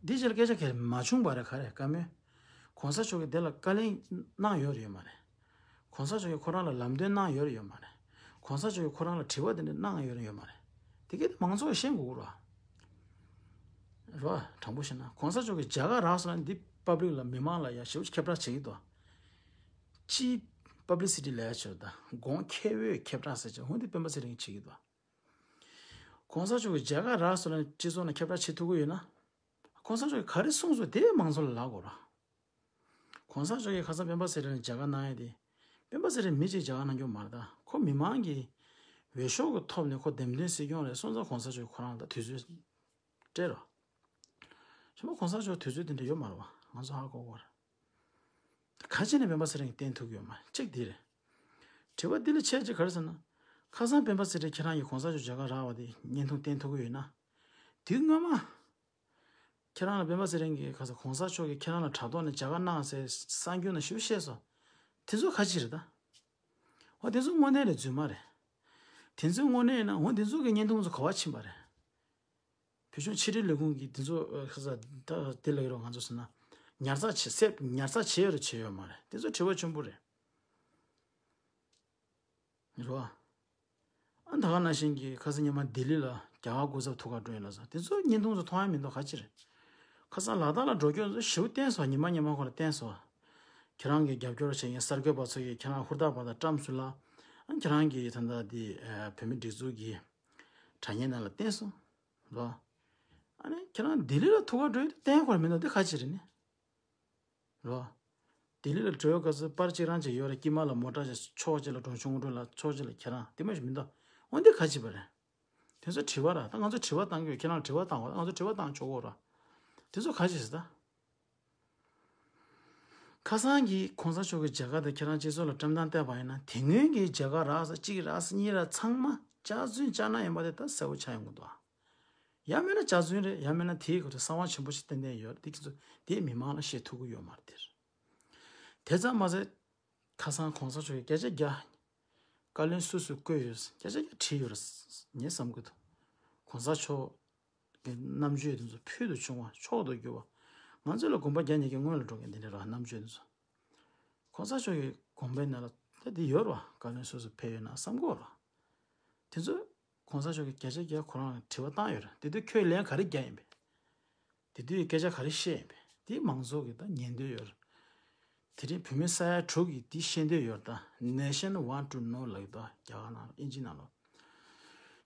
འདིའི་རྗེས་ལ་སྐད་ཆ་གང་ཡང་མ་བྱུང་བ་རེད། ག་རེ་བཀའ་མོལ། གོང་ས་མཆོག་གིས་དེ་ལ་བཀའ་ལན་གནང་ཡོད་རེད་ཡོད་མ་རེད། གོང་ས་མཆོག་གིས་ཁོ་རང་ལ་ལམ་སྟོན་གནང་ཡོད་རེད་ཡོད་མ་རེད། གོང་ས་མཆོག་གིས་ཁོ་རང་ལ་དྲི་བ་དེ་འདྲ་གནང་ཡོད་རེད་ཡོད་མ་རེད། དེ་གས་དེ་མང་ཚོགས་ཤེས་དགོས་རེད་བ། རོ། དྲང་པོ་བཤད་ན་གོང་ས་མཆོག་གིས་མཇལ་ཁ་རག་སོང་ན་འདི་པབ་ལིག་ལ་མི་མང་ལ་ཡ་ཞེ་པོ་ཁྱབ་བསྒྲགས་བྱེད་ཀྱི་འདུག་སྤྱིའི་པབ་ལི་སི་ཊི་ལབ་ཡ་ཆེ་བ་དང་གོང་ཁེ་བོས་ཁྱབ་བསྒྲགས་ཟེར་ཆེ་འོན་ཏེ་སྤེན་པ་ཚེ་རིང་གིས་བྱེད་ཀྱི་འདུག་གོང་ས་མཆོག་གིས་མཇལ་ཁ་རག་སོང་ན་སྤྱི་ཚོགས་ནང་ཁྱབ་བསྒྲགས་བྱེད་ཐུབ་ཀྱི་ཡོད་ན། གོང་ས་མཆོག་གིས་ག་རེ་གསུངས་སོང་དེ་མང་ཚོགས་ལ་ལབ་དགོས་ར། གོང་ས་མཆོག་གིས་ཁ་སང་སྤེན་པ་ཚེ་རིང་ལ་མཇལ་ཁ་གནང་ཡ་དེ། སྤེན་པ་ཚེ་རིང་མི་གཅིག་མཇལ་ཁ་གནང་རྒྱུ་མ་རེད་ད། ཁོ་མི་མང་གི་འོས་ཤོག་གི་ཐོབ་ནས་ཁོ་འདེམས་ཐོན་སྲིད་སྐྱོང་རེད་སོང་ཙང་གོང་ས་མཆོག་གིས་ཁོ་རང་ལ་དུས་ཚོད་སྤྲད་རོགས། ཞུ་མ་གོང་ས་མཆོག་དུས་ཚོད་དེ་འདྲ་ཡོད་མ་རེད་བ། ང་ཚོ་ཧ་གོ་གོ་རེད། ག་ཅི་ནས་སྤེན་པ་ཚེ་རིང་གིས་བསྟན་ཐུབ་ཀྱི་ཡོད་མ་རེད། གཅིག་དེ་རེད། དྲི་བ་འདི་ལ་ཆེ་ཆེ་ག་རེ་ཟེར་ན། ཁ་སང་སྤེན་པ་ཚེ་རིང་ཁྱེད་རང་གིས་གོང་ས་མཆོག་མཇལ་ཁ་རག་པ་དེ་བརྙན་ཐུང་བསྟན་ཐུབ་ཀྱི་ཡོད་ན། དུས་སྔོན་མ། ཁྱེད་རང་ལ་སྤེན་པ་ཚེ་རིང་གིས་ཁ་སང་གོང་ས་མཆོག་གིས་ཁྱེད་རང་ལ་དྲ་ཐོག་ནས་མཇལ་ཁ་གནང་ཟེར་གསར་འགྱུར་ནང་ཞིབ་བཤད་སོང་། དེ་ཚོ་ག་ཅི་རེད་ད། འོ་དེ་ཚོ་དངོས་གནས་རེད་རྫུན་མ་རེད། དེ་ཚོ་དངོས་གནས་ཡིན་ན་འོ་དེ་ཚོ་གི་བརྙན་ཐུང་ཚོ་ག་པར་ཕྱིན་པ་རེད། བོད་གཞུང་ཕྱི་དྲིལ་ལས་ཁུངས་ཀྱིས་དེ་ཚོ་ཁ་སང་ད་དེ་ལ་ཡོད་རོགས་ང་ཚོ་ཟེར་ན། ཉར་ཚགས་བྱེད་སེབ་ཉར་ཚགས་བྱས་ཡོད་རེད་བྱས་ཡོད་མ་རེད་དེ་ཚོ་དྲི་བ་ཆེན་པོ་རེད། རེད་བ། ཨ་ད་ག་ནང་བཞིན་གྱི་ཁ་སང་ཉི་མ་ལྡི་ལི་ལ་རྒྱ་གར་སྐུ་ཚབ་ཐུག་ག་འགྲོ་ཡིན་ལ་ཟེར་དེ་ཚོ་བརྙན་ཐུང་ཚོ་མཐོང་ཡ་མི་འདུག་ག་ཅི་རེད། ཁ་སང་ལ་དྭགས་ལ་འགྲོ་སྐྱོད་ཚོ་ཞེ་པོ་བསྟན་སོང་ཉི་མ་ཉི་མ་ཁོ་ལ་བསྟན་སོང་། ཁྱེད་རང་གི་རྒྱབ་སྐྱོར་བྱེད་མཁན་གསར་འགོད་པ་ཚོ་གིས་ཁྱེད་རང་ཧུར་ཐག་པ་དང་བཀྲམ་སུ་ལ། ཨ་ཁྱེད་རང་གིས་ད་ལྟ་འདི་བོད་མི་སྒྲིག་འཛུགས་ཀྱི་དྲ་བརྙན་ནང་ལ་བསྟན་སོང་། རོ། ཨ་ནི་ཁྱེད་རང་ལྡི་ལི་ལ་ཐུག་ག་འགྲོ་ཡོད་དུས་བསྟན་དགོས་མི་འདུག་དེ་ག་ཅི་རེད་ནི། རོ། ལྡི་ལི་ལ་འགྲོ་ཡོད་སྐབས་སུ་པར་གཅིག་རང་གཅིག་ཡོད་རེད་དཀྱིལ་མ་ལ་མོ་ཊ་ཅིག་ཕྱོགས་གཅིག་ལ་འབྲོང་ཆུང་སྐུ་མགྲོན་ལ་ཕྱོགས་གཅིག་ལ་ཁྱེད་རང་དེ་མ་ཞིག་མི་འདུག་འོན་ཏེ་ག་ཅི་བ་རེད། དེ་ཚོ་དྲི་བ་ར་ད་ང་ཚོ་དྲི་བ་བཏང་དགོས་ཁྱེད་རང་དྲི་བ་བཏང་དགོས་ང་ཚོ་དྲི་བ་བཏང་ཆོག་གོ་ར། དེ་ཚོ་ག་ཅི་ཟེར་ད། ཁ་སང་གི་གོང་ས་མཆོག་གི་མཇལ་ཁ་དང་ཁྱེད་རང་སྤྱི་ཚོགས་ལ་བཀྲམ་སྟངས་བལྟས་པ་ཡིན་ན་དེ་སྔོན་གྱི་མཇལ་ཁ་རག་ས་གཅིག་རག་ས་གཉིས་རག་ཚང་མ་སྐྱག་རྫུན་སྐྱག་ནག་ཡིན་པ་དེ་ད་གསལ་པོ་ཆགས་ཡོང་གི་འདུག་ཡང་མིན་ན་སྐྱག་རྫུན་རེད་ཡང་མིན་ན་དེའི་སྐོར་དུ་གསང་བ་ཆེན་པོ་ཞིག་ཏན་ཏན་ཡོད་རེད་དེ་ཁྱེད་ཚོ་དེ་མི་མང་ལ་བཤད་ཐུབ་ཀྱི་ཡོད་མ་རེད་དེར། དེ་ཙམ་མ་ཟད། ཁ་སང་གོང་ས་མཆོག་གིས་སྐད་ཆ་རྒྱག་བཀའ་བློན་སུ་སུ་བསྐོས་ཡོད་སྐད་ཆ་རྒྱག་བྲིས་ཡོད་རེད་ངས་བསམ་གྱི་འདུག་གོང་ས་མཆོག་གི་རྣམ་དཔྱོད་དེ་ཚོ་ཕུལ་དུ་བྱུང་བ་མཆོག་ཏུ་གྱུར་པ། ང་ཚོ་ལ་དགོངས་པ་རྒྱག་ཉེན་གྱི་སྔོན་ལ་འགྲོ་མཁན་དེ་འདྲ་ར་རྣམ་དཔྱོད་དེ་ཚོ། གོང་ས་མཆོག་གི་དགོངས་པའི་ནང་ལ་ད་དེ་ཡོད་ར་བཀའ་བློན་སུ་སུ་ཕེབས་ཡོད་ན་བསམ་གྱི་ཡོད་ར། དེ་ཚོ་གོང་ས་མཆོག་གིས་སྐད་ཆ་རྒྱག་ཁོ་རང་ལ་དྲི་བ་བཏང་ཡོད་ར་དེ་དུས་ཁྱོད་ལན་ག་རེ་རྒྱག་ཡིན་པས། དེ་དུས་སྐད་ཆ་ག་རེ་བཤད་ཡིན་པས་དེ་མང་ཚོགས་ཀྱིས་ད་ཉན་འདོད་ཡོད་རེད། དེ་རིང་བོད་མི་ས་ཡ་དྲུག་གིས་དེ་ཤེས་འདོད་ཡོད་རེད་ད་Nation want to know ལབ་ཀྱི་འདུག་རྒྱ་གར་ནང་ལ་ཨིན་ཇི་ནང་ལ།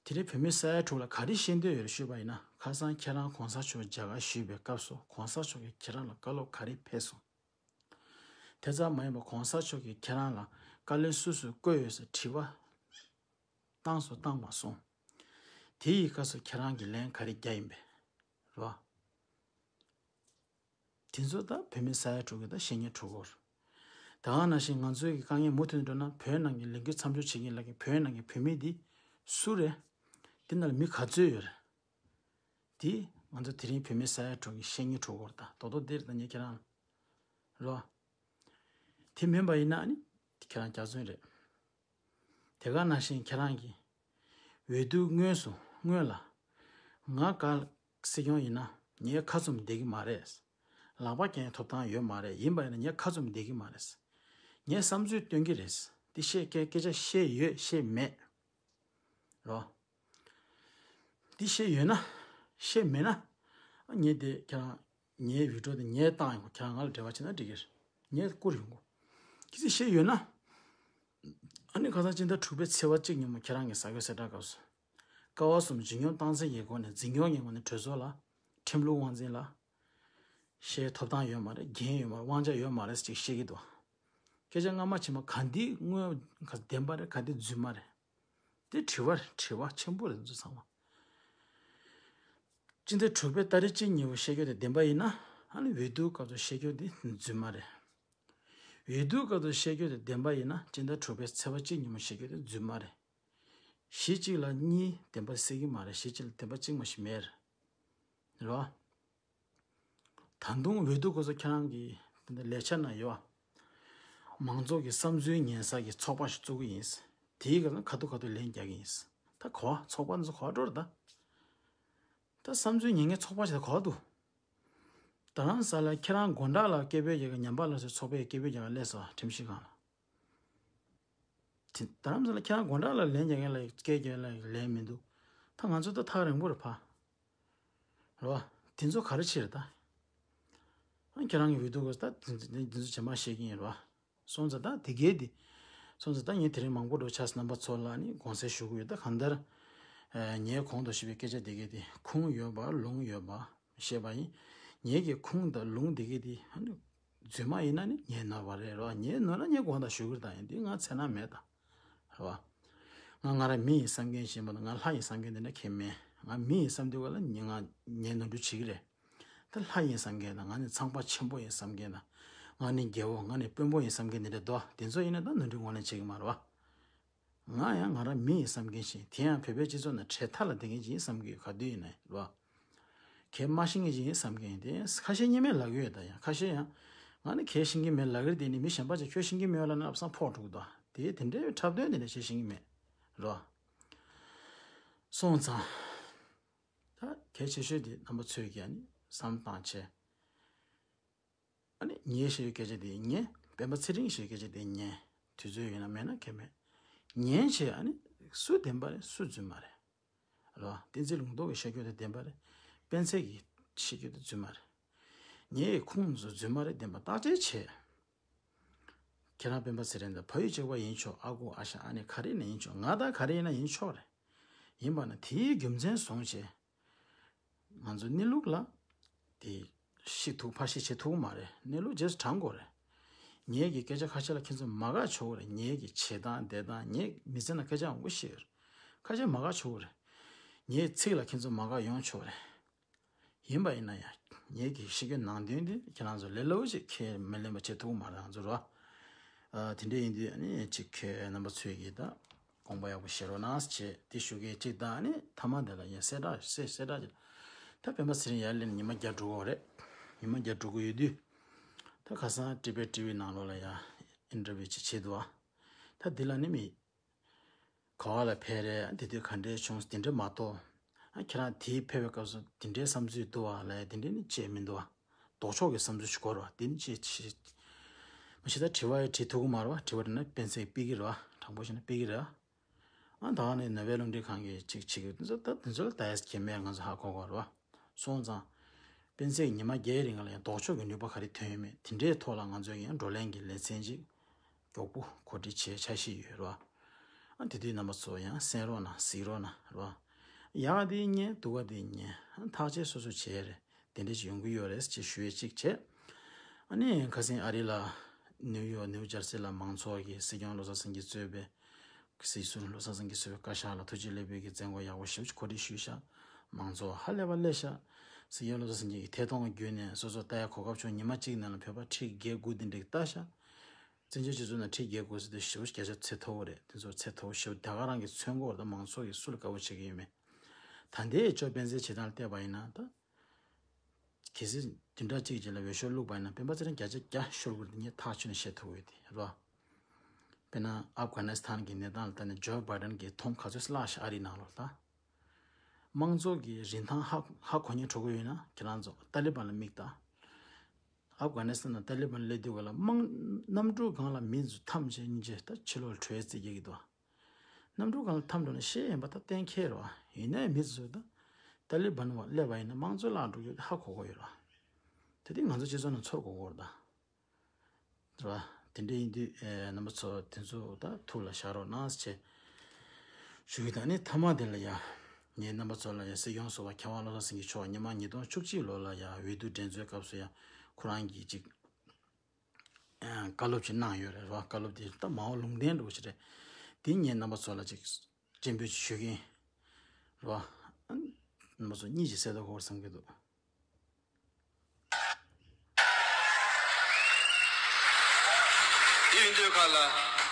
དེ་རིང་བོད་མི་ས་ཡ་དྲུག་ལ་ག་རེ་ཤེས་འདོད་ཡོད་རེད་ཞུས་པ་ཡིན་ན་ཁ་སང་ཁྱེད་རང་གོང་ས་མཆོག་མཇལ་ཁ་ཞུས་པའི་སྐབས་སུ་གོང་ས་མཆོག་གིས་ཁྱེད་རང་ལ་བཀའ་སློབ་ག་རེ་ཕེབས་སོང་། དེ་ཙམ་མ་ཡིན་པར་གོང་ས་མཆོག་གིས་ཁྱེད་རང་ལ་བཀའ་བློན་སུ་སུ་བསྐོས་ཡོད་ཟེར་དྲི་བ། བཏང་སོང་བཏང་མ་སོང་། དེ་ཡི་སྐབས་སུ་ཁྱེད་རང་གིས་ལན་ག་རེ་རྒྱག་ཡིན་པས། རོ། དེ་ཚོ་ད་བོད་མི་ས་ཡ་དྲུག་གི་ད་བཤད་ཉན་གྲུ་གོར། ད་ག་ནང་བཞིན་ང་ཚོའི་གི་དཀའ་ངལ་མུ་མཐུད་འགྲོ་ན་བོད་ནང་གི་ལས་འགུལ་མཚམས་འཇོག་བྱེད་མཁན་ལ་གི་བོད་ནང་གི་བོད་མི་འདི་སུ་རེད། དེ་ནང་ལ་མི་ག་ཚོད་ཡོད་རེད། དེ་ང་ཚོ་དེ་རིང་བོད་མི་ས་ཡ་དྲུག་གི་བཤད་ཉན་གྲུ་གོར་ད་རྡོག་རྡོག་འདིར་ད་ཉེ་ཁྱེད་རང་རོ། དེ་མིན་པ་ཡིན་ན་ནི་ཁྱེད་རང་རྒྱ་ཚོན་རེད། དེ་ག་ནང་བཞིན་ཁྱེད་རང་གིས་འོས་བསྡུ་སྔོན་སུ་སྔོན་ལ་ང་ག་སྲིད་སྐྱོང་ཡིན་ན་ངའི་ཁ་བཙུམ་བསྡད་ཀྱི་མ་རེད། ལག་པ་འཁྱེར་ཐོབ་ཐང་ཡོད་མ་རེད་ཡིན་པ་ཡིན་ན་ངའི་ཁ་བཙུམ་བསྡད་ཀྱི་མ་རེད། ངས་བསམ་ཚུལ་སྟོན་གྱི་རེད། འདི་བཤད་སྐད་སྐད་ཆ་བཤད་ཡོད་བཤད་མེད། རོ། འདི་བཤད་ཡོད་ན། བཤད་མེད་ན། ངས་དེ་ཁྱེད་རང་ངའི་བི་ཌིའོ་དེ་ངས་བཏང་ཡོང་གོ། ཁྱེད་རང་ང་ལ་འབྲེལ་བ་བྱེད་ན་འགྲིག་གི་རེད། ངས་བསྐུར་ཡོང་གོ། གལ་སྲིད་བཤད་ཡོད་ན། ཨ་ནི་ཁ་སང་སྤྱི་ཟླ་དྲུག་པའི་ཚེས་པ་གཅིག་ཉིན་མོ་ཁྱེད་རང་གི་ཟ་གོས་གསལ་བསྒྲགས་སྐབས་སུ། ཀ་བ་གསུམ་འཇོན་སྙོམས་སྟངས་འཛིན་གྱི་སྒོ་ནས་འཛིན་སྐྱོང་གི་ངོས་ནས་གྲོས་ཚོགས་ལ། ཁྲིམས་ལུགས་དབང་འཛིན་ལ། བཤད་ཐོབ་ཐང་ཡོད་མ་རེད། འགན་ཡོད་མ་རེད། དབང་ཆ་ཡོད་མ་རེད་ཅེས་བཤད་ཀྱི་འདུག་སྐད་ཆ་སྔ་མ་ཕྱི་མ་ག་འདི་དངོས་ག་བདེན་པ་རེད། ག་འདི་རྫུན་མ་རེད། དེ་དྲི་བ་རེད། དྲི་བ་ཆེན་པོ་རེད། འདི་ཚོ་ཚང་མ། སྤྱི་ཟླ་དྲུག་པའི་ཏ་རིག་གཅིག་ཉིན་མོ་བཤད་རྒྱུ་དེ་བདེན་པ་ཡིན་ན། ཨ་ནི་འོས་བསྡུ་སྐབས་སུ་བཤད་རྒྱུ་དེ་རྫུན་མ་རེད། འོས་བསྡུ་སྐབས་སུ་བཤད་རྒྱུ་དེ་བདེན་པ་ཡིན་ན། སྤྱི་ཟླ་དྲུག་པའི་ཚེས་པ་གཅིག་ཉིན་མོ་བཤད་རྒྱུ་དེ་རྫུན་མ་རེད། གཞི་གཅིག་ལ་གཉིས་བདེན་པ་སྲིད་ཀྱི་མ་རེད། གཞི་གཅིག་ལ་བདེན་པ་གཅིག་མ་ཞིག་མེད་རེད། རེད་བ། ད་དུང་འོས་བསྡུ་སྐབས་སུ་ཁྱེད་རང་གི་དེ་འདྲ་ལས་འཆར་ནང་ཡོད་བ། མང་ཚོགས་ཀྱི་བསམ་ཚུལ་ཉན་ས་ཀྱི་ཚོགས་པ་ཞིག་བཙུགས་ཀྱི་ཡིན། དེའི་སྐབས་སུ་ཁ་ཐུག་ཁ་ཐུག་ལན་རྒྱག་གི་ཡིན། ད་གོ་བ་ཚོགས་པ་འདི་ཚོ་གོ་བ་འགྲོ་རེད་ད། ད་བསམ་ཚུལ་ཉན་མཁན་ཚོགས་པ་ཞིག་ད་གོ་བ་འདུག་རྡ་རམ་ས་ལ་ཁྱེད་རང་དགོང་དག་ལ་སྐད་འབོད་རྒྱག་གི། ཉམས་པ་སླར་གསོའི་ཚོགས་པའི་སྐད་འབོད་རྒྱག་ག་སླེབས་སོང་ཁྲིམས་ཞིབ་ཁང་ལ། དེ་རྡ་རམ་ས་ལ་ཁྱེད་རང་དགོང་དག་ལ་ལན་རྒྱག་མཁན་ལ་སྐད་རྒྱག་མཁན་ལ་ལན་མི་འདུག་ད་ང་ཚོ་ད་ཐག་རིང་པོ་རེད་ཕ། རེད་བ། དེ་ཚོ་ག་རེ་བྱེད་རེད་ད། ཨ་ཁྱེད་རང་གི་འོས་བསྡུ་སྐབས་སུ་ད་དེ་ཚོ་དེ་ཚོ་རྗེས་མ་བཤད་ཀྱི་ཡིན་རེད་བ། སོང་ཙང་ད་དེ་གའི་དེ། སོང་ཙང་ད་ངས་དེ་རིང་མང་པོ་འགྲོ་ཆགས་སོང་། རྣམ་པ་ཚོ་ལ་ནི་དགོངས་སེལ་ཞུ་གི་ཡོད། ད་གང་ལྟར། ཨ་ངས་གོང་དུ་ཞུས་པའི་སྐད་ཆ་དེ་གའི་དེ་ཁུངས་ཡོད་པ་ལུང་ཡོད་པ་བཤད་པ་ཡིན། ངེད་ཀྱི་ཁུངས་དང་ལུང་དེ་གའི་དེ་ཨ་ནི་རྫུན་མ་ཡིན་ན་ནི་ངས་ནོར་བ་རེད་རོ། ངས་ནོར་ན་ངས་དགོངས་དག་ཞུ་གི་རེད། ད་ཡིན་དུས་ང་འཚེར་སྣང་མེད་ད། རེད་བ། ང་ང་རང་མི་ཡིན་བསམ་མཁན་ཞིག་ཡིན་པ་དང་། ང་ལྷ་ཡིན་བསམ་མཁན་དེ་འདྲ་ཁྱེད་མེད། ང་མི་ཡིན་བསམ་དུས་ག་ལ་ནི་ང་ངས་ནོར་འཁྲུལ་བྱེད་ཀྱི་རེད། ད་ལྷ་ཡིན་བསམ་མཁན་དང་། ང་ནི་ཚངས་པ་ཆེན་པོ་ཡིན་བསམ་མཁན་དང་། ང་ནི་རྒྱལ་པོ། ང་ནི་དཔོན་པོ་ཡིན་བསམ་མཁན་དེ་འདྲ་འདུག་དེ་ཚོ་ཡིན་ན་ད་ནོར་འཁྲུལ་ངོས་ལེན་བྱེད་ཀྱི་མ་རེད་བ། ང་ཡང་ང་རང་མི་ཡིན་བསམ་མཁན་ཞིག་དེ་ཡང་བོད་པའི་སྤྱི་ཚོགས་ནང་གྲལ་མཐའ་ལ་བསྡད་མཁན་ཞིག་ཡིན་བསམ་གྱི་ཡོད། ག་དུས་ཡིན་ན་རེད་བ། གལ་མ་ཤེས་མཁན་ཞིག་ཡིན་བསམ་མཁན་ཡིན། དེ་ཁ་ཞེ་གཉིས་མེད་ལབ་ཀྱི་ཡོད། ད་ཡང་ཁ་ཤས་ཡང་ང་ནི་གལ་ཤེས་ཀྱི་མེད་ལབ་ཀྱི་རེད། དེ་ནི་མི་གཞན་པ་ཅིག་ཁྱོད་ཤེས་ཀྱི་མེད་ལབ་ན་ལབ་སང་ཕོག་འགྲོ་གི་འདུག་དེ་དེ་འདྲའི་འཁྲབ་སྟོན་དེ་འདྲ་བྱེད་ཤེས་ཀྱི་མེད་རོ། སོང་ཙང་། ད་གལ་ཆེ་ཤོས་དེ་རྣམ་པ་ཚོས་ཀྱིས་ཨ་ནི་བསམ་བཏང་བྱས། ཨ་ནི་ངས་བཤད་ཡོད་སྐད་ཆ་དེ་ཉན། སྤེན་པ་ཚེ་རིང་བཤད་ཡོད་སྐད་ཆ་དེ་ཉན། དུས་ཚོད་ཡོད་ན་མེད་ན་ཁྱད་མེད། ཉན་བྱས་ཨ་ནི་སུ་བདེན་པ་རེད་སུ་རྫུན་མ་རེད། རེད་བ། བསྟན་འཛིན་ལུང་རྟོགས་ཀྱིས་བཤད་རྒྱུ་དེ་བདེན་པ་རེད། སྤེན་ཚེ་གིས་བཤད་རྒྱུ་དེ་རྫུན་མ་རེད། ངའི་ཁུངས་སུ་རྫུན་མ་རེད་བདེན་པ་བརྟག་དཔྱད་བྱས། ཁྱེད་རང་སྤེན་པ་ཚེ་རིང་དང་ཕ་ཡུལ་གཅིག་པ་ཡིན་ཆོག་ཨ་ཁུ་ཨ་ཞང་ཨ་ནེ་ག་རེ་ཡིན་ན་ཡིན་ཆོག་ང་ད་ག་རེ་ཡིན་ན་ཡིན་ཆོག་རེད། ཡིན་པ་ན་དེའི་རྒྱུ་མཚན་བཟུང་བྱས། ང་ཚོ་གནས་ལུགས་ལ་དེ་ཤི་ཐུབ་ཕར་ཤི་བྱེད་ཐུབ་མ་རེད། གནས་ལུགས་རྗེས་སུ་དྲང་དགོས་རེད། ངེད་ཀྱི་སྐད་ཆ་ཁ་ཤས་ལ་ཁྱེད་ཚོ་མ་དགའ་ཆོག་གི་རེད། ངེད་ཀྱི་བྱེད་སྟངས་བསྡད་སྟངས། ངེད་མི་ཚེ་ནང་སྐད་ཆ་མང་པོ་བཤད་ཡོད་རེད། ཁ་ཤས་མ་དགའ་ཆོག་གི་རེད། ངའི་ཚིག་ལ་ཁྱེད་ཚོ་མ་དགའ་ཡོང་ཆོག་གི་རེད། ཡིན་པ་ཡིན་ན་ཡང་ངེད་ཀྱི་ཤི་རྒྱུ་ནང་དོན་དེ་ཁྱེད་རང་ཚོ་ལས་སླ་པོ་ཅིག་ཁས་མི་ལེན་པ་བྱེད་ཐུབ་ཀྱི་མ་རེད། ང་ཚོ་རོ། ཨ་དེ་འདྲ་ཡིན་དུས་ཨ་ནི་ཅིག་ཁྱེད་རྣམ་པ་ཚོས་ཀྱིས་ད་དགོངས་པ་ཡག་པོ་བཞེས་རོགས་གནང་ཟེར་བྱས་དེ་ཞུ་གི་ཅིག་ད་ཨ་ནི་མཐའ་མ་འདི་ལ་ཡང་གསལ་བསྒྲགས་གསལ་གསལ་བསྒྲགས་ཅིག་ད་སྤེན་པ་ཚེ་རིང་ཡར་སླེབས་ནས་ཉི་མ་བརྒྱ་འགྲོ་གི་ཡོད་རེད། ཉི་མ་བརྒྱ་འགྲོ་གི་ཡོད་དུས་ད་ཁ་སང་ཊི་བེཊ་ཊི་ཝི་ནང་ལོགས་ལ་ཡང་ཨིན་ཊར་བིའུ་ཅིག་བྱེད་འདུག་ཨ། ད་འདི་ལ་ནི་མི་ག་བ་ལ་ཕེབས་རེད། དེ་དུས་ག་འདྲས་བྱུང་དེ་འདྲས་མ་གཏོགས། ཨ་ཁྱེད་རང་དེའི་ཕེབས་པའི་སྐབས་སུ་དེ་འདྲའི་བསམ་ཚུལ་འདུག་བ་ལབ་ཡ་དེ་འདྲས་ནི་བྱས་མི་འདུག་བ། ལྡོག་ཕྱོགས་ཀྱི་བསམ་ཚུལ་ཞིག་དགོས་རེད་བ། དེ་ནི་བྱས་བྱས། མ་གཞི་ད་དྲི་བ་ཡང་དྲི་ཐུབ་ཀྱི་མ་རེད་བ། དྲི་བ་དྲིས་ན་སྤེན་ཚེས་ཕུད་ཀྱི་རེད་བ། དྲང་པོ་བཤད་ན་ཕུད་ཀྱི་རེད་བ། ཨ་ད་ག་ནས་ནོ་བེལ་རླུང་འཕྲིན་ཁང་གིས་ཅིག་བྱེད་ཀྱི་འདུག་ད་དེ་ཚོ་ལ་ད་ཡ་སྐྱེ་མེད་ང་ཚོ་ཧ་གོ་དགོས་རེད་བ། སོང་ཙང་། སྤེན་ཚེས་ཉི་མ་བརྒྱད་རིང་ལ་ཡང་ལྡོག་ཕྱོགས་ཀྱི་ནུས་པ་ག་རེ་ཐོན་ཡོད་མེད་དེ་འདྲའི་ཐོག་ལ་ང་ཚོས་ཡང་བགྲོ་གླེང་གི་ལེ་ཚན་ཅིག་མགྱོགས་པོ་གོ་སྒྲིག་བྱེད་འཆར་གཞི་ཡོད་རེད་བ། ཨ་དེ་དུས་རྣམ་པ་ཚོ་ཡང་གསན་རོགས་གནང་གཟིགས་རོགས་གནང་རེད་བ། ཡག་ག་དེ་ཉན་སྡུག་ག་དེ་ཉན་ཨ་ཐག་བཅད་སོ་སོ་བྱས་རེད། དེ་འདྲ་ཅིག་ཡོང་གི་ཡོད་རེད་ཅེས་ཞུ་ཡས་ཅིག་བྱས། ཨ་ནི་ཁ་སང་ཨ་རི་ལ་ནིའུ་ཡོག་ནིའུ་ཇར་སི་ལ་མང་ཚོགས་ཀྱིས་སྲིད་སྐྱོང་བློ་བཟང་སེང་གེ་གཙོས་པའི་སྲིད་ཟུར་བློ་བཟང་སེང་གེ་གཙོས་པའི་བཀའ་ཤག་ལ་ཐུགས་རྗེ་ཆེ་ལེགས་འབུལ་གྱི་བཙན་སྐོར་ཡག་པོ་ཞེ་པོ་ཅིག་གོ་སྒྲིག་ཞུས་ཤག་མང་ཚོགས་ཧ་ལས་པ་སླེབས་ཤག་སྲིད་སྐྱོང་བློ་བཟང་སེང་གེ་གིས་ཐད་གཏོང་བརྒྱུད་ནས་སོ་སོ་ལྟ་ཡ་གོ་སྐབས་བྱུང་། ཉི་མ་གཅིག་ནང་ལ་བོད་པ་ཁྲི་བརྒྱད་དགུ་དེ་འདྲ་ལྟ་ཤག་བཙན་བྱོལ་སྤྱི་ཚོགས་ནང་ཁྲི་བརྒྱད་དགུ་ཟེར་དུས་ཞེ་པོ་སྐད་ཆ་ཚད་མཐོ་པོ་རེད། དེ་ཚོ་ཚད་མཐོ་པོ་ཞེ་པོ་ད་ག་རང་གིས་མཚོན་གྱི་ཡོད་རེད། ད་མང་ཚོགས་ཀྱིས་སུ་ལ་དགའ་པོ་བྱེད་ཀྱི་ཡོད་མེད། ད་ལྟའི་ཅོ་སྤེན་ཚེའི་བྱེད་སྟངས་ལ་བལྟས་པ་ཡིན་ན་ད། གལ་སྲིད་བདུན་ཕྲག་གཅིག་རྗེས་ལ་འོས་ཤོག་བླུགས་པ་ཡིན་ན་སྤེན་པ་ཚེ་རིང་བརྒྱ་ཆ་བརྒྱ་ཤོར་གྱི་རེད་དེ་ངས་ཐག་ཆོད་ནས་བཤད་ཐུབ་ཀྱི་ཡོད་དེ་རེད་བ། དཔེར་ན་ཨབ་གྷ་ནི་སི་ཐན་གྱི་གནས་སྟངས་ལ་ལྟ་ནས་ཇོ་བྷའི་ཌེན་གྱིས་མཐོང་ག་ཚོད་བརླགས་ཤག་ཨ་རིའི་ནང་ལོགས་ལ་ད། དམངས་གཙོ་གི་རིན་ཐང་ཧ་ཧ་གོ་མཁན་འགྲོ་གི་ཡོད་ན་ཁྱེད་རང་ཚོ་ཏཱ་ལི་བན་ལ་མིག་ལྟ། ཨབ་གྷ་ནི་སི་ཐན་ནང་ཏཱ་ལི་བན་སླེབས་དུས་ག་ལ་དམངས་གནམ་གྲུ་སྒང་ལ་མི་ཚོ་འཐམ་བྱས་སྙིང་རྗེ་ད་ཕྱི་ལོགས་བྲོས་རྩིས་རྒྱག་གི་འདུག་གནམ་གྲུ་སྒང་ལ་འཐམ་འགྲོ་ན་ཤེས་ཡིན་པ་ད་གཏན་འཁེལ་རེད་བ། ཡིན་ནའི་མི་ཚོ་ད་ཏཱ་ལི་བན་བ་སླེབས་པ་ཡིན་ན་དམངས་གཙོ་བརླག་འགྲོ་རྒྱུ་ཧ་གོ་གོ་ཡོད་རེད་བ། དེ་དུས་ང་ཚོ་སྤྱི་ཚོགས་ནང་ཚོར་གོ་གོ་རེད་ད། རེད་བ། དེ་འདྲ་ཡིན་དུས་ཨེ་རྣམ་པ་ཚོ་དེ་ཚོ་ད་ཐུགས་ལ་བཞག་རོགས་གནང་ཟེར་བྱས་ཞུ་གི། ད་ནི་མཐའ་མ་དེ་ལ་ཡ་ངས་རྣམ་པ་ཚོ་ལ་ཡ་སྲིད་སྐྱོང་ཟུར་པ་མཁས་དབང་བློ་བཟང་སེང་གེ་མཆོག་ཉི་མ་ཉིས་སྟོང་བཅུ་གཅིག་ལོ་ལ་ཡ་འོས་བསྡུ་འགྲན་རྩོད་སྐབས་སུ་ཡ་ཁོ་རང་གིས་ཅིག་ཨ་བཀའ་སློབ་ཅིག་གནང་ཡོད་རེད་བ། བཀའ་སློབ་དེ་ད་མ་འོངས་ལུང་བསྟན་འདྲ་བོ་ཞིག་རེད། དེ་ངས་རྣམ་པ་ཚོ་ལ་ཅིག་སྤྱན་འབུལ་ཅིག་ཞུ་གི་ཡིན། རེད་བ། རྣམ་པ་ཚོ་གཉིད་ཅིག་སད་ཐུབ་ཀྱི་རེད་བསམ་གྱི་འདུག་དེ་ཡིན་དུས་ཁ་ལ།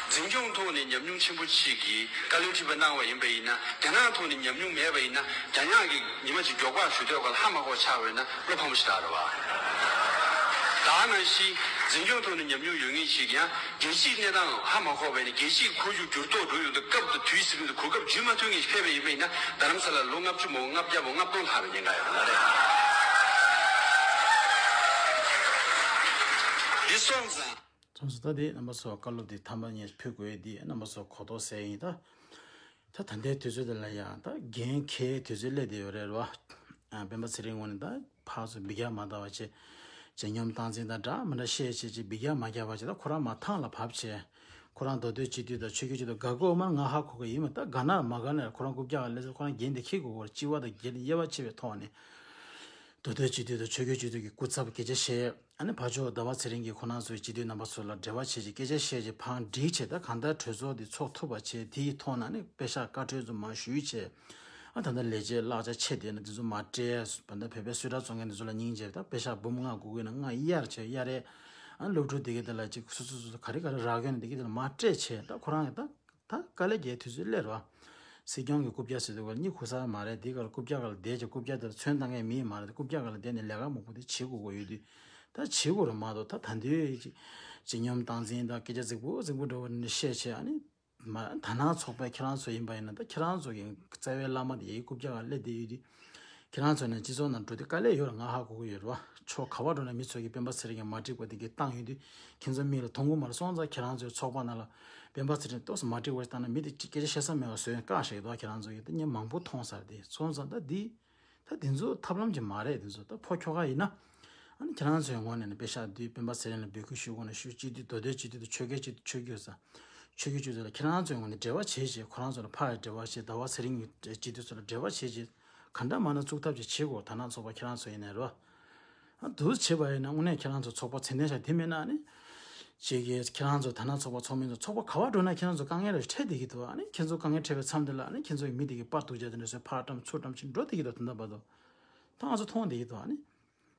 འཛིན་སྐྱོང་ཐོག་ནས་ཉམས་མྱོང་ཆེན་པོ་ཅིག་གིས་བཀའ་བློན་ཁྲི་པ་གནང་བ་ཡིན་པ་ཡིན་ན། རྒྱ་ནག་ཐོག་ནས་ཉམས་མྱོང་མེད་པ་ཡིན་ན། རྒྱ་ནག་གིས་ཉི་མ་གཅིག་མགྱོགས་པར་ཞུ་འདོད་ཁ་ལ་ཧ་མ་གོ་ཆགས་པ་ཡིན་ན་བློ་ཕམ་ཞིག་རག་རེད་བ། ད་ནང་བཞིན་འཛིན་སྐྱོང་ཐོག་ནས་ཉམས་མྱོང་ཡོད་མཁན་ཞིག་ཀྱང་རྒྱལ་སྤྱིའི་གནས་སྟངས་ཧ་མ་གོ་བ་ཡིན་ན། རྒྱལ་སྤྱིའི་ཁོར་ཡུག་འགྱུར་ལྡོག་འགྲོ་ཡོང་དུས་སྐབས་དང་དུས་ཟིན་དུས་གོ་སྐབས་འཇུས་མ་ཐུབ་མཁན་ཞིག་ཕེབས་པ་ཡིན་པ་ཡིན་ན། རྡ་རམ་ས་ལ་ལོ་ལྔ་བཅུ་མོ་ལྔ་བརྒྱ་མོ་ལྔ་སྟོང་ལྷག་པའི་ཉེན་ཁ་ཡོད་པ་མ་རེད། འདི་སོང་ཙང་། སོང་ཙང་ད་དེ་རྣམ་པ་ཚོ་བཀའ་སློབ་དེ་དམ་པ་ངས་ཕུལ་དགོས་དེ་རྣམ་པ་ཚོ་གོ་རྟོགས་ཟེར་ཡིན་ད། ད་ད་ལྟའི་དུས་ཚོད་དེ་ལ་ཡང་ད་འགན་འཁྱེར་དུས་ཚོད་སླེབས་བསྡད་ཡོད་རེད་བ། ཨ་སྤེན་པ་ཚེ་རིང་ངོས་ནས་ད་ཕར་ཚུར་འབུད་རྒྱག་མ་བཏང་བ་བྱས། ཇེ་སྙོམས་སྟངས་འཛིན་དང་འདྲ་མི་འདྲ་བཤད་བྱས་ཅིག་འབུད་རྒྱག་མ་རྒྱག་པ་བྱས། ད་ཁོ་རང་མར་ཐང་ལ་བབས་བྱས། ཁོ་རང་མདོ་སྟོད་སྤྱི་འཐུས་དང་ཆོལ་ཁའི་སྤྱི་འཐུས་དགའ་དགོས་མ་ང་ཧ་གོ་གི་ཡིན་མ། ད་དགའ་ན་མ་དགའ་ན་ཁོ་རང་རྐུབ་བཀྱག་ལ་སླེབས་ཚེ་ཁོ་རང་འགན་དེ་འཁྱེར་དགོས་གོ། སྤྱི་བ་དང་སྒེར་དབྱེ་བ་ཕྱེ་བའི་ཐོག་ནས། མདོ་སྟོད་སྤྱི་འཐུས་དང་ཆོལ་ཁའི་སྤྱི་འཐུས་ཀྱི་སྐུ་ཚབ་སྐད་ཆ་བཤད། ཨ་ནི་ཕར་ཕྱོགས་ཟླ་བ་ཚེ་རིང་གིས་ཁོ་རང་ཚོའི་སྤྱི་འཐུས་རྣམ་པ་ཚོ་ལ་འབྲེལ་བ་བྱས་ཅིག་སྐད་ཆ་བཤད་ཅིག་ཕར་འགྲིག་བྱས། ད་གང་ལྟར་གྲོས་ཚོགས་དེ་ཚོགས་ཐུབ་པ་བྱས། དེའི་ཐོག་ནས་ནི་པེ་ཤག་བཀའ་འཁྲོལ་ཚོ་མར་ཞུས་བྱས། ཨ་ད་ལྟ་ལས་བྱེད་གླ་ཆ་ཆད་བསྡད་ན་དེ་ཚོ་མར་སྤྲད། ད་ལྟ་བོད་པའི་གསོལ་རས་བཙོང་མཁན་དེ་ཚོ་ལ་སྙིང་རྗེ། ད་པེ་ཤག་འབུམ་ལྔ་དགོས་ཀྱི་ན་ལྔ་གཡར་བྱས་གཡར་རེད། ཨ་སློབ་ཕྲུག་དེ་གའི་དེ་ལ་ཅིག་སོ་སོ་སོ་སོ་ག་རེ་ག་རེ་རག་གི་ཡོད་ན་དེ་གའི་དེ་ལ་མར་སྤྲད་བྱས། ད་ཁོ་རང་གི་ད། ད་དཀའ་ལས་རྒྱག་དུས་ཚོད་སླེབས་རེད་བ། སྲིད་སྐྱོང་གི་རྐུབ་བཀྱག་ཟེར་དུས་ག་ལ་གཉིད་ཁུག་ས་མ་རེད། དེ་ག་ལ་རྐུབ་བཀྱག་ག་ལ་བསྡད་ཀྱི། རྐུབ་བཀྱག་དེ་ཚོན་བཏང་མཁན་མི་མ་རེད། རྐུབ་བཀྱག་ག་ལ་བསྡད་ནས་ལས་ཀ་མང་པོ་དེ་བྱེད་དགོས་ཀྱི་ཡོད་དུས། ད་བྱེད་དགོས་རེད་མ་གཏོགས། ད་ད་འདོད་ཅིག་ཇེ་སྙོམས་སྟངས་འཛིན་དང་སྐད་ཆ་རྫིག་པོ་རྫིག་པོ་འདྲ་བོ་ནས་བཤད་བྱས། ཨ་ནི་མ་དར་ནག་ཚོགས་པའི་ཁྱེད་རང་ཚོ་ཡིན་པ་ཡིན་ན། ད་ཁྱེད་རང་ཚོ་གི་རྩ་བའི་བླ་མ་དེ་ཡི་རྐུབ་བཀྱག་ག་ལ་སླེབས་བསྡད་ཡོད་དུས། ཁྱེད་རང་ཚོ་ནས་སྤྱི་ཚོགས་ནང་འགྲོ་དུས་དཀའ་ལས་ཡོད་རེད། ང་ཧ་གོ་གི་ཡོད་རེད་བ། ཕྱོགས་ག་བ་འགྲོ་ན་མི་ཚོ་གིས་སྤེན་པ་ཚེ་རིང་གིས་མ་འགྲིག་པ་དེ་གི་བཏང་ཡོད་དུས། ཁྱེད་ཚོ་མིག་ལ་མཐོང་གི་མ་རེད། སོང་ཙང་ཁྱེད་རང་ཚོའི་ཚོགས་པ་ནང་ལ་སྤེན་པ་ཚེ་རིང་ཏོག་ཙམ་མ་འགྲིག་པ་ཞིག་བཏང་ན་མི་དེ་ཅིག་སྐད་ཆ་བཤད་ས་མེད་པ་བཟོས་ཡོང་བཀག་བཞག་གི་འདུག་ཁྱེད་རང་ཚོ་གིས་ད་ངས་མང་པོ་མཐོང་ཚར་དེ། སོང་ཙང་ད་འདི་ད་དེ་ཚོ་ཐབས་ལམ་ཅིག་མ་རེད། དེ་ཚོ་ད་ཕོ་ཁྱོ་ག་ཡིན་ན། ཨ་ནི་ཁྱེད་རང་ཚོའི་ངོས་ནས་ནི་པེ་ཤག་འདི་སྤེན་པ་ཚེ་རིང་ལ་འབོད་སྐུལ་ཞུ་དགོས་ན་ཞུ། སྤྱི་འཐུས་མདོ་སྟོད་སྤྱི་འཐུས་དང་ཆོལ་ཁའི་སྤྱི་འཐུས་ཆོས་བརྒྱུད་ས། ཆོས་བརྒྱུད་སྤྱི་འཐུས་ལ་ཁྱེད་རང་ཚོའི་ངོས་ནས་འབྲེལ་བ་བྱེད་བྱེད། ཁོ་རང་ཚོ་ལ་ཕར་འབྲེལ་བ་བྱེད། ཟླ་བ་ཚེ་རིང་གི་སྤྱི་འཐུས་ཚོ་ལ་འབྲེལ་བ་བྱེད་བྱེད། ག་འདྲ་མ་འདྲ་བཙུགས་ཐབས་ཅིག་བྱེད་དགོས། དར་ནག་ཚོགས་པ་ཁྱེད་རང་ཚོ་ཡིན་ནའི་རོ། ཨ་འདུག་བྱེད་པ་ཡིན་ན་དངོས་གནས་ཁྱེད་རང་ཚོ་ཚོགས་པ་ཚད་ལྡན་ཤག་དེ་མེད་ན་ནི། ཅིག་གིས་ཁྱེད་རང་ཚོ་དར་ནག་ཚོགས་པ་ཚོགས་མི་ཚོ་ཚོགས་པ་ག་བ་འགྲོ་ན་ཁྱེད་རང་ཚོ་དཀའ་ངལ་རེ་འཕྲད་བསྡད་ཀྱི་འདུག་ཨ་ནི་ཁྱེད་ཚོ་དཀའ་ངལ་འཕྲད་པའི་མཚམས་དེ་ལ་ཨ་ནི་ཁྱེད་ཚོ་གི་མི་དེ་གི་པར་སྡུག་ཅག་དེ་འདྲ་བཟོས་ཕར་བཀྲམ་ཚུར་བཀྲམ་ཅིག་འགྲོ་བསྡད་ཀྱི་འདུག་ད་ལྟ་བར་དུ། ད་ང་ཚོ་མཐོང་བསྡད་ཀྱི་འདུག་ཨ་ནི།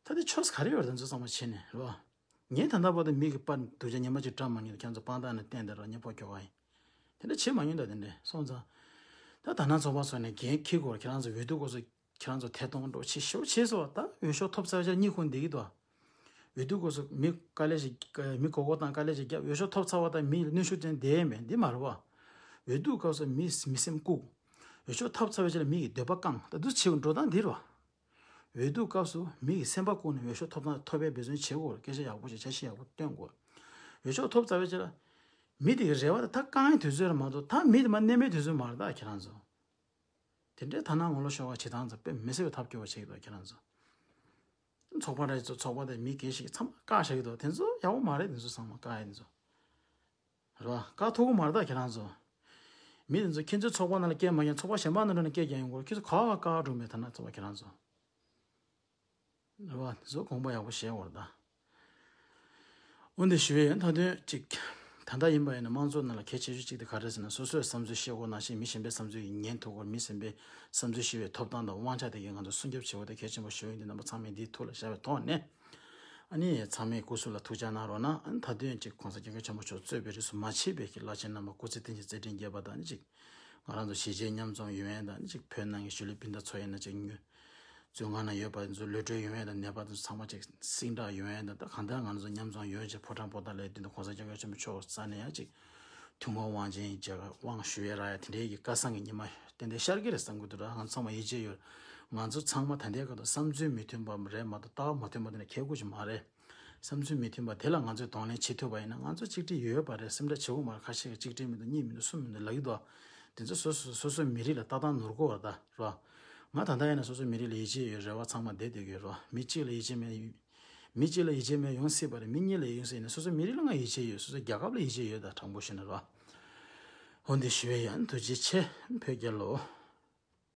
ད་དེ་ཆོས་ག་རེ་ཡོད་རེད། དེ་ཚོ་ཚང་མ་བྱས་ནས་རོ། ངས་ད་ལྟ་བར་དུ་མི་གི་པར་སྡུག་ཅག་ཉི་མ་གཅིག་བཀྲམ་མ་མྱོང་། ཁྱེད་ཚོ་དཔང་རྟགས་ནས་བསྟན་བསྡད་རོགས། ངས་ཕོ་ཁྱོ་ག་ཡིན། དེ་འདྲ་བྱེད་མ་མྱོང་། ད་དེ་འདྲ་སོང་ཙང་། ད་དར་ནག་ཚོགས་པ་ཚོ་ནས་འགན་འཁྱེར་དགོས་རེད། ཁྱེད་རང་ཚོ་འོས་བསྡུ་སྐབས་སུ་ཁྱེད་རང་ཚོ་ཐད་གཏོང་འགྲོ་ཆེ་ཤོས་བྱས་སོང་བ། ད་འོས་ཤོག་ཐོབ་ཚར་བའི་ཆར་གཉིད་ཁུག་བསྡད་ཀྱི་འདུག་འོས་བསྡུ་སྐབས་སུ་མི་དཀའ་ལས་ཞིག་མི་མགོ་སྐོར་བཏང་། དཀའ་ལས་ཞིག་བརྒྱབ། འོས་ཤོག་ཐོབ་ཚར་བ་དང་མི་ལ་གནོན་ཤུགས་སྟོན་བསྡད་མེད། འདི་མ་རེད་བ། འོས་བསྡུ་སྐབས་སུ་མི་མི་སེམས་བཀུག་འོས་ཤོག་ཐོབ་ཚར་བའི་ཆར་མི་ཡི་འདོད་པ་བསྐང་། ད་འདུ་བྱེད་འགྲོ་སྟངས་འདི་རེད་བ། འོས་བསྡུ་སྐབས་སུ་མི་ཡི་སེམས་པ་བཀུག་ནས་འོས་ཤོག་ཐོབ་ཐང་ཐོབ་པའི་འབད་བརྩོན་བྱེད་དགོས། སྐད་ཆ་ཡག་པོ་ཞིག་འཆར་གཞི་ཡག་པོ་བཏོན་དགོས། འོས་ཤོག་ཐོབ་ཚར་བའི་ཆར་མི་དེ་གི་རེ་བ་དེ་ད་བསྐང་ཡའི་དུས་ཚོད་རེད་མ་གཏོགས། ད་མི་དེ་མར་གནས་མའི་དུས་ཚོད་མ་རེད་ད་ཁྱེད་རང་ཚོ། དེ་འདྲའི་དར་ནག་ངོ་ལོག་ཤོག་ཁག་བྱེད་སྟངས་ཚོ་དཔེ་མི་སྲིད་པའི་ཐབས་སྐྱོ་བ་བྱེད་ཀྱི་འདུག་ཁྱེད་རང་ཚོ། ཚོགས་པ་རེ་ཚོ་ཚོགས་པ་དེ་མི་སྒེར་ཞིག་ཚང་མ་བཀག་བཞག་གི་འདུག་དེ་ཚོ་ཡག་པོ་མ་རེད། དེ་ཚོ་ཚང་མ་བཀག་ཡ་དེ་ཚོ། རེད་བ། བཀག་ཐུབ་ཀྱི་མ་རེད་ད་ཁྱེད་རང་ཚོ། མི་དེ་ཚོ་ཁྱེད་ཚོའི་ཚོགས་པ་ནང་ལ་སྐད་མ་རྒྱག་ཚོགས་པ་གཞན་པ་ནང་འགྲོ་ནས་སྐད་རྒྱག་ཡོང་གི་རེད། ཁྱེད་ཚོ་ག་བ་བཀག་འགྲོ་མེད། དར་ནག་ཚོགས་པ་ཁྱེད་རང་ཚོ། རེད་བ། དེ་ཚོ་དགོངས་པ་ཡག་པོ་བཞེས་དགོས་རེད་ད། འོན་ཏེ་ཞུ་ཡས་མཐའ་དོན་གཅིག་ད་ལྟ་ཡིན་པ་ཡིན་ན་དམངས་གཙོ་ནང་ལ་གལ་ཆེ་ཤོས་གཅིག་དེ་ག་རེ་ཟེར་ན། སོ་སོའི་བསམ་ཚུལ་བཤད་དགོས་ནང་བཞིན་མི་གཞན་པའི་བསམ་ཚུལ་ཉན་ཐུབ་དགོས། མི་གཞན་པའི་བསམ་ཚུལ་ཞུ་བའི་ཐོབ་ཐང་དང་དབང་ཆ་དེ་གའི་ང་ཚོ་སྲུང་སྐྱོབ་བྱེད་དགོས་དེ་གལ་ཆེན་པོ་ཞིག་ཡིན་དུས། རྣམ་པ་ཚང་མས་འདི་ཐུགས་ལ་བཞག་པའི་ཐོག་ནས། ཨ་ནི་ཚང་མས་སྐུ་གཟུགས་ལ་ཐུགས་ཅག་གནང་རོགས་གནང་། ཨ་ནི་མཐའ་དོན་གཅིག་༸གོང་ས་༸སྐྱབས་མགོན་ཆེན་པོ་མཆོག་གཙོས་པའི་རིས་སུ་མ་ཆད་པའི་གི་བླ་ཆེན་རྣམ་པ་སྐུ་ཚེ་བརྟན་ཅིང་མཛད་འཕྲིན་རྒྱས་པ་དང་། ཨ་ནི་གཅིག་ང་རང་ཚོ་གཞིས་བྱེས་མཉམ་འཛོམས་ཡོང་ཡས་དང་། ཨ་ནི་གཅིག་བོད་ནང་གི་གཞིས་ལུས་སྤུན་ཟླ་ཚོ་ཡིན་ན་གཅིག་མྱུར་མཛོད་ཁང་ནང་ཡོད་པ་ཚོ་ལོ་གྲོས་ཡོང་ཡས་དང་། ནད་པ་ཚོ་ཚང་མ་གཅིག་སིང་དྲག་ཡོང་ཡས་དང་། ད་གང་ལྟར་ང་རང་ཚོ་མཉམ་འཛོམས་ཡོང་ཆེད་ཕོ་བྲང་པོ་ཏཱ་ལའི་མདུན་དུ་༸གོང་ས་༸སྐྱབས་མགོན་ཆེན་པོ་མཆོག་རྩ་ནས་ཡ་གཅིག་ཐུགས་དམ་དབང་ཅན་གྱི་མཇལ་ཁ་དབང་ཞུ་ཡས་རག་ཡ་དེ་འདྲའི་གི་སྐལ་བཟང་གི་ཉི་མ་ཏན་ཏན་ཤར་གྱི་རེད་བསམ་གྱི་འདུག་ད་ང་ཚང་མ་ཡིད་ཆེས་ཡོད། ང་ཚོ་ཚང་མ་ད་ལྟའི་སྐབས་དུ་བསམ་ཚུལ་མི་མཐུན་པ་རེད་མ་གཏོགས་ལྟ་བ་མ་མཐུན་པ་དེ་འདྲ་ཁྱད་དགོས་ཀྱི་མ་རེད། བསམ་ཚུལ་མི་མཐུན་པ་དེ་ལ་ང་ཚོས་གདོང་ལེན་བྱེད་ཐུབ་པ་ཡིན་ན། ང་ཚོ་གཅིག་སྒྲིལ་ཡོད་པ་རེད། སེམས་ཁྲལ་བྱེད་དགོས་མ་རེད། ཁ་ཤས་ཀྱིས་གཅིག་སྒྲིལ་མི་འདུག་གཉིས་མི་འདུག་གསུམ་མི་འདུག་ལབ་ཀྱི་འདུག་དེ་ཚོ་སོ་སོ་སོ་སོའི་མི་རིགས་ལ་ལྟ་སྟངས་ནོར་གོ་བ་རེད་ད། རེད་བ། ང་ད་ལྟ་ཡིན་ན་སོ་སོའི་མི་རིགས་ལ་ཡིད་ཆེས་ཡོད། རེ་བ་ཚང་མ་བསྡད་བསྡད་ཀྱི་ཡོད། རེད་བ། མི་གཅིག་ལ་ཡིད་ཆེས་མེད། མི་གཅིག་ལ་ཡིད་ཆེས་མེད་ཡོང་སྲིད་པ་རེད། མི་གཉིས་ལ་ཡོང་སྲིད་ན། སོ་སོའི་མི་རིགས་ལ་ང་ཡིད་ཆེས་ཡོད། སོ་སོའི་རྒྱལ་ཁབ་ལ་ཡིད་ཆེས་ཡོད། ད་དྲང་པོ་བཤད་ན། རེད་བ། འོ་འདི་ཞུ་བ་ཡིན། ཐུགས་རྗེ་ཆེ། བོད་རྒྱལ་ལོ།